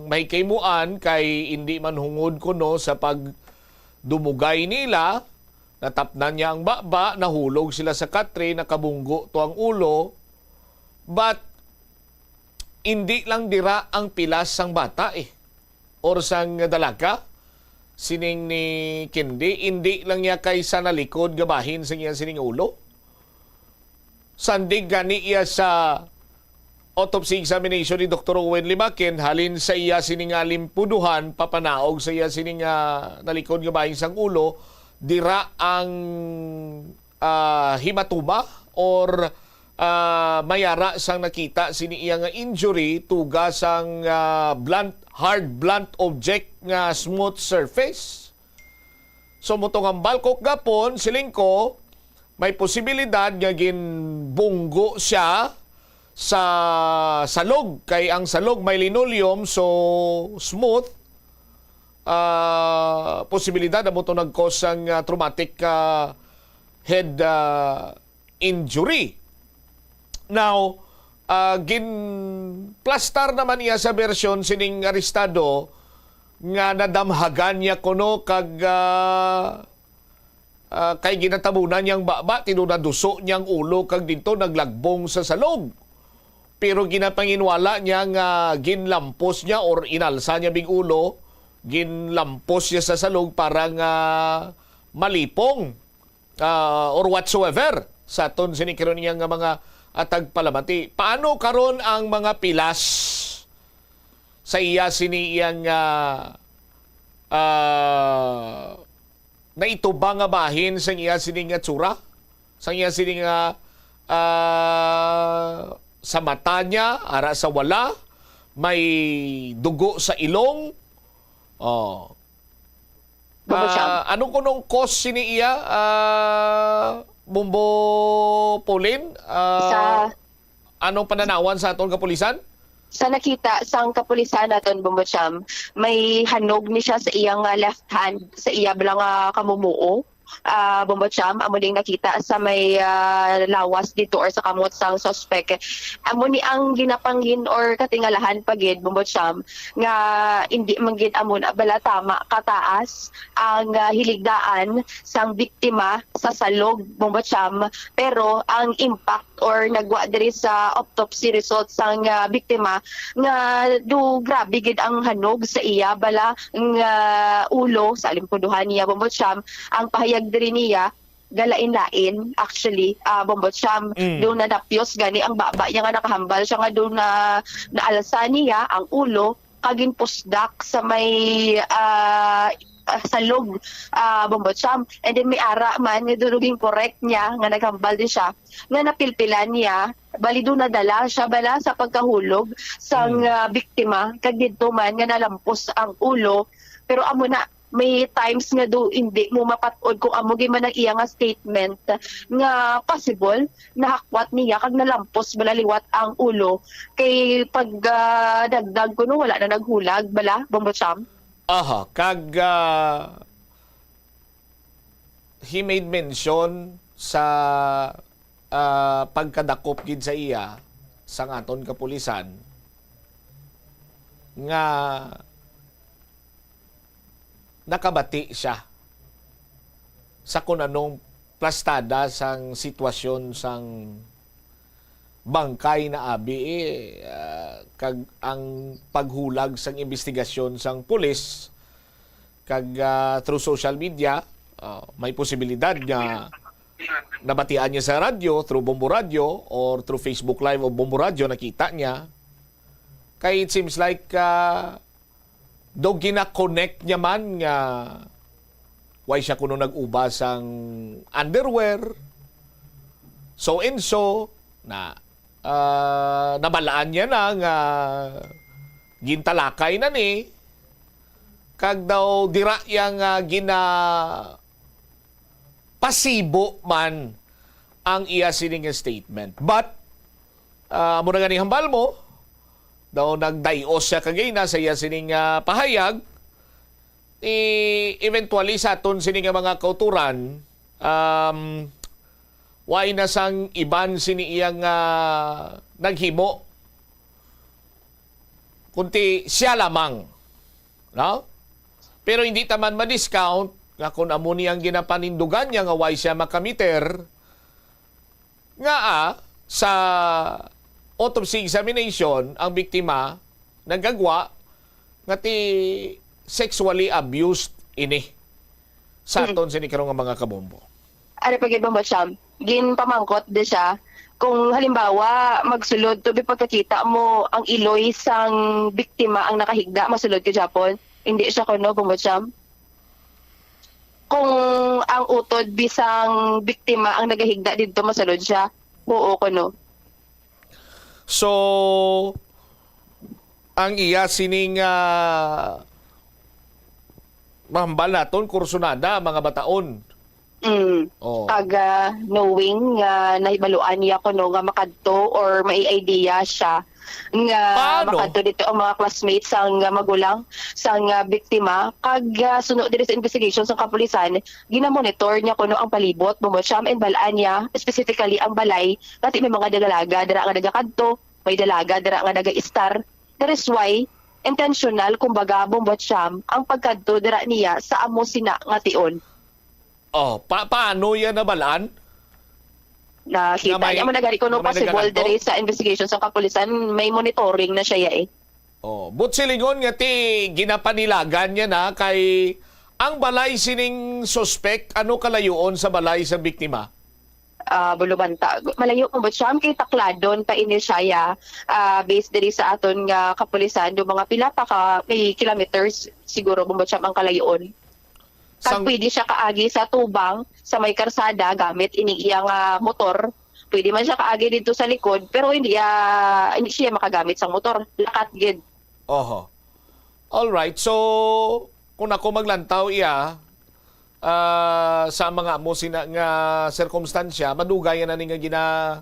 may kaimuan kay hindi man hungod kuno sa pagdumugay nila, natapnan niya ang baba, nahulog sila sa katre, nakabunggo to ang ulo, but hindi lang dira ang pilas sang bata eh, or sang dalaga, sining ni Kindi, hindi lang niya kay sa nalikod nga bahin sa iya sining ulo. Sandig gani iya sa autopsy examination ni Doktor Owen Limakin, halin sa iya sining nga limpuduhan, papanaog sa iya sining nga nalikod nga bahin sang ulo, dira ang ah, hematoma or ah, mayara sang nakita sini iya nga injury tuga sang ah, blunt, hard blunt object nga smooth surface. So mutong ang balkok gapon, siling ko, may posibilidad nga ginbunggo siya sa salog kay ang salog may linoleum, so smooth. Ah, posibilidad amo to nag-cause sang ah, traumatic ah, head ah, injury. Now, ah, ginplastar naman niya sa bersyon sining arestado nga nadamhagan niya kuno kag ah, ah, kay ginatabunan niyang baba, tinunaduso niyang ulo kag didto naglagbong sa salog. Pero ginapanginwala niya nga ginlampos niya or inalsa niya big ulo, ginlampos niya sa salog para nga malipong ah, or whatsoever sa aton sini karon niya nga mga ah, tagpalamati. Paano karon ang mga pilas sa iya sini iyang ah, ah, naitubang nga bahin sang iya sini nga tsura? Sang iya sini nga ah, sa mata niya, ara sa wala, may dugo sa ilong. Oh. Baba siya. Ah, ano kunong cause sini iya, ah, Bumbo Pauline? Ah, Sa anong pananawan sa aton kapulisan? Sa nakita sang kapulisan naton, Bombo Cham, may hanog ni siya sa iyang ah, left hand, sa iya bala nga kamumuo. Ah, Bombo Cham, amo ding nakita sa may ah, lawas dito or sa kamot sang suspect. Amo ni ang ginapangin or katingalahan pa gid, Bombo Cham, nga hindi man gid amo na bala tama kataas ang ah, hiligdaan sang biktima sa salog, Bombo Cham, pero ang impact or nagwa diri sa autopsy result sang ah, biktima nga do grabe gid ang hanog sa iya bala nga ulo sa alimpuduhan niya, Bombo Cham. Ang pahayag diri niya galain-lain, actually, ah, Bombo Cham. Mm. Doon na napyos gani ang baba niya nga nakahambal siya nga doon na naalsa niya ang ulo kag ginpusdak sa may, ah, ah, salog, ah, Bombo Cham. And then may ara man nga doon ginkorek niya nga naghambal din siya nga napilpilan niya, bali doon nadala siya bala sa pagkahulog sang, Mm. ah, biktima, kag didto man nga nalampos ang ulo. Pero amo na, may times nga do hindi mo mapat-od kung amo gid man ang iya nga statement nga possible nahakwat niya kag nalampos bala liwat ang ulo. Kay pag, ah, dagdag kuno wala na naghulag bala, Bombo Cham? Aha, kag, ah, he made mention sa, ah, pagkadakop gid sa iya sang aton kapulisan nga nakabati siya sa kun anong plastada sang sitwasyon sang bangkay na abi, eh, ah, kag ang paghulag sang imbestigasyon sang pulis kag, ah, through social media, ah, may posibilidad nga nabatian niya sa radyo, through Bombo Radyo or through Facebook Live o Bombo Radyo, nakita niya. Kay it seems like, ah, daw gina-connect niya man nga why siya kuno nag-uba sang underwear, so and so, na, ah, nabalaan niya na nga gintalakay na ni, kag daw dira iya nga gina-, pasibo man ang iya sini nga statement. But, ah, amo na gani hambal mo, daw nagday-os siya kagina sa iya sini nga pahayag, i-, eventually sa aton sini nga mga kauturan, um, way na sang iban sini iya nga naghimo, kundi siya lamang, no? Pero hindi ta man ma-discount nga kung amo ni ang ginapanindugan niya nga way siya makamiter, nga, ah, sa autopsy examination, ang biktima nagagwa nga ti sexually abused ini sa Mm. aton sini karon nga mga kabombo. Ari pa gid, Bombo Cham, ginpamangkot di siya kung halimbawa magsulod to bi pagkakita mo ang iloy sang biktima ang nakahigda, masulod ka gyapon? Hindi siya kuno, Bombo Cham? Kung ang utod bisang biktima ang nagahigda didto, masulod siya? Oo kuno. So, ang iya sining, ah, mahambal naton, kursunada, mga bataon. Mm. Oh. Kag, ah, knowing nga nahibaluan niya kuno nga makadto or may idea siya nga Paano? makadto dito ang mga classmates sang, ah, magulang sang, ah, biktima, kag, ah, suno diri sa investigation sang kapulisan, ginamonitor niya kuno ang palibot, Bombo Cham, and bal-an niya specifically ang balay, kati may mga dalaga dira nga nagakadto, may dalaga dira nga nagaistar. That is why intentional, kumbaga, Bombo Cham, ang pagkadto dira niya sa amo sina nga tion. Oh, pa-, paano yan nabalaan? Nakita Nga may, niya mo na gani kuno nga may possible nagalagto? diri sa investigation sa kapulisan, may monitoring na siya, eh. Oh, but silingon nga ti ginapanilagan niya na kay ang balay sining suspek, ano kalayuon sa balay sa biktima? Ah, Bulubanta. Malayo mo, but siya, kay Tacladon pa ini siya, ya. Ah, based diri sa aton nga kapulisan, do mga pila pa ka, may kilometers siguro, Bombo Cham, ang kalayoon. Kag Sang pwede siya kaagi sa tubang, sa may karsada, gamit ining iya nga motor. Pwede man siya kaagi dito sa likod, pero hindi, ah, hindi siya makagamit sang motor. Lakat gid. Oho. All right. So, kung ako maglantaw iya, ah, sa mga amo sina nga sirkumstansya, madugay na ni nga ginatutukan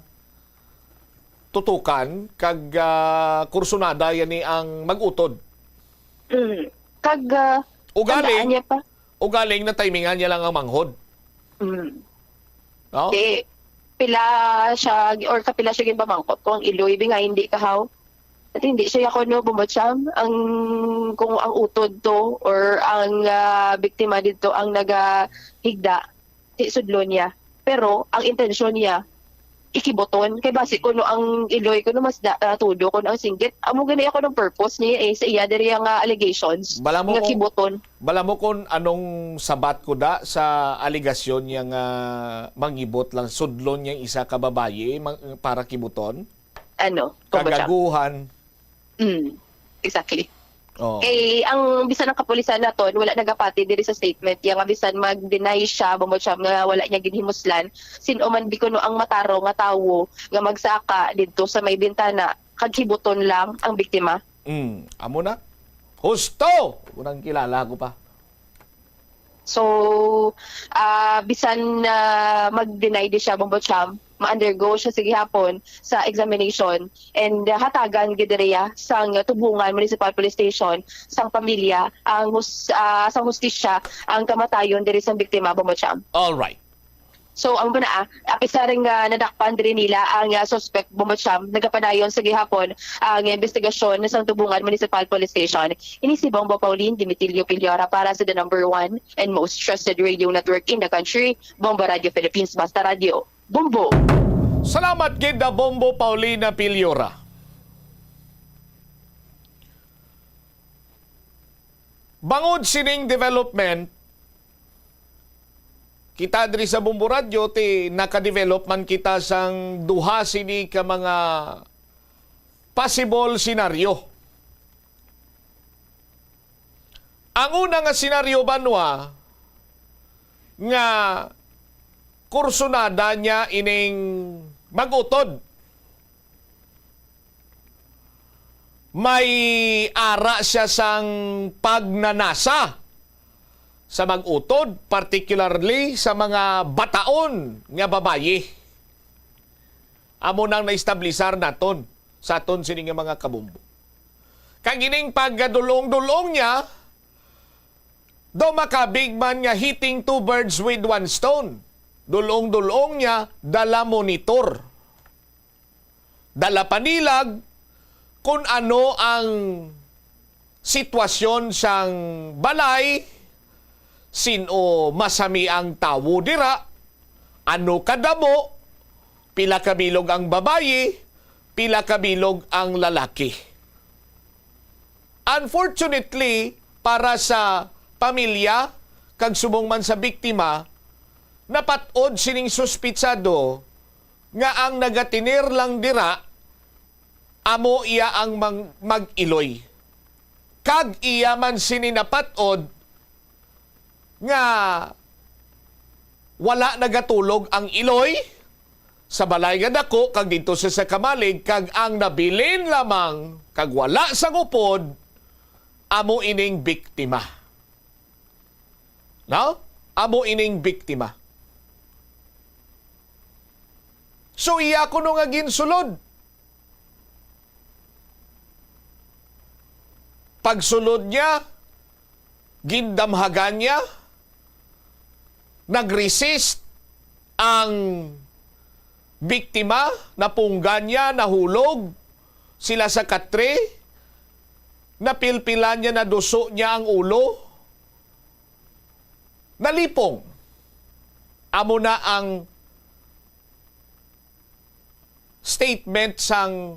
kag, ah, kursunada yan ni ang mag-utod. Mm. Kag, ah, Ugaling, tandaan niya pa. Ugaling na timingan niya lang ang manghod. Mm. No? Di, pila siya, or kapila siya ginpamangkot kung ang iloy, bi nga hindi kahaw. At hindi siya kuno, Bombo Cham, ang, kung ang utod to, or ang, ah, biktima dito ang nagahigda, di sudlo niya. Pero ang intensyon niya, ikibuton. Kay basi kuno ang iloy, kuno mas da, ah, tudo kuno ang singgit. Amo gani ako ng purpose niya, eh, sa iya diri nga allegations Bala mo nga kung kibuton. Bala mo kung anong sabat ko da sa aligasyon niya nga mangibot lang, sudlon niya isa ka babayi mang-, para kibuton? Ano, Kagaguhan. Mm, exactly. Oh. Kay ang bisan ang kapulisan naton wala nagapati diri sa statement niya nga bisan mag-deny siya, Bombo Cham, nga wala niya ginhimuslan, sin-o man bi kuno ang matarong nga tawo nga magsaka didto sa may bintana kag hibuton lang ang biktima. Mm, amo na. Husto! Unang kilala ko pa. So, ah, bisan, ah, mag-deny di siya, Bombo Cham, ma-undergo siya sa gihapon sa examination and, ah, hatagan gid diriya sang Tubungan Municipal Police Station sang pamilya ang hus-, ah, sang hustisya ang kamatayon diri sang biktima, Bombo Cham. All right. So, ang muna, ah, apisar nga nadakpan diri nila ang, ah, suspect, Bombo Cham, nagapadayon sa gihapon ang investigasyon sang Tubungan Municipal Police Station. Ini si Bombo Pauline Dimitilio Piliora para sa the number one and most trusted radio network in the country, Bombo Radio Philippines. Basta Radio, Bombo! Salamat gid na Bombo Paulina Piliora. Bangod sining development, kita diri sa Bombo Radio, ti naka-develop man kita sang duha sini ka mga possible senaryo. Ang una nga senaryo, Banwa, nga kursunada niya ining mag-utod. May ara siya sang pagnanasa sa mag-utod, particularly sa mga bataon nga babayi. Amo nang naestablisar naton sa aton sini nga mga kabumbo. Kag ining pagdulong-dulong niya, daw makabig man nga hitting two birds with one stone. Dulong-dulong niya, dala monitor. Dala panilag kung ano ang sitwasyon sang balay, sin-o masami ang tawo dira, ano kadamo, pila ka bilog ang babayi, pila ka bilog ang lalaki. Unfortunately, para sa pamilya kag subong man sa biktima, napat-od sining suspitsado nga ang nagatener lang dira amo iya ang mang-, mag-iloy. Kag iya man sini napat-od nga wala nagatulog ang iloy sa balay nga dako kag didto sa, sa kamalig, kag ang nabilin lamang kag wala sang upod amo ining biktima. No? Amo ining biktima. So, iya kuno nga ginsulod. Pagsulod niya, gindamhagan niya, nag-resist ang biktima, napunggan niya, nahulog sila sa katre, napilpilan niya, naduso niya ang ulo, nalipong. Amo na ang statement sang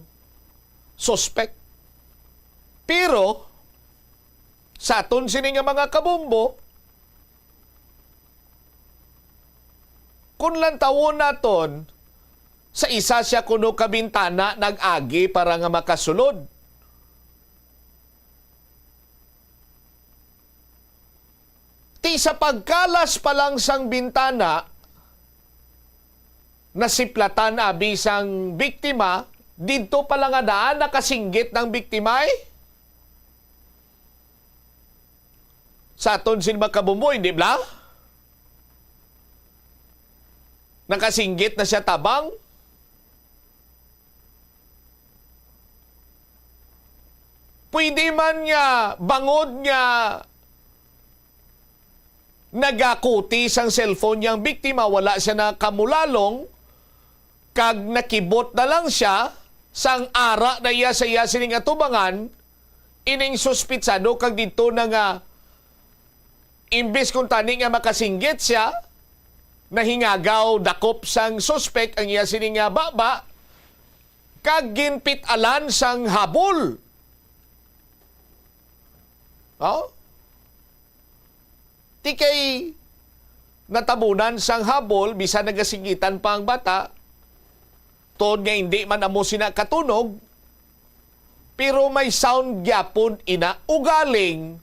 suspect. Pero, sa aton sini nga mga kabumbo, kung lantawon naton, sa isa siya kuno ka bintana nag-agi para nga makasulod. Ti sa pagkalas pa lang sang bintana, nasiplatan abi sang biktima, didto pa lang nga daan nakasinggit ang biktima, eh. Sa aton sin makabumboy, di ba? Nakasinggit na siya tabang. Pwede man nga bangod nga nagakuti sang cellphone niyang biktima, wala siya nakamulalong, kag nakibot na lang siya, sang ara na iya sa iya sining atubangan, ining suspitsado, kag didto na nga, imbis kung tani nga makasinggit siya, nahingagaw dakop sang suspek ang iya sini nga baba, kag ginpit-alan sang habol. Oh? Ti kay natabunan sang habol, bisan nagasingitan pa ang bata, tod nga indi man amo sina katunog, pero may sound gyapon ina. Ugaling,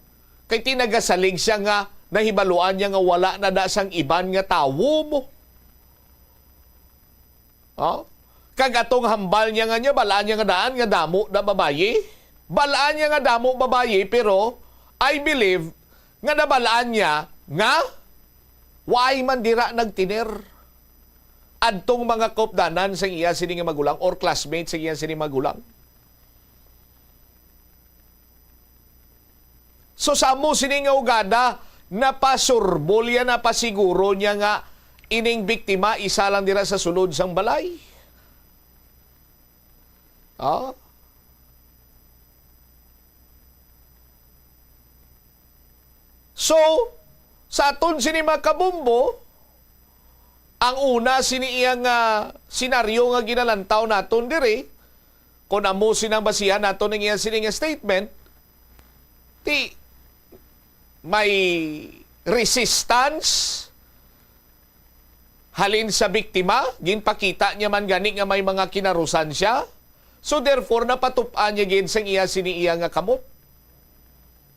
kay ti nagasalig siya nga nahibaluan niya nga wala na da sang iban nga tawo mo. Oh? Kag atong hambal niya nga niya, balaan niya nga daan nga damo na babayi. Balaan niya nga damo babayi, pero I believe nga nabalaan niya nga why man dira nagtiner adtong mga kaupdanan sang iya sini nga magulang or classmates sang iya sini magulang. So, sa amo sini nga ugada, napasurbol ya, napasiguro niya nga ining biktima isa lang dira sa sulod sang balay. Ah? So, sa aton sini, mga kabombo, ang una sini iya nga senaryo nga ginalantaw naton diri, kung amo sinang basihan naton ang iya sini nga statement, ti may resistance halin sa biktima, ginpakita niya man gani nga may mga kinarusan siya. So therefore, napatup-an niya gid sang iya sini iya nga kamot.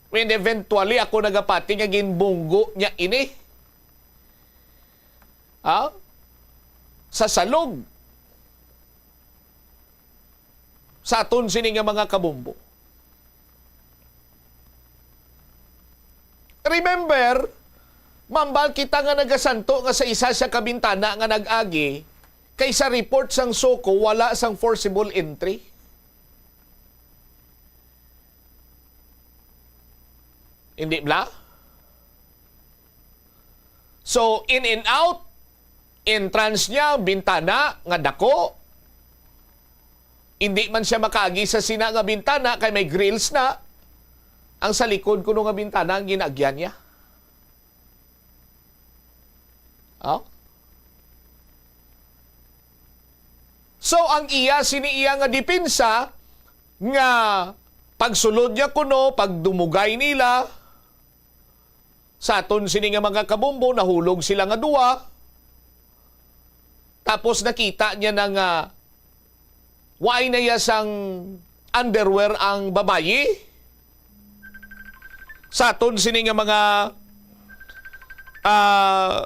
And eventually, ako nagapati nga ginbunggo niya ini. Ha? Sa salog. Sa aton sini nga mga kabombo. Remember, mambal kita nga nagasanto nga sa isa sa kabintana nga nag-agi, kay sa report sang SOCO, wala sang forcible entry. Hindi bla? So, in and out, entrance niya, bintana nga dako. Hindi man siya makaagi sa sina nga bintana kay may grills na. Ang sa likod kuno nga bintana ang ginaagyan niya. Oh? So, ang iya sini iya nga depensa nga pagsulod niya kuno, pagdumugay nila, sa aton sini nga mga kabombo, nahulog sila nga duwa. Tapos nakita niya na nga waay na iya sang underwear ang babayi. Sa aton sini nga mga, ah,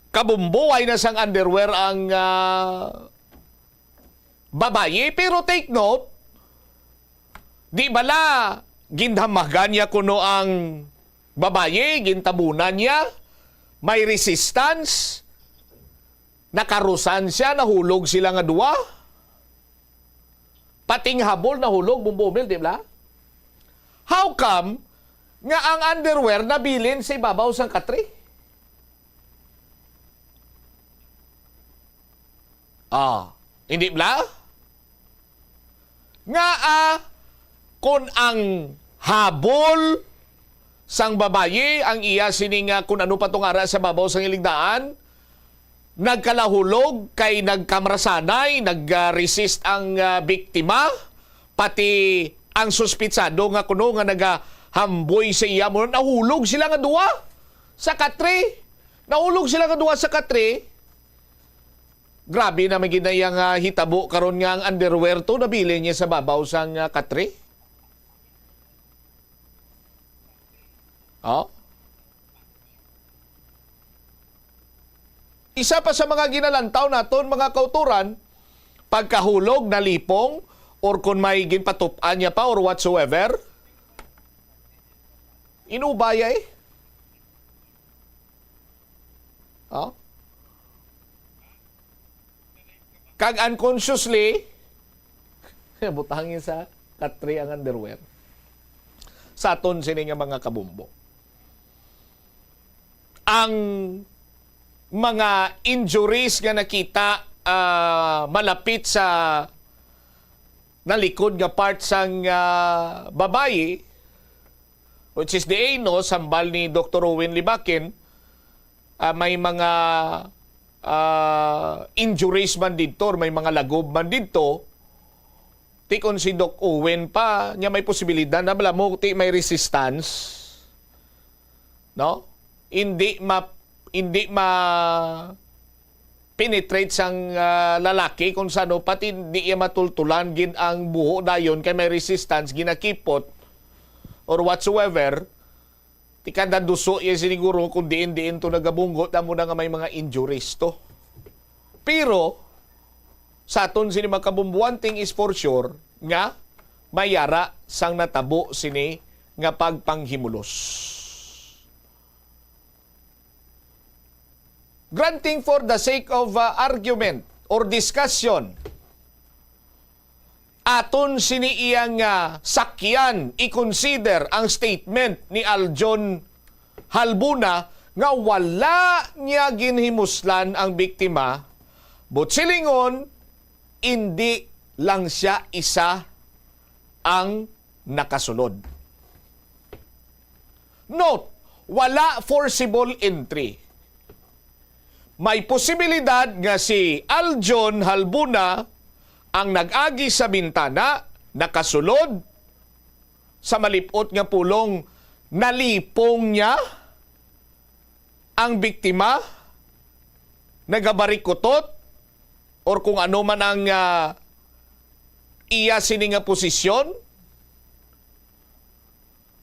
kabombo, waay na sang underwear ang, ah, babayi. Pero take note, di bala gindamagan niya kuno ang babayi, gintabunan niya, may resistance, nakarusan siya, nahulog sila nga duwa. Pating habol nahulog, Bombo Mel, di bala? How come nga ang underwear nabilin sa ibabaw sang katre? Ah, hindi bala? Nga, ah, kun ang habol sang babayi, ang iya sini nga kun ano pa tong ara sa babaw sang iligdaan, nagkalahulog kay nagkamrasanay, nag-resist ang, ah, biktima, pati ang suspitsado nga kuno nga nagahamboy sa iya, mo nahulog sila nga duha sa katre. Nahulog sila nga duha sa katre. Grabe naman gid na iya nga hitabo karon nga ang underwear to nabilin niya sa babaw sang, ah, katre. Oh? Isa pa sa mga ginalantaw naton, mga kauturan, pagkahulog, nalipong, or kung may ginpatup-an niya pa, or whatsoever, inubaya eh. Oh? Kag unconsciously, butangin sa katre ang underwear. Sa aton sini nga mga kabumbo. Ang mga injuries nga nakita, ah, malapit sa nalikod nga part sang, ah, babayi, which is the anus, hambal ni Doktor Owen Libakin, ah, may mga, ah, injuries man didto or may mga lagob man didto, ti kon si Doc Owen pa, nya may posibilidad na bala mo ti may resistance, no? Hindi ma-, hindi ma-penetrate sang, ah, lalaki kung sano, pati di iya matultulan gid ang buho dayon kay may resistance, ginakipot or whatsoever. Ti kada duso iya siniguro kung diin-diin to nagabunggo, amo na nga may mga injuries to. Pero, sa aton sini mga kabombo, one thing is for sure, nga may yara sang natabo sini nga pagpanghimulos. Granting for the sake of, uh, argument or discussion, aton sini iya nga sakyan i-consider ang statement ni Aljon Halbuna nga wala niya ginhimuslan ang biktima, but silingon, indi lang siya isa ang nakasulod. Note, wala forcible entry. May posibilidad nga si Aljon Halbuna ang nag-agi sa bintana, nakasulod sa malip-ot nga pulong, nalipong niya ang biktima, nagabarikutot, or kung ano man ang, ah, iya sini nga posisyon,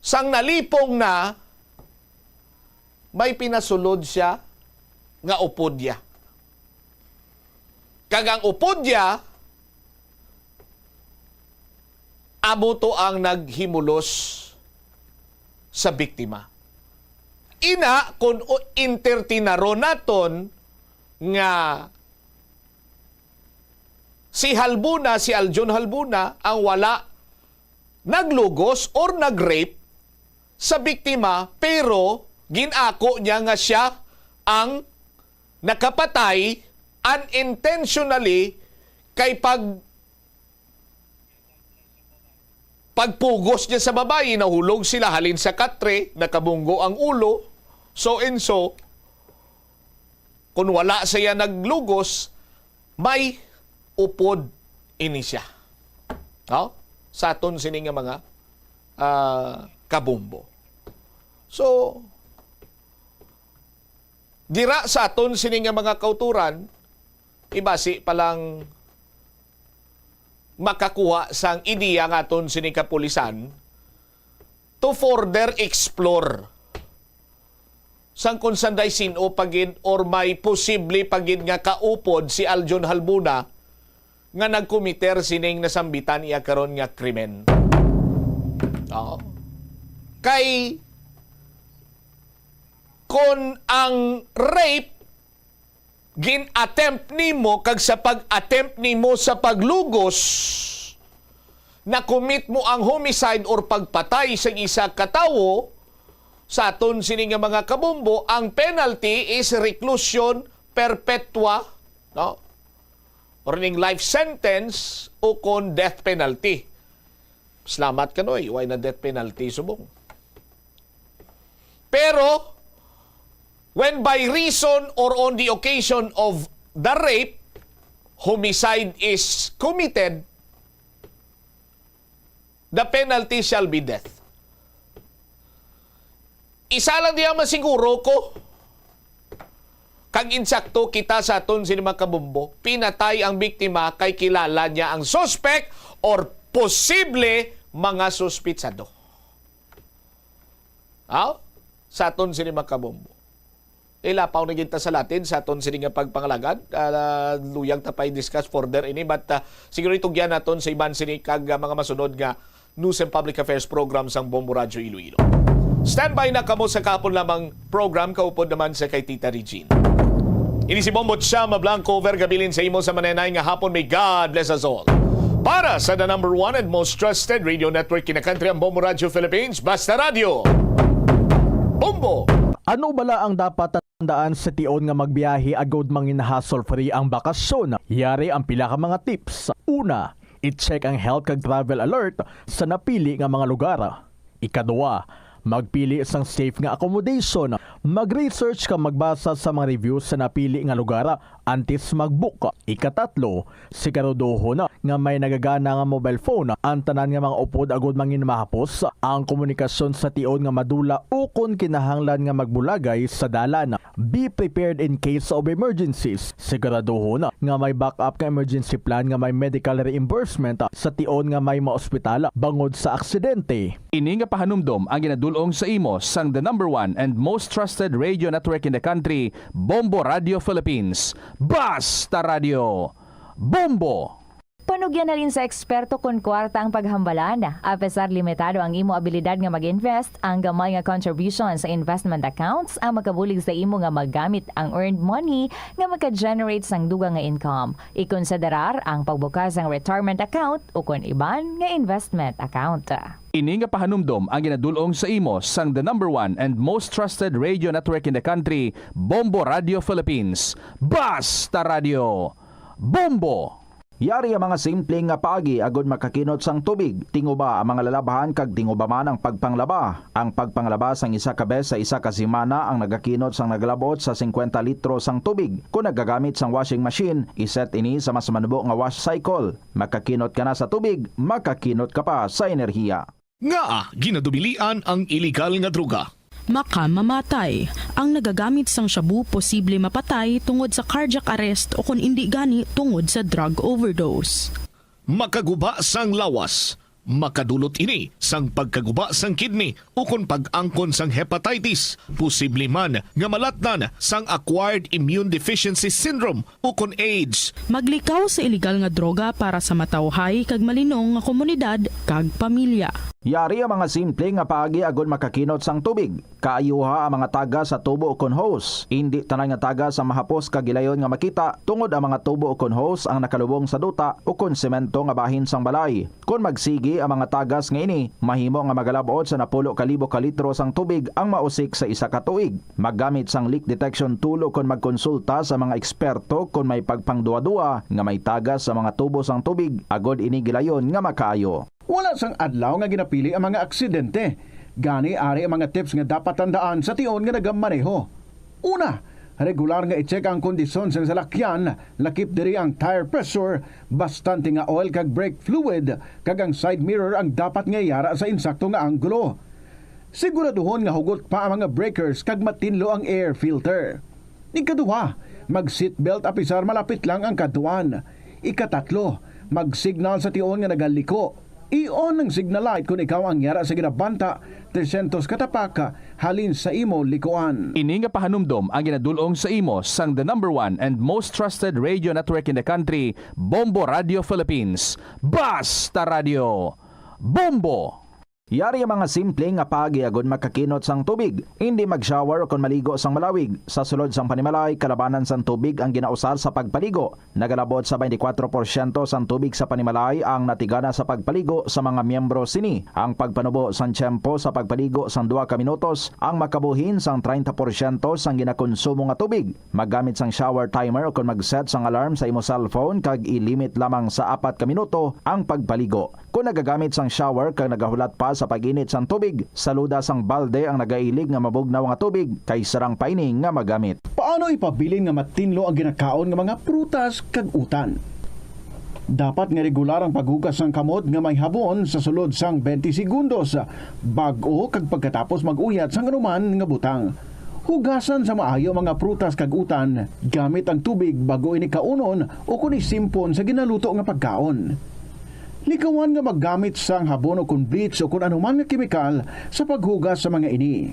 sang nalipong na, may pinasulod siya nga upod niya. Kag ang upod niya, amo to ang naghimulos sa biktima. Ina, kung u-, entertinaron naton nga si Halbuna, si Aljon Halbuna, ang wala naglugos or nag-rape sa biktima, pero gin-ako niya nga siya ang nakapatay unintentionally kay pag pagpugos niya sa babayi, nahulog sila halin sa katre, nakabunggo ang ulo, so and so. Kung wala siya naglugos, may upod ini siya. No? Sa aton sini nga mga, ah, kabombo. So, dira sa aton sini nga mga kauturan, ibasi pa lang makakuha sang ideya nga aton sini kapulisan to further explore sang kung sanday sin-o pa gid or may posible pa gid nga kaupod si Aljon Halbuna nga nagkomiter sining nasambitan iya karon nga krimen. Oo. Kay kon ang rape gin-attempt nimo kag sa pag-attempt nimo sa paglugos, na-commit mo ang homicide or pagpatay sa isa ka tawo, sa aton sini nga mga kabombo, ang penalty is reclusion perpetua, no? Or ning life sentence o kon death penalty. Salamat kanoy, way na death penalty subong. Pero, when by reason or on the occasion of the rape, homicide is committed, the penalty shall be death. Isa lang diya masiguro ko, kag insakto kita sa aton sini mga kabombo, pinatay ang biktima kay kilala niya ang suspect or posible mga suspitsado. Aw? Sa aton sini mga kabombo. Ilapaw na gid ta sa Latin sa aton sini nga pagpangalagad. Ah, luyag ta pa'y discuss further ini, but, ah, siguro itugyan naton sa iban sini kag, ah, mga masunod nga news and public affairs program sang Bombo Radyo Iloilo. Standby na kamo sa kahapon lamang program, kaupod naman sa kay Tita Regine. Ini si Bombo Chama Blanco, overgabilin sa imo sa manenay nga hapon. May God bless us all. Para sa the number one and most trusted radio network in the country, ang Bombo Radyo Philippines, Basta Radyo. Bombo! Ano bala ang dapat tandaan sa tion nga magbiyahe agod mangin hassle-free ang bakasyon? Yari ang pila ka mga tips. Una, i-check ang health kag travel alert sa napili nga mga lugar. Ikaduha, Magpili sang safe nga accommodation. Mag-research kag magbasa sa mga reviews sa napili nga lugar antes mag-book. Ikatatlo, siguraduhon nga may nagagana nga mobile phone ang tanan nga mga upod agud mangin mahapos ang komunikasyon sa tion nga madula ukon kinahanglan nga magbulagay sa dalan. Be prepared in case of emergencies. Siguraduhon nga may backup nga emergency plan nga may medical reimbursement sa tion nga may maospital bangod sa aksidente. Ini nga pahanumdom ang ginadul-ong sa imo sang the number one and most trusted radio network in the country, Bombo Radio Philippines. Basta Radio, Bombo! Panugyan na rin sa eksperto kon kwarta ang paghambalan. Apesar limitado ang imo abilidad nga mag-invest, ang gamay nga contribution sa investment accounts ang makabulig sa imo nga magamit ang earned money nga maka-generate sang dugang nga income. Ikonsiderar ang pagbukas sang retirement account ukon iban nga investment account. Ini nga pahanumdom ang ginadul-ong sa imo sang the number one and most trusted radio network in the country, Bombo Radio Philippines. Basta Radio, Bombo! Yari ang mga simple nga paagi agud makakinot sang tubig. Tinguba ang mga lalabhan kag tinguba man ang pagpanglaba. Ang pagpanglaba sang isa ka bes sa isa ka semana ang nagakinot sang nagalabot sa singkwenta litro sang tubig. Kon nagagamit sang washing machine, iset ini sa mas manubo nga wash cycle. Makakinot ka na sa tubig, makakinot ka pa sa enerhiya. Ngaa ginadubilian ang iligal nga droga? Makamamatay. Ang nagagamit sang shabu posible mapatay tungod sa cardiac arrest o kon indi gani tungod sa drug overdose. Makaguba sang lawas. Makadulot ini sang pagkaguba sang kidney ukon pag-angkon sang hepatitis, posible man nga malatnan sang acquired immune deficiency syndrome ukon AIDS. Maglikaw sa iligal nga droga para sa matawhay kag malinong nga komunidad kag pamilya. Yari ang mga simple nga paagi agud makakinot sang tubig. Kaayuha ang mga tagas sa tubo ukon hose. Indi tanan nga tagas ang mahapos kag gilayon nga makita, tungod ang mga tubo ukon hose ang nakalubong sa duta ukon semento nga bahin sang balay. Kon magsigi ang mga tagas nga ini, mahimo nga magalab-ot sa napulo ka libo ka litro sang tubig ang mausik sa isa ka tuig. Maggamit sang leak detection tool ukon magkonsulta sa mga eksperto kon may pagpangduwa-duwa nga may tagas sa mga tubo sang tubig, agod ini gilayon nga makaayo. Wala sang adlaw nga ginapili ang mga aksidente. Gani, ari ang mga tips nga dapat tandaan sa tion nga nagamaneho. Una, regular nga i-check ang kondisyon sang salakyan, lakip diri ang tire pressure, bastante nga oil kag brake fluid, kag ang side mirror ang dapat nga yara sa insakto nga anggulo. Siguraduhon nga hugot pa ang mga breakers kag matinlo ang air filter. Ikaduha, mag-seatbelt apisar malapit lang ang kadtuan. Ikatatlo, mag-signal sa tion nga nagaliko. I-on ang signal light kon ikaw ang yara sa ginabanta trescientos ka tapak halin sa imo likuan. Ini nga pahanumdom ang ginadul-ong sa imo sang the number one and most trusted radio network in the country, Bombo Radio Philippines. Basta Radio, Bombo! Yari ang mga simple nga paagi agud makakinot sang tubig. Indi mag-shower ukon maligo sang malawig. Sa sulod sang panimalay, kalabanan sang tubig ang ginausar sa pagpaligo. Nagalabot sa twenty-four porsyento sang tubig sa panimalay ang natigana sa pagpaligo sa mga miyembro sini. Ang pagpanubo sang tiyempo sa pagpaligo sang duha ka minutos ang makabuhin sang treinta porsyento sang ginakonsumo nga tubig. Maggamit sang shower timer ukon mag-set sang alarm sa imo cellphone kag i-limit lamang sa apat ka minuto ang pagpaligo. Kon nagagamit sang shower kag nagahulat pa sa pag-init sang tubig, saluda sang balde ang nagailig nga mabugnaw nga tubig kay sarang pa ini nga magamit. Paano ipabilin nga matinlo ang ginakaon nga mga prutas kag utan? Dapat nga regular ang paghugas sang kamot nga may habon sa sulod sang twenty segundos bag-o kag pagkatapos mag-uyat sang anuman nga butang. Hugasan sa maayo ang mga prutas kag utan gamit ang tubig bag-o ini kaunon ukon isimpon sa ginaluto nga pagkaon. Likawan nga maggamit sang habon ukon bleach ukon anuman nga kemikal sa paghugas sa mga ini.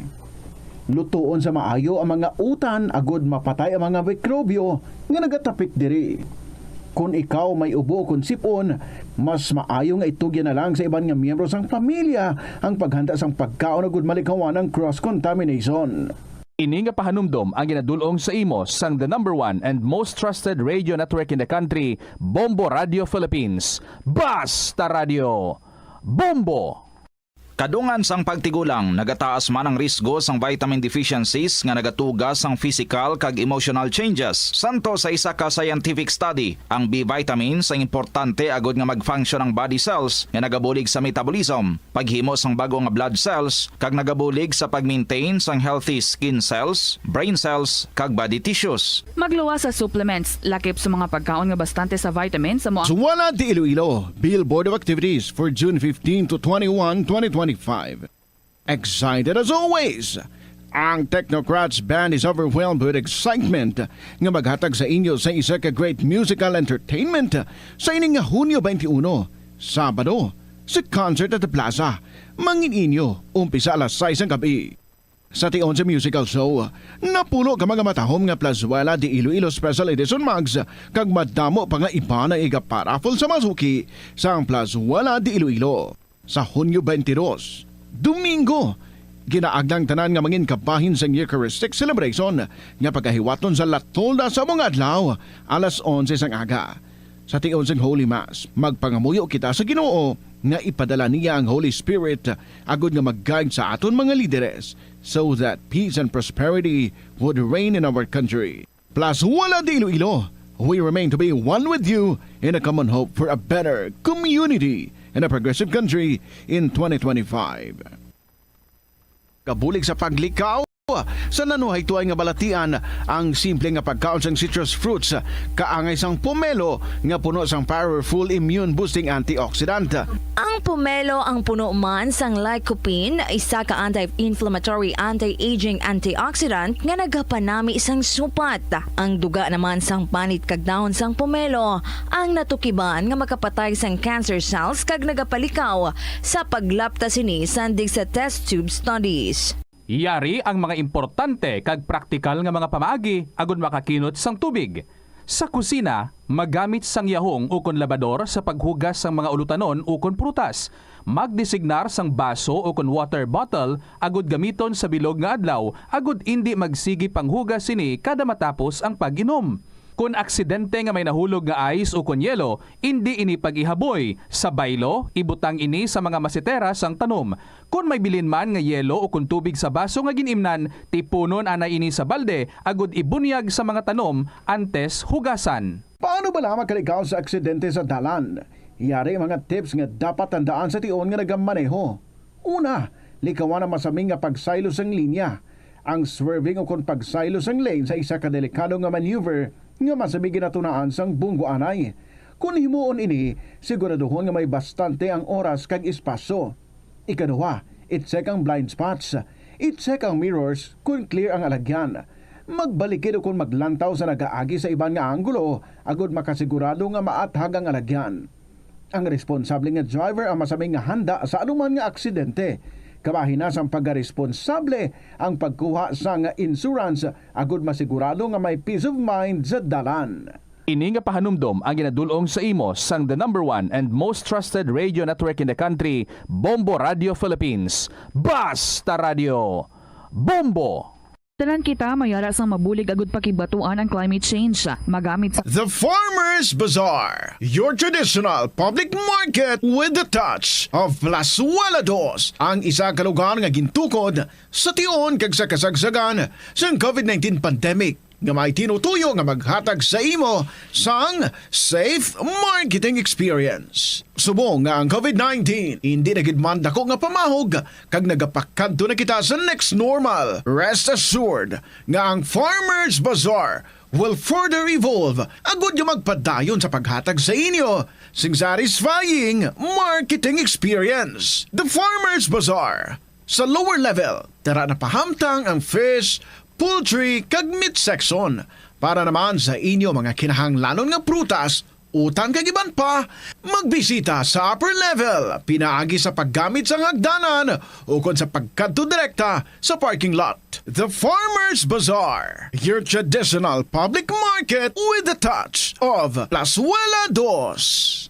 Lutoon sa maayo ang mga utan agod mapatay ang mga mikrobyo nga nagatapik diri. Kon ikaw may ubo ukon sip-on, mas maayo nga itugyan na lang sa iban nga miyembro sang pamilya ang paghanda sang pagkaon agud malikawan ang cross contamination. Ini nga pahanumdom ang ginadul-ong sa imo sang the number one and most trusted radio network in the country, Bombo Radio Philippines. Basta Radio, Bombo! Kadungan sang pagtigulang, nagataas man ang risgo sang vitamin deficiencies nga nagatuga sang physical kag emotional changes. Santo sa isa ka scientific study, ang B vitamins ang importante agud nga mag-function ang body cells nga nagabulig sa metabolism, paghimo sang bag-o nga blood cells, kag nagabulig sa pag-maintain sang healthy skin cells, brain cells, kag body tissues. Magluwas sa supplements, lakip sa mga pagkaon nga bastante sa vitamins sa mo. Suwala di Iloilo, Bill Board of Activities for June fifteen to twenty-one, twenty twenty-five. Excited as always! Ang Technocrats Band is overwhelmed with excitement nga maghatag sa inyo sa isa ka great musical entertainment sa ining nga Hunyo twenty-one, Sabado, sa Concert at the Plaza. Mangin inyo, umpisa alas sais ang gabi. Sa tion sa musical show, napulo ka mga matahom nga Plazuela de Iloilo Special Edition mugs kag madamo pa nga iba na iga-paraffle sa masuki sang Plazuela de Iloilo. Sa Hunyo twenty-two, Domingo, ginaagda ang tanan nga mangin kabahin sang Eucharistic celebration nga pagahiwaton sa La Tolda sa mga adlaw, alas onse sang aga. Sa tion sang Holy Mass, magpangamuyo kita sa Ginoo nga ipadala niya ang Holy Spirit agud nga mag-guide sa aton mga lideres, so that peace and prosperity would reign in our country. Plazuela de Iloilo, we remain to be one with you in a common hope for a better community and a progressive country in twenty twenty-five. Kabulig sa paglikaw sa nanuhaytoy nga balatian, ang simple nga pagkaon sang citrus fruits kaangay sang pomelo nga puno sang powerful immune-boosting antioxidant. Ang pomelo ang puno man sang lycopene, isa ka anti-inflammatory, anti-aging antioxidant nga nagapanami sang supat. Ang duga naman sang panit kag dahon sang pomelo ang natukiban nga makapatay sang cancer cells kag nagapalikaw sa paglapta sini sandig sa test tube studies. Yari ang mga importante kag praktikal nga mga pamaagi agud makakinot sang tubig. Sa kusina, magamit sang yahong ukon labador sa paghugas sang mga ulutanon ukon prutas. Magdesignar sang baso ukon water bottle agud gamiton sa bilog nga adlaw agud indi magsigi panghugas sini kada matapos ang pag-inom. Kon aksidente nga may nahulog nga ice ukon yelo, indi ini pag-ihaboy. Sa baylo, ibutang ini sa mga masetera sang tanom. Kon may bilin man nga yelo ukon tubig sa baso nga gin-imnan, tipunon anay ini sa balde agud ibunyag sa mga tanom antes hugasan. Paano bala makalikaw sa aksidente sa dalan? Yari mga tips nga dapat tandaan sa tion nga nagamaneho. Una, likawan ang masami nga pagsaylo sang linya. Ang swerving ukon pagsaylo sang lane sa isa ka delikado nga maneuver nga masami ginatunaan sang bunggo anay. Kon himuon ini, siguraduhon nga may bastante ang oras kag espasyo. Ikaduha, i-check ang blind spots. I-check ang mirrors kon clear ang alagyan. Magbalikid ukon maglantaw sa nagaagi sa iban nga anggulo agud makasigurado nga maathag ang alagyan. Ang responsable nga driver ang masami nga handa sa anuman nga aksidente. Kabahin na sang pagkaresponsable ang pagkuha sang insurance agud masigurado nga may peace of mind sa dalan. Ini nga pahanumdom ang ginadul-ong sa imo sang the number one and most trusted radio network in the country, Bombo Radio Philippines. Basta Radio, Bombo! Tanan kita mayara sang mabulig agud pakibatuan ang climate change. Magamit sa The Farmers Bazaar, your traditional public market with the touch of Plazuela Dos, ang isa ka lugar nga gintukod sa tion kag sa kasagsagan sang COVID nineteen pandemic, nga may tinutuyo nga maghatag sa imo sang safe marketing experience. Subong nga ang COVID nineteen indi na gid man dako nga pamahog kag nagapakadto na kita sa next normal, rest assured nga ang Farmers Bazaar will further evolve agud nga magpadayon sa paghatag sa inyo sing satisfying marketing experience. The Farmers Bazaar. Sa lower level, dara na pahamtang ang fish, poultry, kag meat section. Para naman sa inyo mga kinahanglanon nga prutas, utang kag iban pa, magbisita sa upper level pinaagi sa paggamit sang hagdanan ukon sa pagkadto direkta sa parking lot. The Farmers Bazaar, your traditional public market with the touch of Plazuela Dos.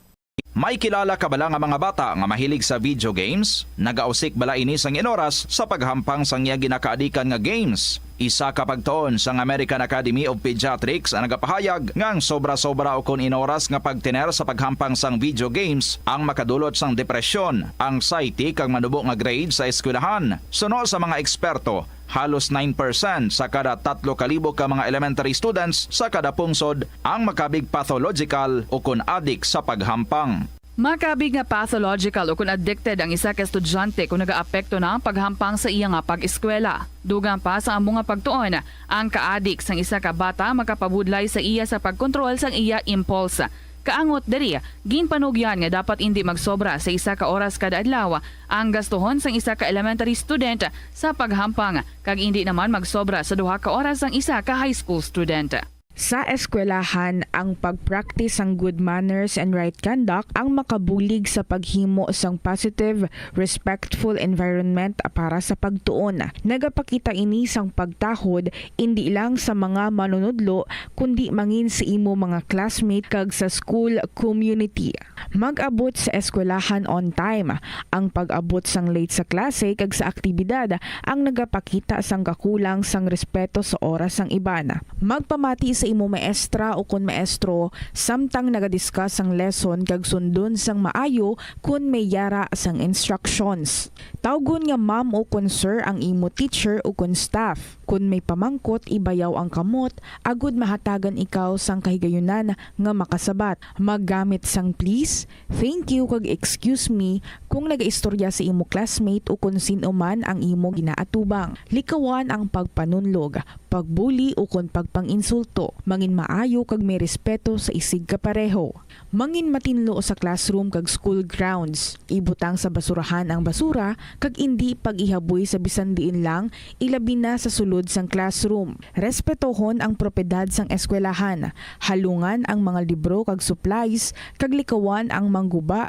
May kilala ka bala nga mga bata nga mahilig sa video games? Nagausik bala ini sang inoras sa paghampang sang iya ginakaadikan nga games? Isa ka pagtuon sang American Academy of Pediatrics ang nagapahayag nga ang sobra-sobra ukon inoras nga pagtener sa paghampang sang video games ang makadulot sang depresyon, anxiety, kag manubo nga grade sa eskwelahan. Suno sa mga eksperto, halos nine percent sa kada tatlo ka libo ka mga elementary students sa kada pungsod ang makabig pathological ukon adik sa paghampang. Makabig nga pathological ukon addicted ang isa ka estudyante kon nagaapekto na ang paghampang sa iya nga pag-eskwela. Dugang pa sa amo nga pagtuon, ang kaadik sang isa ka bata makapabudlay sa iya sa pagkontrol sang iya impulse. Kaangot diri, ginpanugyan nga dapat indi magsobra sa isa ka oras kada adlaw ang gastuhon sang isa ka elementary student sa paghampang, kag indi naman magsobra sa duha ka oras ang isa ka high school student. Sa eskwelahan, ang pag-practice sang good manners and right conduct ang makabulig sa paghimo sang positive, respectful environment para sa pagtuon. Nagapakita ini sang pagtahod indi lang sa mga manunudlo, kundi mangin sa imo mga classmate kag sa school community. Mag-abot sa eskwelahan on time. Ang pag-abot sang late sa klase kag sa aktibidad ang nagapakita sang kakulang sang respeto sa oras sang iban. Magpamati sa imo maestra ukon maestro samtang nagadiscuss ang lesson kag sundon sang maayo kon may yara sang instructions. Tawgon nga ma'am ukon sir ang imo teacher ukon staff. Kon may pamangkot, ibayaw ang kamot agud mahatagan ikaw sang kahigayunan nga makasabat. Maggamit sang please, thank you, kag excuse me kung nagaistorya sa imo classmate o kon sin-o man ang imo ginaatubang. Likawan ang pagpanunlog, pagbuli, o kon pagpang-insulto. Mangin maayo kag may respeto sa isigkapareho. Mangin matinlo sa classroom kag school grounds. Ibutang sa basurahan ang basura kag indi pag-ihaboy sa bisan diin lang, ilabi na sa sulod sang classroom. Respetohon ang propiedad sang eskwelahan. Halungan ang mga libro kag supplies, kag likawan ang mangguba.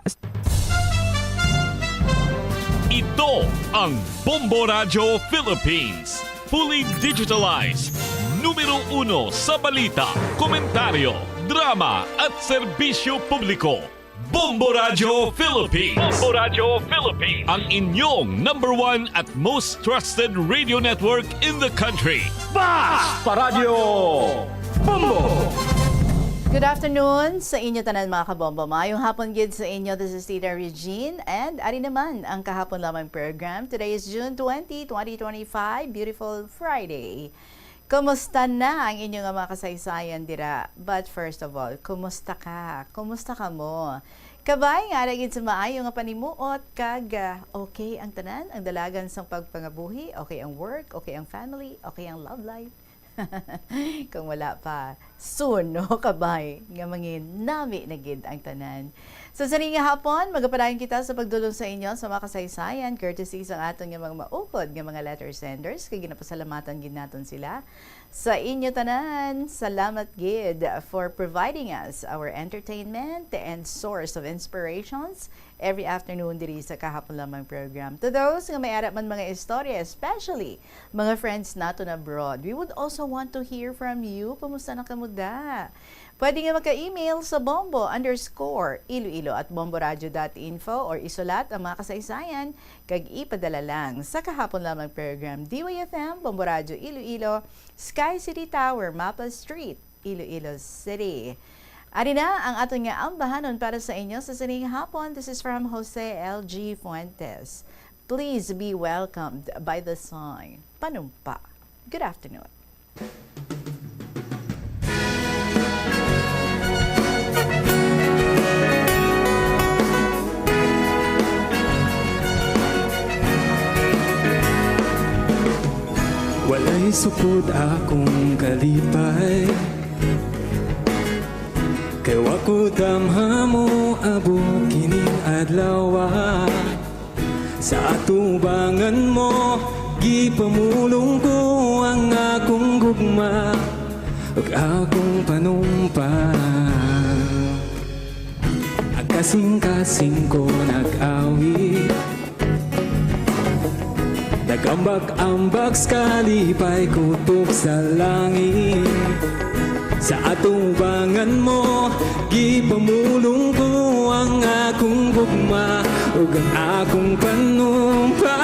Ito ang Bombo Radyo Philippines. Fully digitalized. Numero uno sa balita, komentaryo, drama, at serbisyo publiko. Bombo Radyo Philippines. Bombo Radyo Philippines. Ang inyong number one at most trusted radio network in the country. Bas pa Radyo Bombo! Good afternoon sa inyo tanan, mga kabombo. Maayong hapon gid sa inyo. This is Tita Regine, and ari naman ang kahapon lamang program. Today is June twenty, twenty twenty-five. Beautiful Friday. Kumusta na ang inyo nga mga kasaysayan dira? But first of all, kumusta ka? Kumusta ka mo? Kabay nga ara gid sa maayo nga panimuot kag, ah, okay ang tanan, ang dalagan sang pagpangabuhi, okay ang work, okay ang family, okay ang love life. Kung wala pa, soon, no? Kabay nga manginami na gid ang tanan. So, sa ning hapon, magapadayon kita sa pagdulong sa inyo sa mga kasaysayan, courtesy sa aton nga mga maupod nga mga letter senders, kay ginapasalamatan gid naton sila. Sa inyo tanan, salamat gid for providing us our entertainment and source of inspirations every afternoon diri sa Kahapon Lamang program. To those nga may ara man mga istorya, especially mga friends naton abroad, we would also want to hear from you. Kumusta na kamo da? Pwede nga magka-email sa bombo underscore iloilo at bomboradio dot info or isulat ang mga kasaysayan kag ipadala lang sa Kahapon Lamang program, D Y F M, Bombo Radio Iloilo, Sky City Tower, Mapa Street, Iloilo City. Ari na ang aton nga ambahanon para sa inyo sa sining hapon. This is from Jose L G Fuentes. Please be welcomed by the song Panumpa. Good afternoon. Walay supod akong kalipay, kay wa ko damha mo abot kining adlaw. Sa atubangan mo, gipamulong ko ang akong gugma ug akong panumpa. Kasing-kasing ko nag-awit, nag-ambak-ambak sa kalipay, kutob sa langit. Sa atubangan mo, gipamulong ko ang akong gugma ug ang akong panumpa.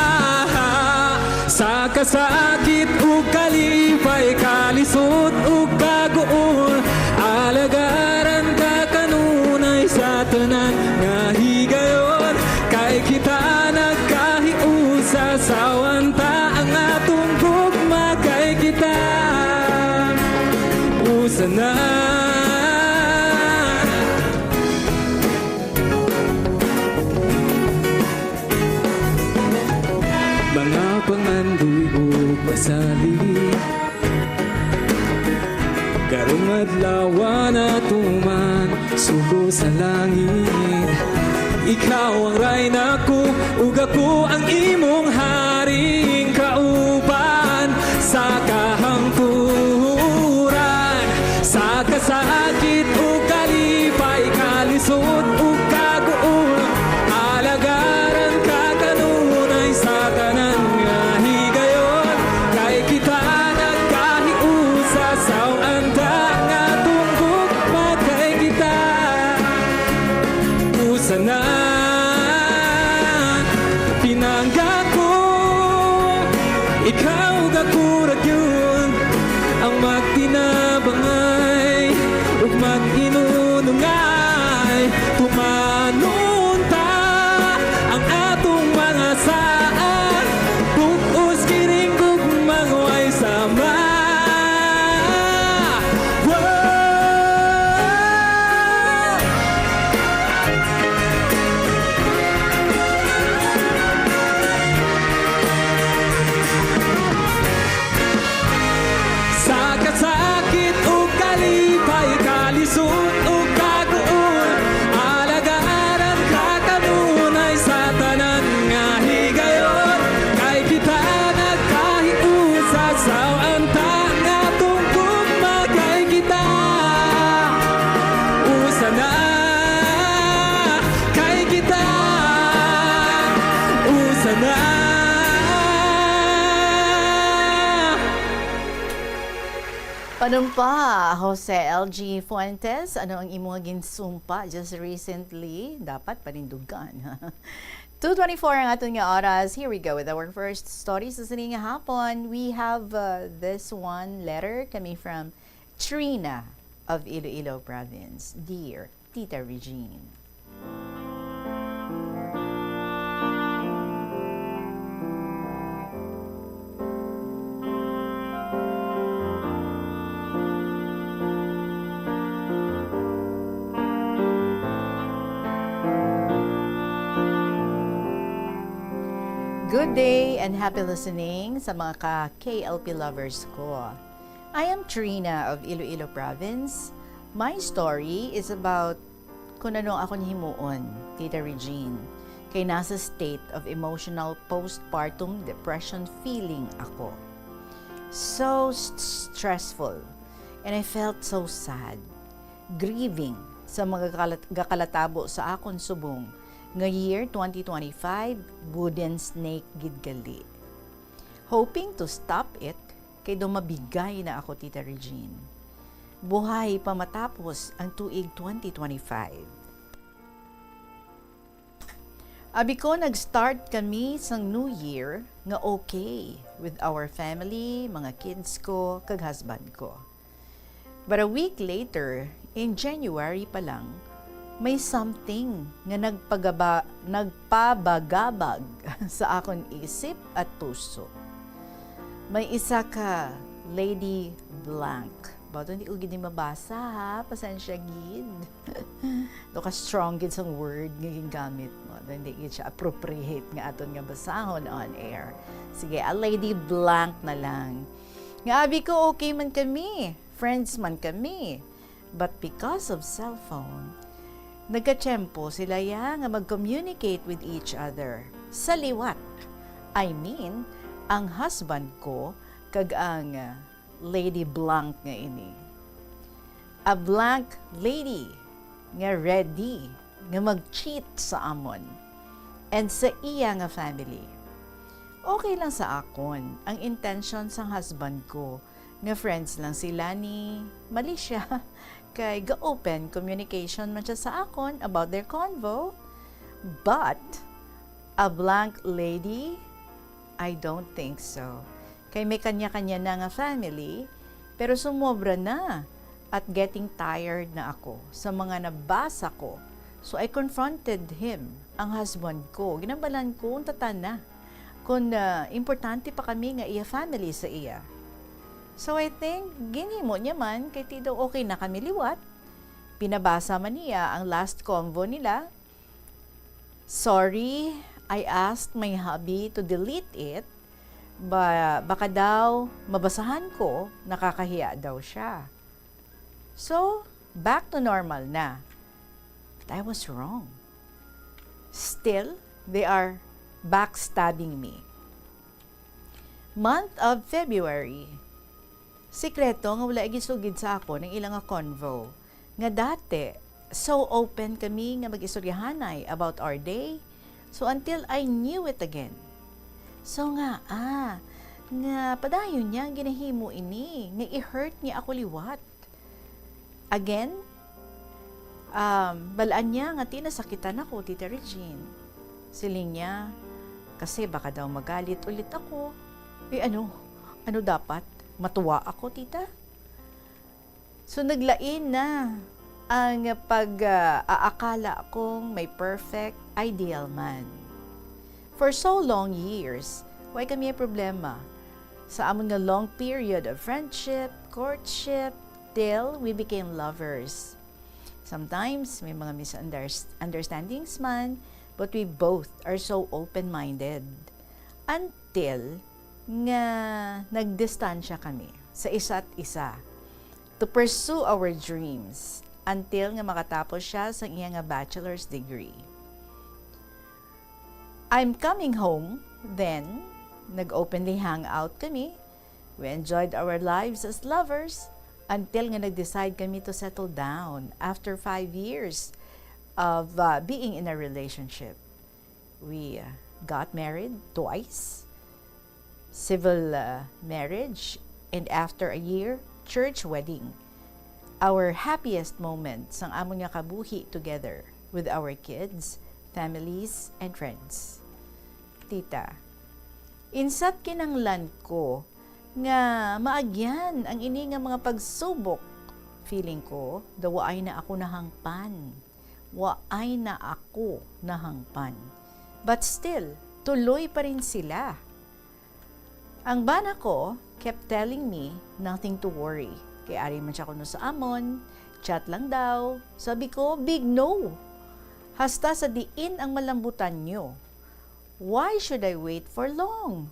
Sa kasakit ug kalipay, kalisod ug kaguol, alagaran ka kanunay sa tanan nga higayon. Kay kita nagkahiusa, sawan ta ang atong gugma, kay kita usa na. Mga pangandoy ug pasalig, karong adlaw natuman sugo sa langit. Ikaw ang rayna ko, ug ako ang imong haring kauban sa kahangturan. Sa kasakit ug kalipay, kalisod ug kaguol, alagaran ka kanunay sa tanan nga higayon. Kay kita nagkahiusa, sawan ta ang atong gugma, kay kita usa na. Pinangga ko, ikaw ug ako ra gyud ang magtinabangay ug mag-inunongay. Tumanon ta ang atong mga saad, bug-os kiring gugmang way sama. Wow! Sa kasakit ug kalipay, kalisod ug kaguol, alagaran ka kanunay sa tanan nga higayon. Kay kita nagkahiusa, sawan ta ang atong gugma, kay kita usa na. Kay kita usa na. Panumpa, Jose L G Fuentes, ano ang imo nga ginsumpa just recently? Dapat panindugan. Two twenty-four ang aton nga oras. Here we go with our first story sa sining nga hapon. We have, uh, this one letter coming from Trina of Iloilo Province. Dear Tita Regine. Good day and happy listening sa mga ka-K L P lovers ko. I am Trina of Iloilo Province. My story is about kung ano akon himuon, Tita Regine, kay nasa state of emotional postpartum depression feeling ako. So st-, stressful, and I felt so sad, grieving sa mga kalat-, gakalatabo sa akon subong nga year twenty twenty-five, wooden snake gid gali. Hoping to stop it, kay daw mabigay na ako, Tita Regine. Buhay pa matapos ang tuig twenty twenty-five. Abi ko, nag-start kami sang New Year nga okay with our family, mga kids ko, kag husband ko. But a week later, in January pa lang, may something nga nagpagaba-, nagpabagabag sa akon isip at puso. May isa ka Lady Blank. Bato hindi ko gid ni mabasa, ha? Pasensya gid. Do ka strong gid sang word nga gingamit mo. Do hindi gid siya appropriate nga aton nga basahon on air. Sige, a Lady Blank na lang. Nga abi ko, okay man kami. Friends man kami. But because of cellphone, nagkatiyempo sila ya nga mag-communicate with each other sa liwat. I mean, ang husband ko kag ang, uh, Lady Blank nga ini. A blank lady nga ready nga mag-cheat sa amon and sa iya nga family. Okay lang sa akon ang intention sang husband ko nga friends lang sila ni Malicia, kay ga-open communication man siya sa akon about their convo. But a blank lady, I don't think so. Kay may kanya-kanya na nga family, pero sumobra na at getting tired na ako sa mga nabasa ko. So I confronted him, ang husband ko. Ginambalan ko unta ta na kung, ah, importante pa kami nga iya family sa iya. So I think ginhimo niya man kay ti daw okay na kami liwat. Pinabasa man niya ang last convo nila. "Sorry, I asked my hubby to delete it. Ba, baka daw mabasahan ko, nakakahiya daw siya." So, back to normal na. But I was wrong. Still, they are backstabbing me. Month of February. Sikreto nga wala gisugid sa akon ang ila nga convo. Nga dati, so open kami nga mag-istoryahanay about our day. So, until I knew it again. So nga, ah, nga padayon niya ang ginahimo ini, nga i-hurt niya ako liwat. Again, um, balaan niya nga tinasakitan ako, Tita Regine. Siling niya, kasi baka daw magalit ulit ako. Eh, ano? Ano dapat? Matuwa ako, tita? So, naglain na ang pag, ah, aakala kong may perfect, ideal man. For so long years, why kami may problema sa amon nga long period of friendship, courtship, till we became lovers. Sometimes, may mga misunderstandings man, but we both are so open-minded. Until nga nagdistansya kami sa isa't isa to pursue our dreams until nga makatapos siya sa iya nga bachelor's degree. I'm coming home, then nag-openly hang out kami. We enjoyed our lives as lovers until nga nag-decide kami to settle down after five years of, uh, being in a relationship. We, uh, got married twice, civil, uh, marriage, and after a year, church wedding. Our happiest moment sang amon nga kabuhi together with our kids, families, and friends. Tita, insa't kinanglan ko nga maagyan ang ini nga mga pagsubok. Feeling ko, daw waay na ako nahangpan. Waay na ako nahangpan. But still, tuloy pa rin sila. Ang bana ko kept telling me nothing to worry. Kay ari man siya kuno sa amon, chat lang daw. Sabi ko, big no. Hasta sa diin ang malambutan nyo. Why should I wait for long?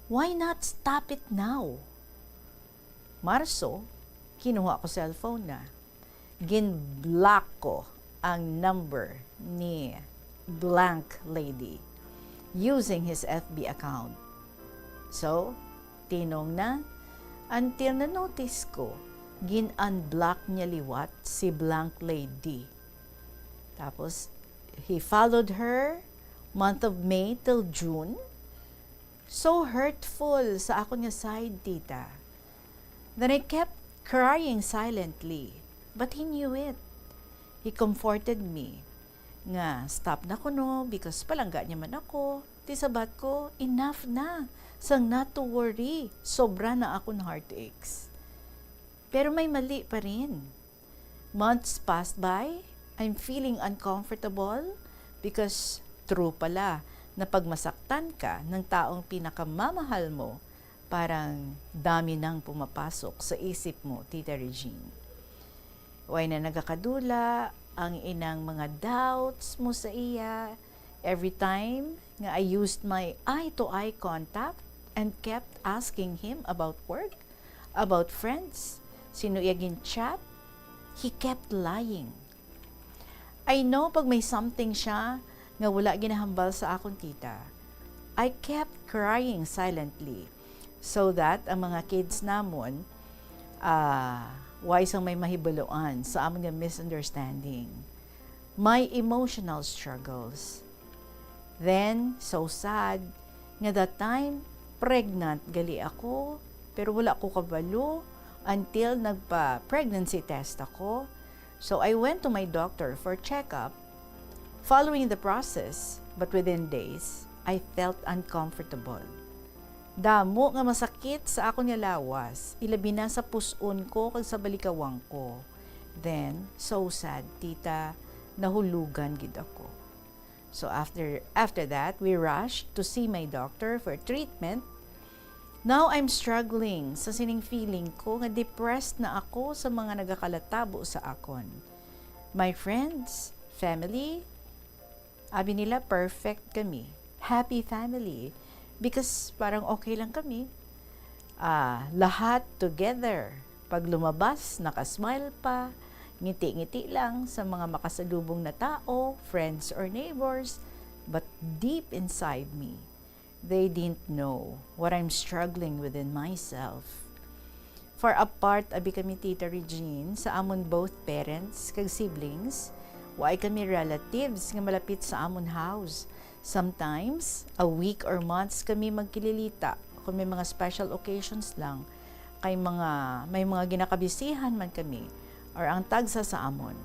Why not stop it now? Marso, kinuha ko cellphone na. Gin-block ko ang number ni blank lady using his F B account. So, tinong na until na-notice ko, gin-unblock niya liwat si blank lady. Tapos, he followed her month of May till June. So hurtful sa akon nga side, tita. Then I kept crying silently, but he knew it. He comforted me nga stop na kuno because palangga niya man ako. Ti sabat ko, enough na. Sang not to worry, sobra na akon heartaches. Pero may mali pa rin. Months passed by, I'm feeling uncomfortable because true pala na pag masaktan ka ng taong pinakamamahal mo, parang dami nang pumapasok sa isip mo, Tita Regine. Way na nagakadula ang inang mga doubts mo sa iya. Every time nga I used my eye-to-eye contact and kept asking him about work, about friends, sino iya gin-chat, he kept lying. I know pag may something siya nga wala ginahambal sa akon, tita. I kept crying silently so that ang mga kids namon, ah, way sang may mahibaluan sa amon nga misunderstanding. My emotional struggles. Then, so sad, nga that time, pregnant gali ako, Pero wala ko kabalo until nagpa-pregnancy test ako. So I went to my doctor for checkup. Following the process, but within days, I felt uncomfortable. Damo nga masakit sa akon nga lawas, ilabi na sa pus-on ko kag sa balikawang ko. Then, so sad, tita, nahulugan gid ako. So after after that, we rushed to see my doctor for treatment. Now I'm struggling sa sining feeling ko nga depressed na ako sa mga nagakalatabo sa akon. My friends, family, abi nila perfect kami. Happy family. Because parang okay lang kami. Ah, lahat together. Pag lumabas, nakasmile pa, ngiti-ngiti lang sa mga makasalubong na tao, friends or neighbors. But deep inside me, they didn't know what I'm struggling within myself. Far apart abi kami, Tita Regine, sa amon both parents kag siblings. Waay kami relatives nga malapit sa amon house. Sometimes, a week or months kami magkililita kung may mga special occasions lang. Kay mga, may mga ginakabisihan man kami or ang tagsa sa amon.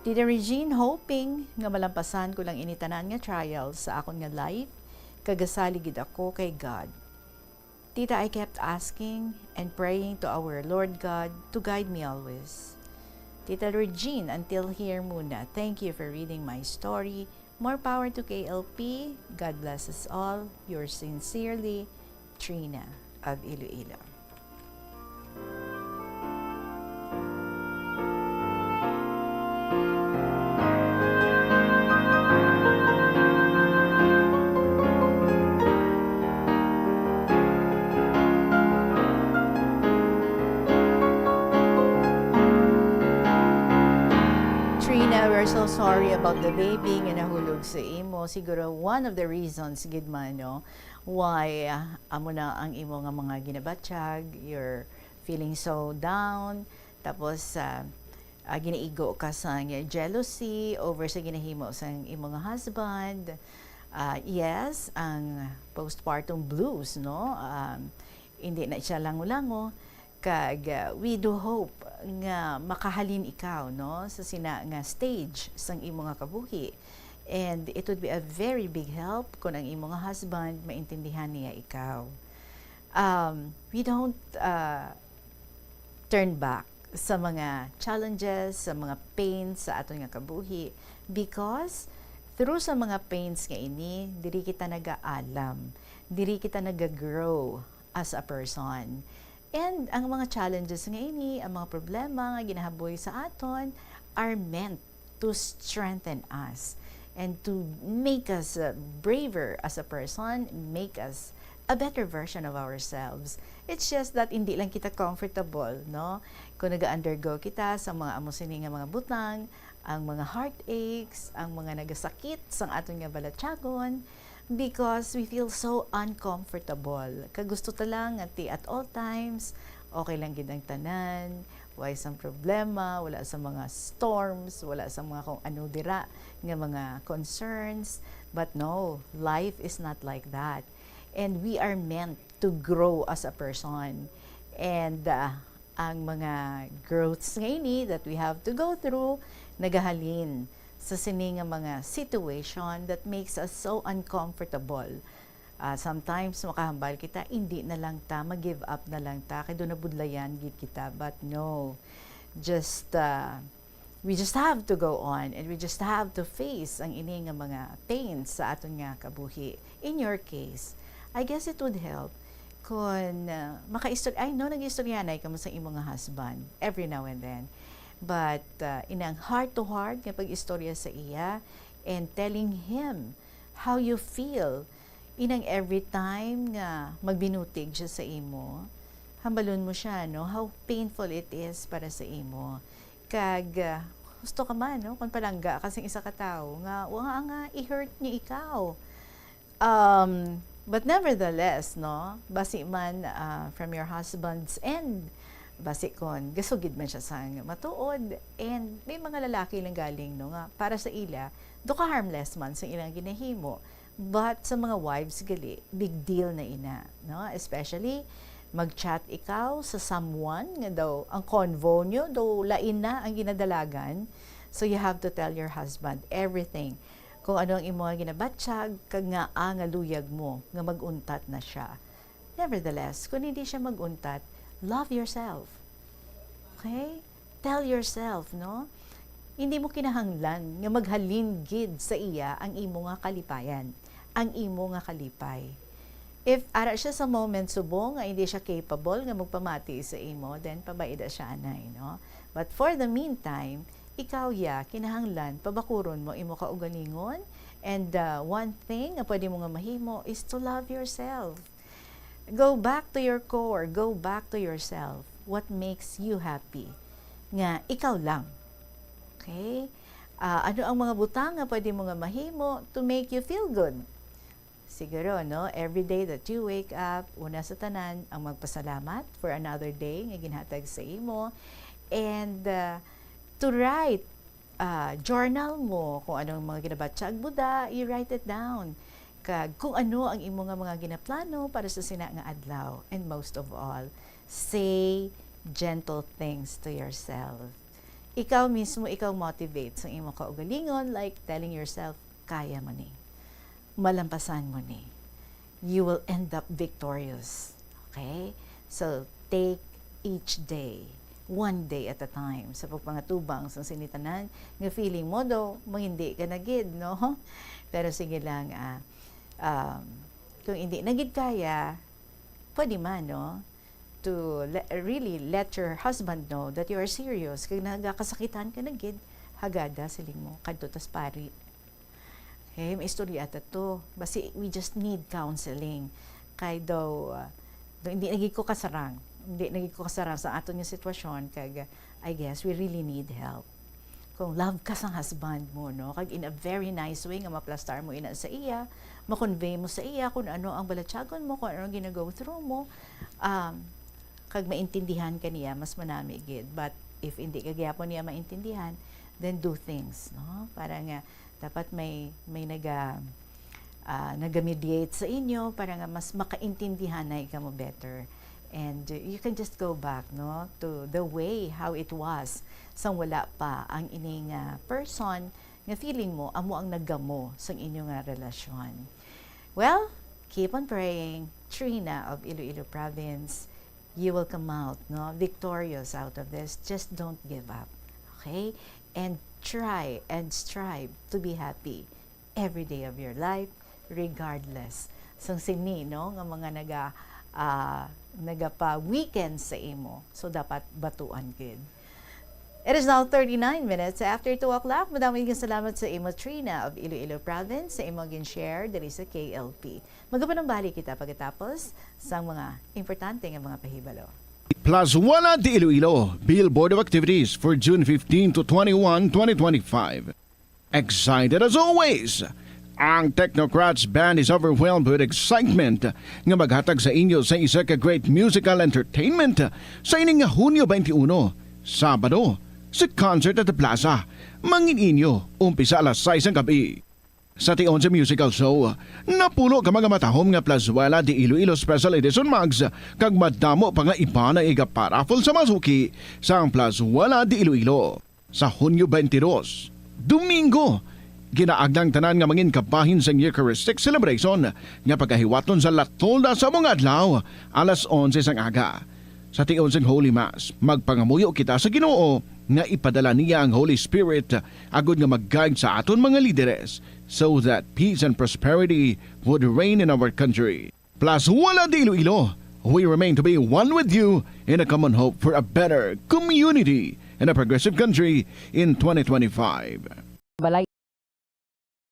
Tita Regine, hoping nga malampasan ko lang ini tanan nga trial sa akon nga life, kag gasalig gid ako kay God. Tita, I kept asking and praying to our Lord God to guide me always. Tita Regine, until here muna. Thank you for reading my story. More power to K L P. God bless us all. Yours sincerely, Trina of Iloilo. Trina, we're so sorry about the baby nga nahulog sa imo. Siguro one of the reasons gid man, no, why, ah, amo na ang imo nga mga ginabatyag, you're feeling so down, tapos, ah, ah, ginaigo ka sang jealousy over sa ginahimo sang imo nga husband. Ah, yes, ang postpartum blues, no? Um, hindi na siya lango-lango. Kag, ah, we do hope nga makahalin ikaw, no, sa sina nga stage sang imo nga kabuhi. And it would be a very big help kung ang imo nga husband maintindihan niya ikaw. Um, we don't, ah, turn back sa mga challenges, sa mga pains sa aton nga kabuhi, because through sa mga pains nga ini, diri kita nagaalam, diri kita nagagrow as a person. And ang mga challenges nga ini, ang mga problema nga ginahaboy sa aton, are meant to strengthen us and to make us, uh, braver as a person, make us a better version of ourselves. It's just that hindi lang kita comfortable, no? Kung nag-undergo kita sa mga amo sini nga mga butang, ang mga heartaches, ang mga nagasakit sang aton nga balatyagon, because we feel so uncomfortable. Kag gusto ta lang nga ti at all times, okay lang gid ang tanan, way sang problema, wala sa mga storms, wala sa mga kung ano dira nga mga concerns. But no, life is not like that. And we are meant to grow as a person. And, uh, ang mga growths nga ini that we have to go through, nagahalin sa sini nga mga situation that makes us so uncomfortable. Ah, sometimes makahambal kita, hindi na lang ta, mag-give up na lang ta, kay doon nabudlayan gid kita. But no, just, ah, we just have to go on and we just have to face ang ini nga mga pains sa aton nga kabuhi. In your case, I guess it would help kung, ah, makaistor-, I know nag-istoryanay ka mo sa imo nga husband every now and then. But, ah, inang heart to heart nga pag-istorya sa iya and telling him how you feel, inang every time nga magbinutig siya sa imo, hambalon mo siya, no, how painful it is para sa imo. Kag, ah, husto ka man, no, kung palangga ka sing isa ka tawo nga wa nga, nga i-hurt niya ikaw. Um, but nevertheless, no, basi man, ah, from your husband's end, basi kon gasugid man siya sang matuod, and may mga lalaki lang galing, no, nga para sa ila, do ka harmless man sa ilang ginahimo. But sa mga wives gali, big deal na ina, no? Especially, mag-chat ikaw sa someone nga daw ang convo nyo daw lain na ang ginadalagan. So you have to tell your husband everything. Kung ano ang imo nga ginabatyag, kag nga, ah, nga luyag mo nga mag-untat na siya. Nevertheless, kung hindi siya mag-untat, love yourself. Okay? Tell yourself, no? Hindi mo kinahanglan nga maghalin gid sa iya ang imo nga kalipayan, ang imo nga kalipay. If ara siya sa moment subong nga hindi siya capable nga magpamati sa imo, then pabayda siya anay, no? But for the meantime, ikaw ya kinahanglan pabakuron mo imo kaugalingon, and, uh, one thing nga pwede mo nga mahimo is to love yourself. Go back to your core, go back to yourself. What makes you happy? Nga ikaw lang. Okay? Ah, ano ang mga butang nga pwede mo nga mahimo to make you feel good? Siguro, no? Every day that you wake up, una sa tanan, ang magpasalamat for another day nga ginhatag sa imo. And, ah, to write, ah, journal mo kung anong mga ginabatyag mo da, you write it down. Kag kung ano ang imo nga mga ginaplano para sa sina nga adlaw. And most of all, say gentle things to yourself. Ikaw mismo, ikaw motivate sa imo kaugalingon, like telling yourself, "Kaya mo ni. Malampasan mo ni. You will end up victorious." Okay? So, take each day, one day at a time, sa pagpangatubang sa sini tanan nga feeling mo daw, mangindi ka na gid, no? Pero sige lang, ah, um, kung hindi na gid kaya, pwede man, no? To le-, really let your husband know that you are serious. Kag nagakasakitan ka na gid, hagada, siling mo, kadto tas pari. Okay, may istorya ta to. Basi, we just need counseling. Kay daw, ah, daw hindi na gid ko kasarang. Hindi na gid ko kasarang sa aton nga sitwasyon. Kag, ah, I guess, we really need help. Kung love ka sang husband mo, no? Kag in a very nice way nga maplastar mo ina sa iya, ma-convey mo sa iya kung ano ang balatyagon mo, kung ano ang gina-go through mo, um, kag maintindihan ka niya, mas manami gid. But if hindi ka gyapon niya maintindihan, then do things, no? Para nga, dapat may, may naga-, ah, naga-mediate sa inyo para nga mas makaintindihan na kamo better. And, uh, you can just go back, no, to the way how it was sang wala pa ang ining, ah, person nga feeling mo amo ang naggamo sang inyo nga relasyon. Well, keep on praying, Trina of Iloilo Province. You will come out, no, victorious out of this. Just don't give up, okay? And try and strive to be happy every day of your life, regardless sang sini, no, nga mga naga-, ah, nagapa-weekend sa imo. So, dapat batuan gid. It is now thirty-nine minutes after two o'clock. Madamo nga salamat sa imo, Trina of Iloilo Province, sa imo gin-share diri sa K L P. Magapanumbalik kita pagkatapos sang mga importante nga mga pahibalo. Plazuela de Iloilo, Billboard of Activities for June fifteen to twenty-one, twenty twenty-five. Excited as always! Ang Technocrats Band is overwhelmed with excitement nga maghatag sa inyo sa isa ka great musical entertainment sa ining nga Hunyo twenty-one, Sabado, sa Concert at the Plaza. Mangin inyo, umpisa alas sais ang gabi. Sa tion sa musical show, napulo ka mga matahom nga Plazuela de Iloilo Special Edition mugs, kag madamo pa nga iba nga iga-paraffle sa mga suki sang Plazuela de Iloilo. Sa Hunyo twenty-two, Domingo, ginaagda ang tanan nga mangin kabahin sang Eucharistic celebration nga pagahiwaton sa La Tolda sa mga adlaw, alas onse sang aga. Sa tion sang Holy Mass, magpangamuyo kita sa Ginoo nga ipadala niya ang Holy Spirit agod nga mag-guide sa aton mga lideres, so that peace and prosperity would reign in our country. Plazuela de Iloilo, we remain to be one with you in a common hope for a better community and a progressive country in twenty twenty-five. Balay.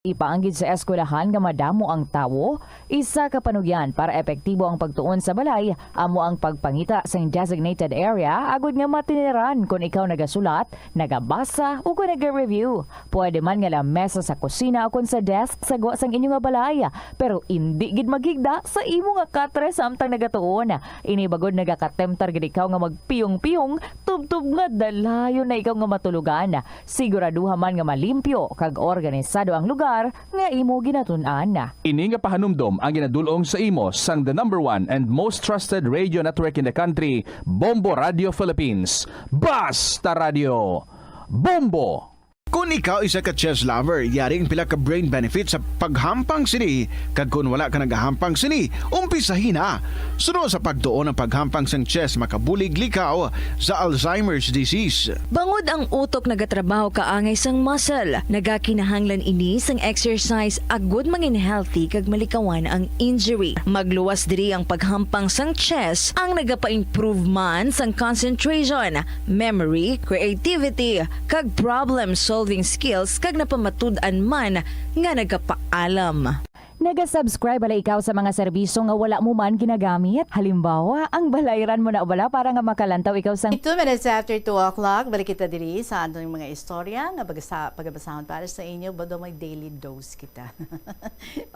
Ipaanggid sa eskwelahan nga madamo ang tawo, isa ka panugyan para epektibo ang pagtuon sa balay amo ang pagpangita sing designated area agud nga matiniran kon ikaw nagasulat, nagabasa, o kon naga-review. Pwede man nga lamesa sa kusina o kon sa desk sa gwa sang inyo nga balay, pero indi gid maghigda sa imo nga katre samtang nagatuon. Ini bagod nagakatemtar gid ikaw nga magpiyong-piyong Tubtob nga dalayon na ikaw nga matulogan, siguraduha man nga malimpyo kag organisado ang lugar nga imo ginatun-an. Ini nga pahanumdom ang ginadul-ong sa imo sang the number one and most trusted radio network in the country, Bombo Radio Philippines. Basta Radio Bombo! Kon ikaw isa ka chess lover, yari ang pila ka brain benefits sa paghampang sini, kag kon wala ka nagahampang sini, umpisahi na. Suno sa pagtuon, ang paghampang sang chess makabulig likaw sa Alzheimer's disease. Bangod ang utok nagatrabaho kaangay sang muscle, nagakinahanglan ini sang exercise agud mangin healthy kag malikawan ang injury. Magluwas diri ang paghampang sang chess, ang nagapa-improve man sang concentration, memory, creativity, kag problem-solving skills, kag napamatud-an man nga nagapaalam. Naga-subscribe bala ikaw sa mga serbisyo nga wala mo man ginagamit? Halimbawa, ang balayran mo na bala para nga makalantaw ikaw sang Two minutes after two o'clock, balik kita diri sa aton mga istorya nga pagasa-, pagabasahon para sa inyo. Bado may daily dose kita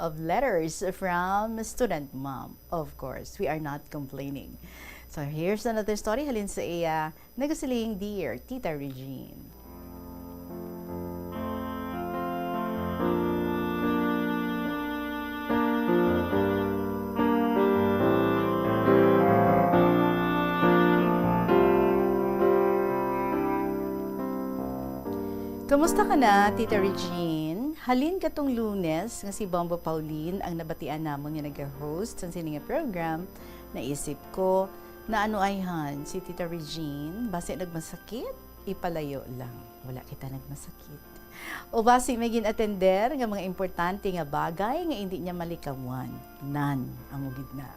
of letters from student mom. Of course, we are not complaining. So here's another story halin sa iya. Nagasiling, "Dear Tita Regine." Kumusta ka na, Tita Regine? Halin katong Lunes nga si Bombo Pauline ang nabatian namon nga nag-host sa sini nga program, naisip ko, naanuayhan si Tita Regine, basi nagmasakit, ipalayo lang. Wala kita nagmasakit. O basi may gin-atender nga mga importante nga bagay nga indi niya malikawan. Nan, amo gid na.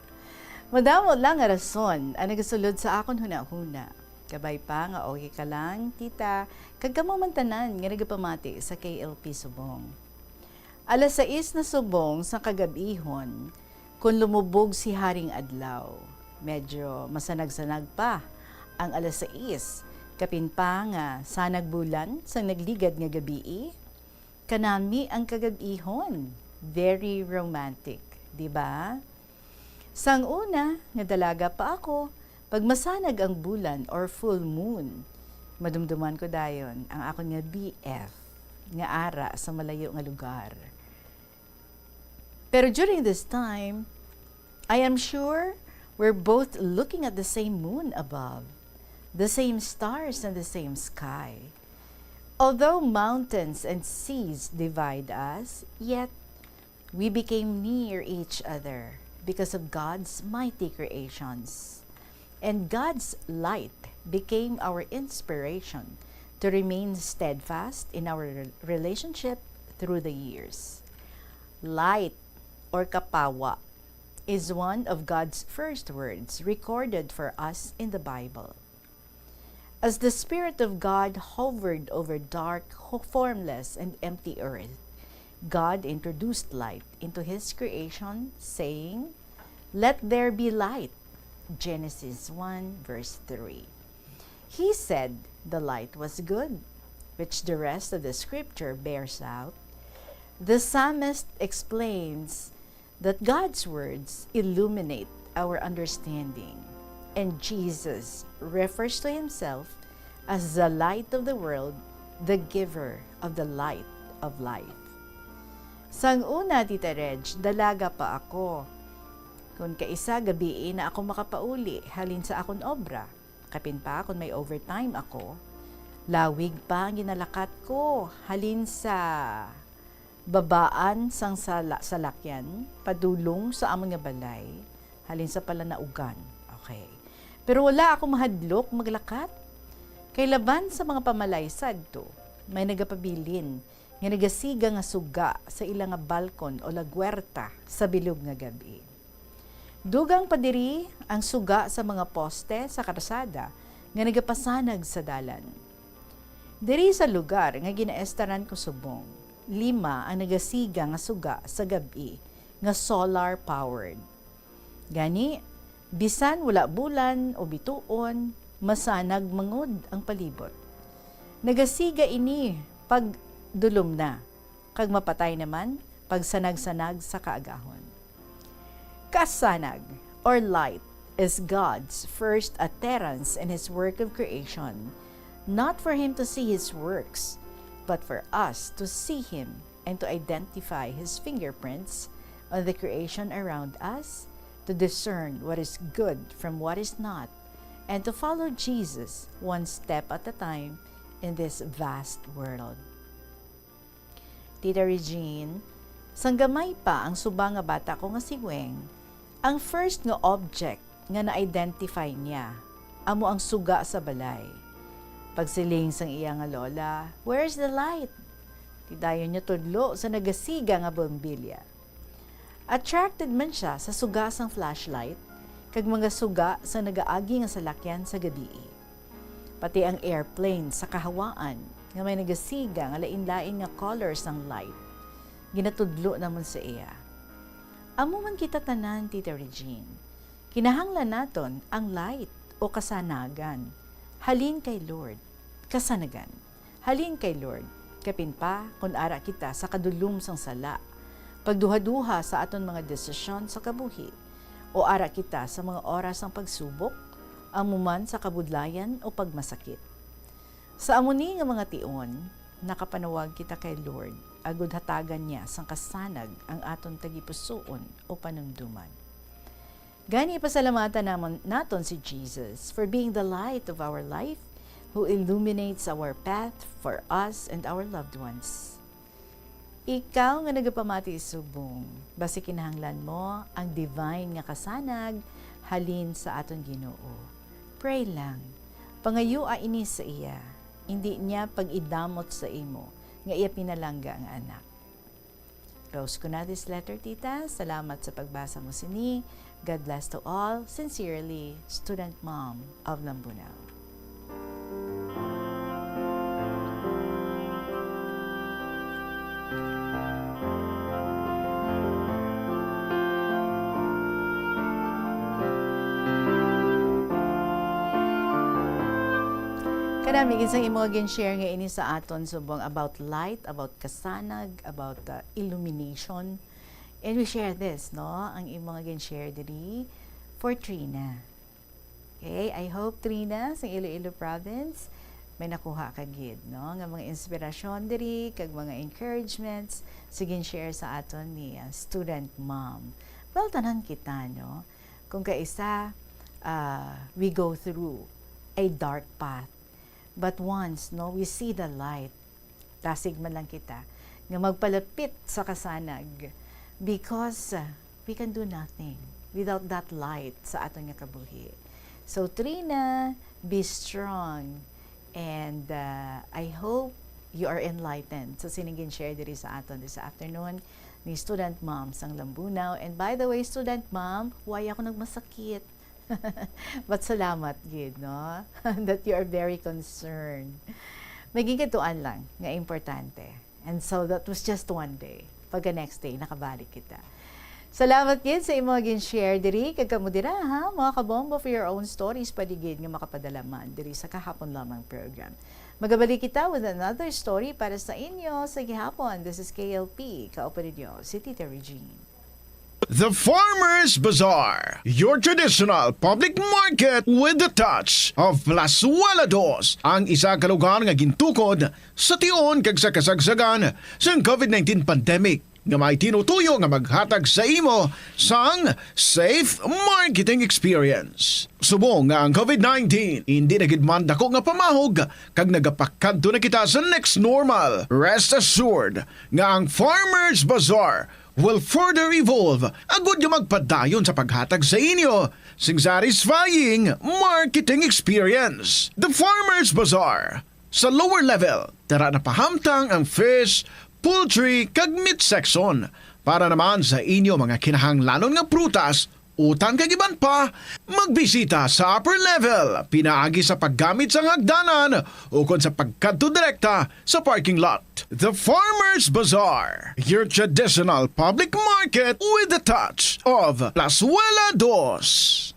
Madamo lang nga rason ang nagasulod sa akon hunahuna. Kabay pa nga okay ka lang, tita, kag kamo man tanan nga nagapamati sa K L P Subong. Alas sais na subong sa kagab-ihon, kon lumubog si Haring Adlaw. Medyo masanag-sanag pa ang alas sais, kapin pa nga sanag bulan sang nagligad nga gabii. Kanami ang kagab-ihon. Very romantic, di ba? Sang una nga dalaga pa ako, pag masanag ang bulan or full moon, madumduman ko dayon ang akon nga B F nga ara sa malayo nga lugar. Pero during this time, I am sure we're both looking at the same moon above, the same stars and the same sky. Although mountains and seas divide us, yet we became near each other because of God's mighty creations. And God's light became our inspiration to remain steadfast in our re-, relationship through the years. Light, or kapawa, is one of God's first words recorded for us in the Bible. As the Spirit of God hovered over dark, ho-, formless, and empty earth, God introduced light into His creation, saying, "Let there be light." Genesis one, verse three. He said, "The light was good," which the rest of the scripture bears out. The psalmist explains that God's words illuminate our understanding, and Jesus refers to himself as the light of the world, the giver of the light of life. Sang una, Tita Reg, dalaga pa ako. Kon kaisa gabii na ako makapauli halin sa akon obra, kapin pa kon may overtime ako, lawig pa ang ginalakat ko halin sa babaan sang sala-, salakyan padulong sa amon nga balay, halin sa palanaugan. Okay. Pero wala ako mahadlok maglakat. Kay laban sa mga pamalay sadto, may nagapabilin nga nagasiga nga suga sa ila nga balkon o lagwerta sa bilog nga gab-i. Dugang pa diri ang suga sa mga poste sa karsada nga nagapasanag sa dalan. Diri sa lugar nga ginaestaran ko subong, lima ang nagasiga nga suga sa gab-i nga solar powered. Gani, bisan wala bulan o bituon, masanag mangod ang palibot. Nagasiga ini pag dulom na, kag mapatay naman pag sanag-sanag sa kaagahon. Kasanag, or light, is God's first utterance in His work of creation, not for Him to see His works, but for us to see Him and to identify His fingerprints on the creation around us, to discern what is good from what is not, and to follow Jesus one step at a time in this vast world. Tita Regine, sang gamay pa ang suba nga bata ko nga si Weng, ang first nga object nga na-identify niya amo ang suga sa balay. Pagsiling sang iya nga lola, "Where's the light?" Ti dayon niya tudlo sa nagasiga nga bombilya. Attracted man sia sa suga sang flashlight kag mga suga sa nagaagi nga salakyan sa gabii. Pati ang airplane sa kahawaan nga may nagasiga nga lain-lain nga color sang light, ginatudlo namon sa iya. Amo man kita tanan, Tita Regine. Kinahanglan naton ang light o kasanagan halin kay Lord. Kasanagan halin kay Lord. Kapin pa, kon ara kita sa kadulom sang sala, pagduhaduha sa aton mga desisyon sa kabuhi, o ara kita sa mga oras sang pagsubok, amo man sa kabudlayan o pagmasakit. Sa amo ni nga mga tion, nakapanawag kita kay Lord, agud hatagan niya sang kasanag ang aton tagipusoon o panumdoman. Gani, pasalamatan namon naton si Jesus for being the light of our life, who illuminates our path for us and our loved ones. Ikaw nga nagapamati subong, basi kinahanglan mo ang divine nga kasanag halin sa aton Ginoo. Pray lang. Pangayua ini sa iya. Indi niya pag-idamot sa imo nga iya pinalangga nga anak. Close ko na this letter, tita. Salamat sa pagbasa mo sini. God bless to all. Sincerely, student mom of Lambunao. Kanami gid sa imo gin-share nga ini sa aton subong about light, about kasanag, about, uh, illumination. And we share this, no? Ang imo nga gin-share diri for Trina. Okay, I hope, Trina, sa Iloilo Province, may nakuha ka gid, no? Nga mga inspirasyon diri, kag mga encouragements, sa gin-share sa aton ni, uh, student mom. Well, tanan kita, no? Kung kaisa, uh, we go through a dark path. But once, no, we see the light, dasig man lang kita nga magpalapit sa kasanag, because, uh, we can do nothing without that light sa aton nga kabuhi. So, Trina, be strong, and, uh, I hope you are enlightened sa sining gin-share diri sa aton this afternoon ni student mom sang Lambunao. And by the way, student mom, why ako nagmasakit? But salamat gid, no? That you are very concerned. May gingadtuan lang nga importante. And so that was just one day. Pagka next day, nakabalik kita. Salamat gid sa imo gin-share diri. Kag kamo dira, ha, mga kabombo, for your own stories, pwede gid nga makapadala man diri sa Kahapon Lamang program. Magabalik kita with another story para sa inyo sa gihapon. This is K L P, Kauparidyo, si Tita Regine. The Farmers Bazaar, your traditional public market with the touch of Plazuela Dos, ang isa ka lugar nga gintukod sa tion kag sa kasagsagan sang COVID nineteen pandemic, nga may tinutuyo nga maghatag sa imo sang safe marketing experience. Subong nga ang COVID nineteen indi na gid man dako nga pamahog kag nagapakadto na kita sa next normal, rest assured nga ang Farmers Bazaar will further evolve agud nga magpadayon sa paghatag sa inyo sing satisfying marketing experience. The Farmers Bazaar, sa lower level, dara na pahamtang ang fish, poultry, kag meat section para naman sa inyo mga kinahanglanon nga prutas, utan kag iban pa. Magbisita sa upper level pinaagi sa paggamit sang hagdanan ukon sa pagkadto direkta sa parking lot. The Farmers Bazaar, your traditional public market with the touch of Plazuela Dos.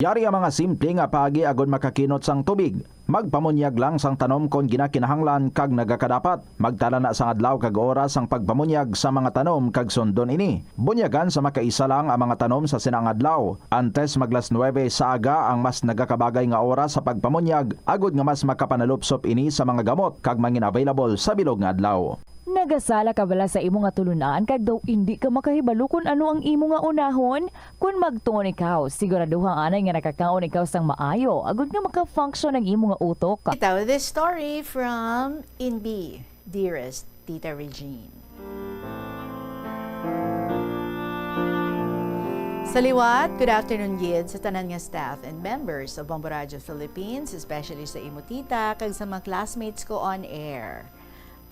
Yari ang mga simple nga paagi agod makakinot sang tubig. Magpamunyag lang sang tanom kon ginakinahanglan kag nagakadapat. Magtala na sang adlaw kag oras sang pagpamunyag sa mga tanom kag sundon ini. Bunyagan sa makaisa lang ang mga tanom sa sina nga adlaw. Antes mag las nuebe sa aga ang mas nagakabagay nga oras sa pagpamunyag, agod nga mas makapanalupsop ini sa mga gamot kag mangin-available sa bilog nga adlaw. Nagasala ka bala sa imo nga tulunan kag daw indi ka makahibalo kon ano ang imo nga unahon? Kon magtuon ikaw, siguraduha anay nga nakakaon ikaw sang maayo agod nga maka-function ang imo nga utok. Ito, this story from Inbi, dearest Tita Regine. Sa liwat, good afternoon gid sa tanan nga staff and members of Bombo Radio Philippines, especially sa imo tita kag sa mga classmates ko on air.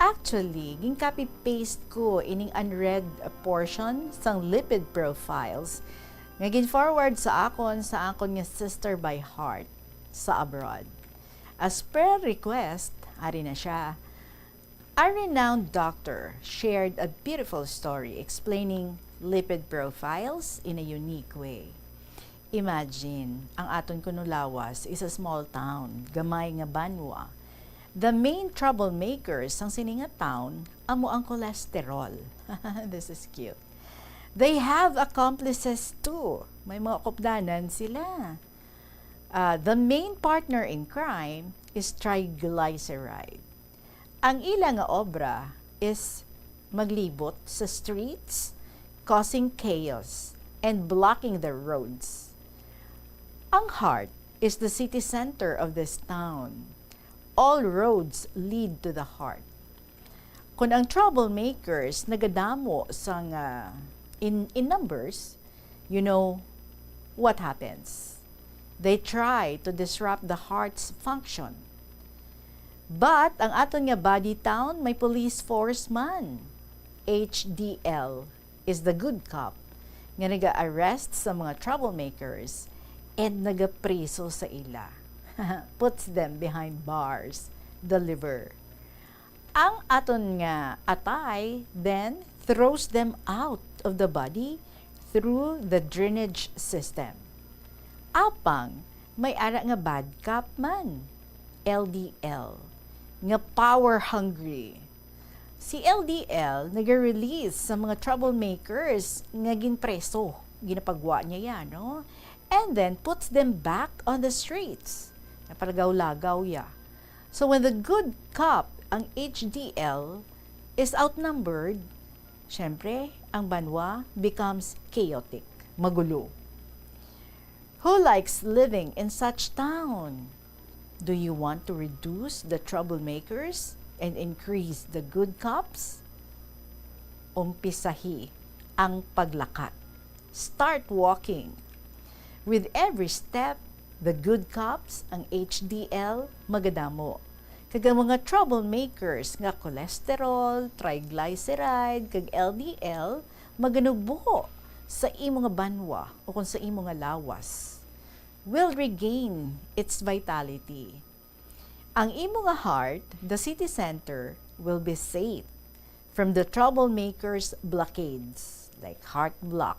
Actually, gin-copy-paste ko ining unread portion sang lipid profiles nga gin-forward sa akon sa akon nga sister by heart sa abroad. As per request, ari na siya. A renowned doctor shared a beautiful story explaining lipid profiles in a unique way. Imagine, ang aton kuno lawas is a small town, gamay nga banwa. The main troublemakers sang sini nga town amo ang cholesterol. This is cute. They have accomplices too. May mga kupdanan sila. Ah, the main partner in crime is triglyceride. Ang ila nga obra is maglibot sa streets, causing chaos and blocking the roads. Ang heart is the city center of this town. All roads lead to the heart. Kung ang troublemakers nagadamo sang, ah, in, in numbers, you know what happens. They try to disrupt the heart's function. But ang aton nga body town may police force man. H D L is the good cop nga naga-arrest sa mga troublemakers and nagapriso sa ila. Puts them behind bars, the liver. Ang aton nga atay then throws them out of the body through the drainage system. Apang may ara nga bad cop man, L D L, nga power hungry. Si L D L naga-release sa mga troublemakers nga ginpreso, ginapagwa niya ya, no? And then puts them back on the streets. Napalagaw-lagaw ya. So when the good cop, ang H D L, is outnumbered, syempre, ang banwa becomes chaotic, magulo. Who likes living in such town? Do you want to reduce the troublemakers and increase the good cops? Umpisahi ang paglakat. Start walking. With every step, the good cops, ang H D L, magadamo. Kag ang mga troublemakers nga cholesterol, triglyceride, kag L D L, maganubo sa imo nga banwa o kung sa imo nga lawas. Will regain its vitality. Ang imo nga heart, the city center, will be safe from the troublemakers' blockades, like heart block.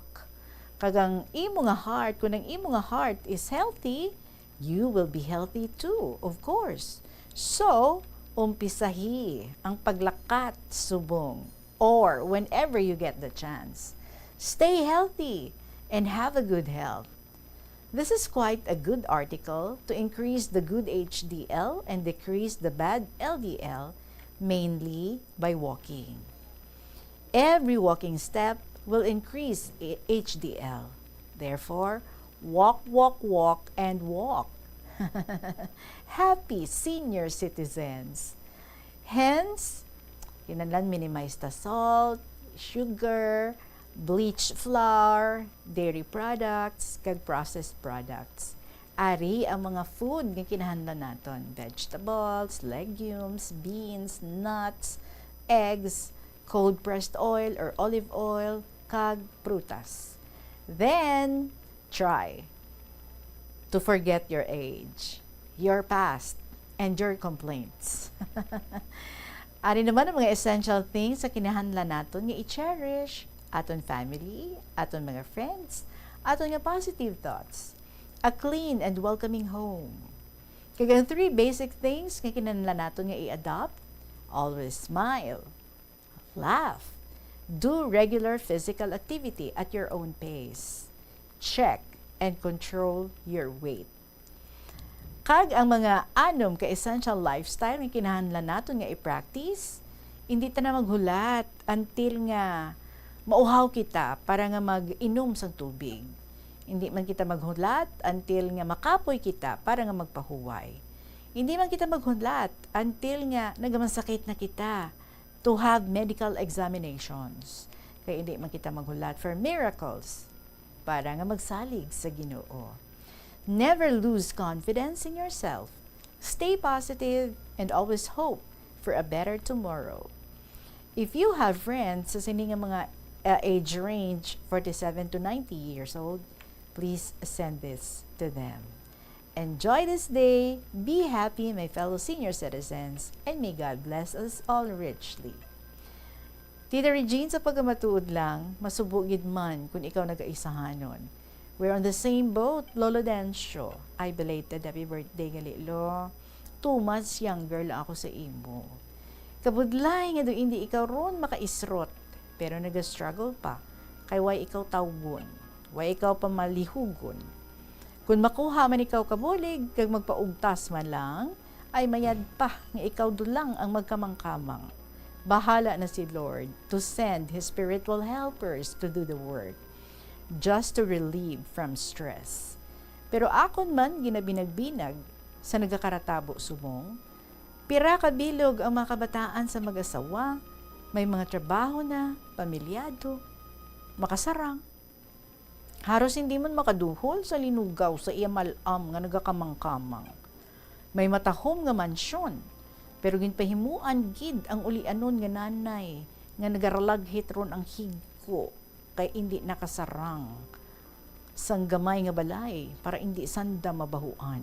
Kag ang imo nga heart, kung ang imo nga heart is healthy, you will be healthy too, of course. So, umpisahi ang paglakat subong or whenever you get the chance. Stay healthy and have a good health. This is quite a good article to increase the good H D L and decrease the bad L D L, mainly by walking. Every walking step will increase i-, H D L. Therefore, walk, walk, walk, and walk. Happy senior citizens. Hence, kinahanglan minimize ta salt, sugar, bleach flour, dairy products, kag processed products. Ari ang mga food nga kinahanglan naton: vegetables, legumes, beans, nuts, eggs, cold-pressed oil or olive oil, kag prutas. Then, try to forget your age, your past, and your complaints. Ari naman ang mga essential things sa kinahanglan naton nga i-cherish: aton family, aton mga friends, aton nga positive thoughts. a clean and welcoming home. Kag ang three basic things nga kinahanglan naton nga i-adopt: always smile, laugh, do regular physical activity at your own pace, check and control your weight. Kag ang mga anom ka essential lifestyle nga kinahanglan naton nga i-practice, hindi ta na maghulat until nga mauhaw kita para nga mag-inom sang tubig. Hindi man kita maghulat until nga makapoy kita para nga magpahuway. Hindi man kita maghulat until nga nagamansakit na kita to have medical examinations. Kay hindi man kita maghulat for miracles para nga magsalig sa Ginoo. Never lose confidence in yourself. Stay positive and always hope for a better tomorrow. If you have friends sa sini nga mga, uh, age range, forty-seven to ninety years old, please send this to them. Enjoy this day, be happy, my fellow senior citizens, and may God bless us all richly. Tita Regine, sa pagkamatuod lang, masubo gid man kun ikaw nagaisahanon. We're on the same boat, Lolo Dencio. Ay, belated happy birthday gali, Lo. Two months younger lang ako sa imo. Kabudlay nga daw hindi ikaw ron makaisrot, pero nagastruggle pa, kay way ikaw tawgon, way ikaw pamalihugon. Kun makuha man ikaw kabulig kag magpaugtas man lang, ay mayad pa nga ikaw dulang ang magkamangkamang. Bahala na si Lord to send His spiritual helpers to do the work, just to relieve from stress. Pero akon man ginabinagbinag sa nagakaratabo subong, pira ka bilog ang mga kabataan sa mag-asawa, may mga trabaho na, pamilyado, makasarang. Haros hindi man makaduhol sa linugaw sa iya mal-am nga nagakamangkamang. May matahom nga mansyon, pero ginpahimuan gid ang ulianon nga nanay nga nagaralaghit ron ang higko kay indi nakasarang sang gamay nga balay para indi sanda mabahuan.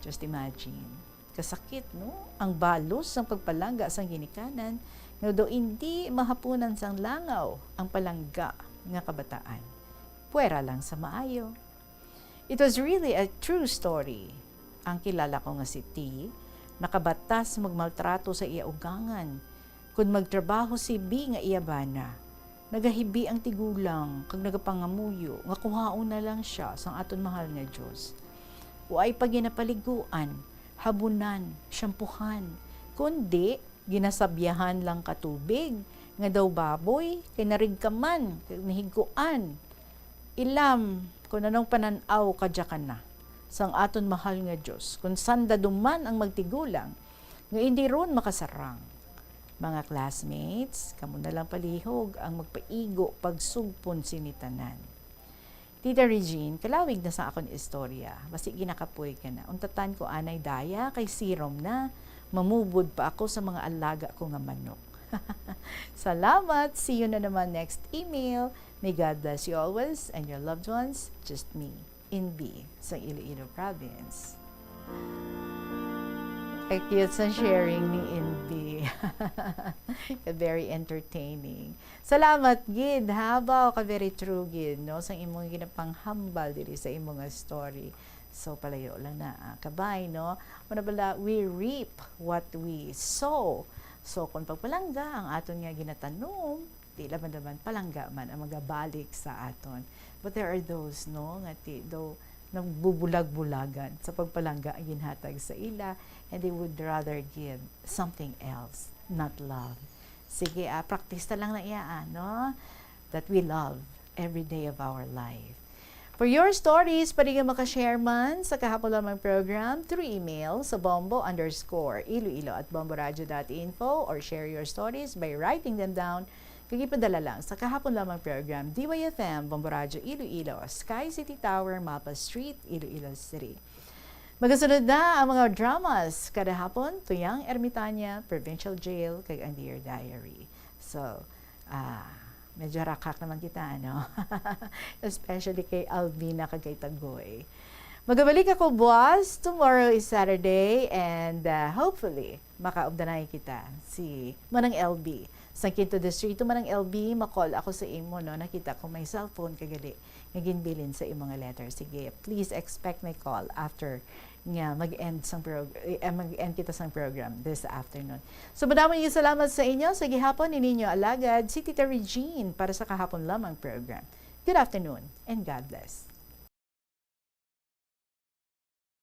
Just imagine. Kasakit, no? Ang balos sang pagpalangga sang ginikanan nga daw indi mahapunan sang langaw ang palangga nga kabataan. Puwera lang sa maayo. It was really a true story. Ang kilala ko nga si T, nakabatas magmaltrato sa iya ugangan. Kun magtrabaho si B nga iya bana, nagahibi ang tigulang kag nagapangamuyo nga kuhaon na lang sia sang aton mahal nga Dios. Wa ay pa ginapaliguan, habunan, siyampuhan, kundi ginasabyahan lang ka tubig nga daw baboy kay narigkaman kag nahigkuan. Ilam kun anong panan-aw kadya kana sang aton mahal nga Dios, kun sanda duman ang magtigulang nga indi ron makasarang. Mga classmates, kamo na lang palihog ang magpaigo pagsugpon sini tanan. Tita Regine, kalawig na sa akon istorya. Basi ginakapoy ka na. Untatan ko anay daya kay sirom na. Mamubod pa ako sa mga alaga ko nga manok. Salamat. See you na naman next email. May God bless you always and your loved ones. Just me, Inbi, sa Iloilo Province. Ang cute sa sharing ni Inbi. Very entertaining. Salamat gid, ha? Baw ka very true gid, no? Sang imong ginapanghambal diri sa imong nga story. So, palayo lang na, ah, kabay, no? Muna bala, we reap what we sow. So, kung pagpalangga ang aton nga ginatanom, tila man naman palangga man ang magabalik sa aton. But there are those, no, nga ti, daw nagbubulag-bulagan sa pagpalangga ang ginhatag sa ila, and they would rather give something else, not love. Sige, ah, practice ta lang na iya, ah, no? That we love every day of our life. For your stories, pwede ka makashare man sa Kahapon Lamang Program through email sa bombo underscore iloilo at bomboradio dot info, or share your stories by writing them down. Kag ipadala lang sa Kahapon Lamang Program, D Y F M, Bombo Radio Iloilo, Sky City Tower, Mapa Street, Iloilo City. Magasunod na ang mga dramas kada hapon, Tuyang Ermitaña, Provincial Jail, kag Ang Dear Diary. So, ah, medyo rakak naman kita, ano? Especially kay Alvina kag kay Tagoy. Magabalik ako buwas. Tomorrow is Saturday, and, ah, hopefully, makaugdanay kita si Manang L B. Sa Quinto Distrito, Manang L B, ma-call ako sa imo, no? Nakita ko may cellphone ka gali. nga ginbilin sa imo nga letter. Sige, please expect my call after nga mag-end sang prog-, eh, mag-end kita sang program this afternoon. So, madamo nga salamat sa inyo. Sa gihapon ni ninyo alagad, si Tita Regine para sa kahapon lamang program. Good afternoon and God bless.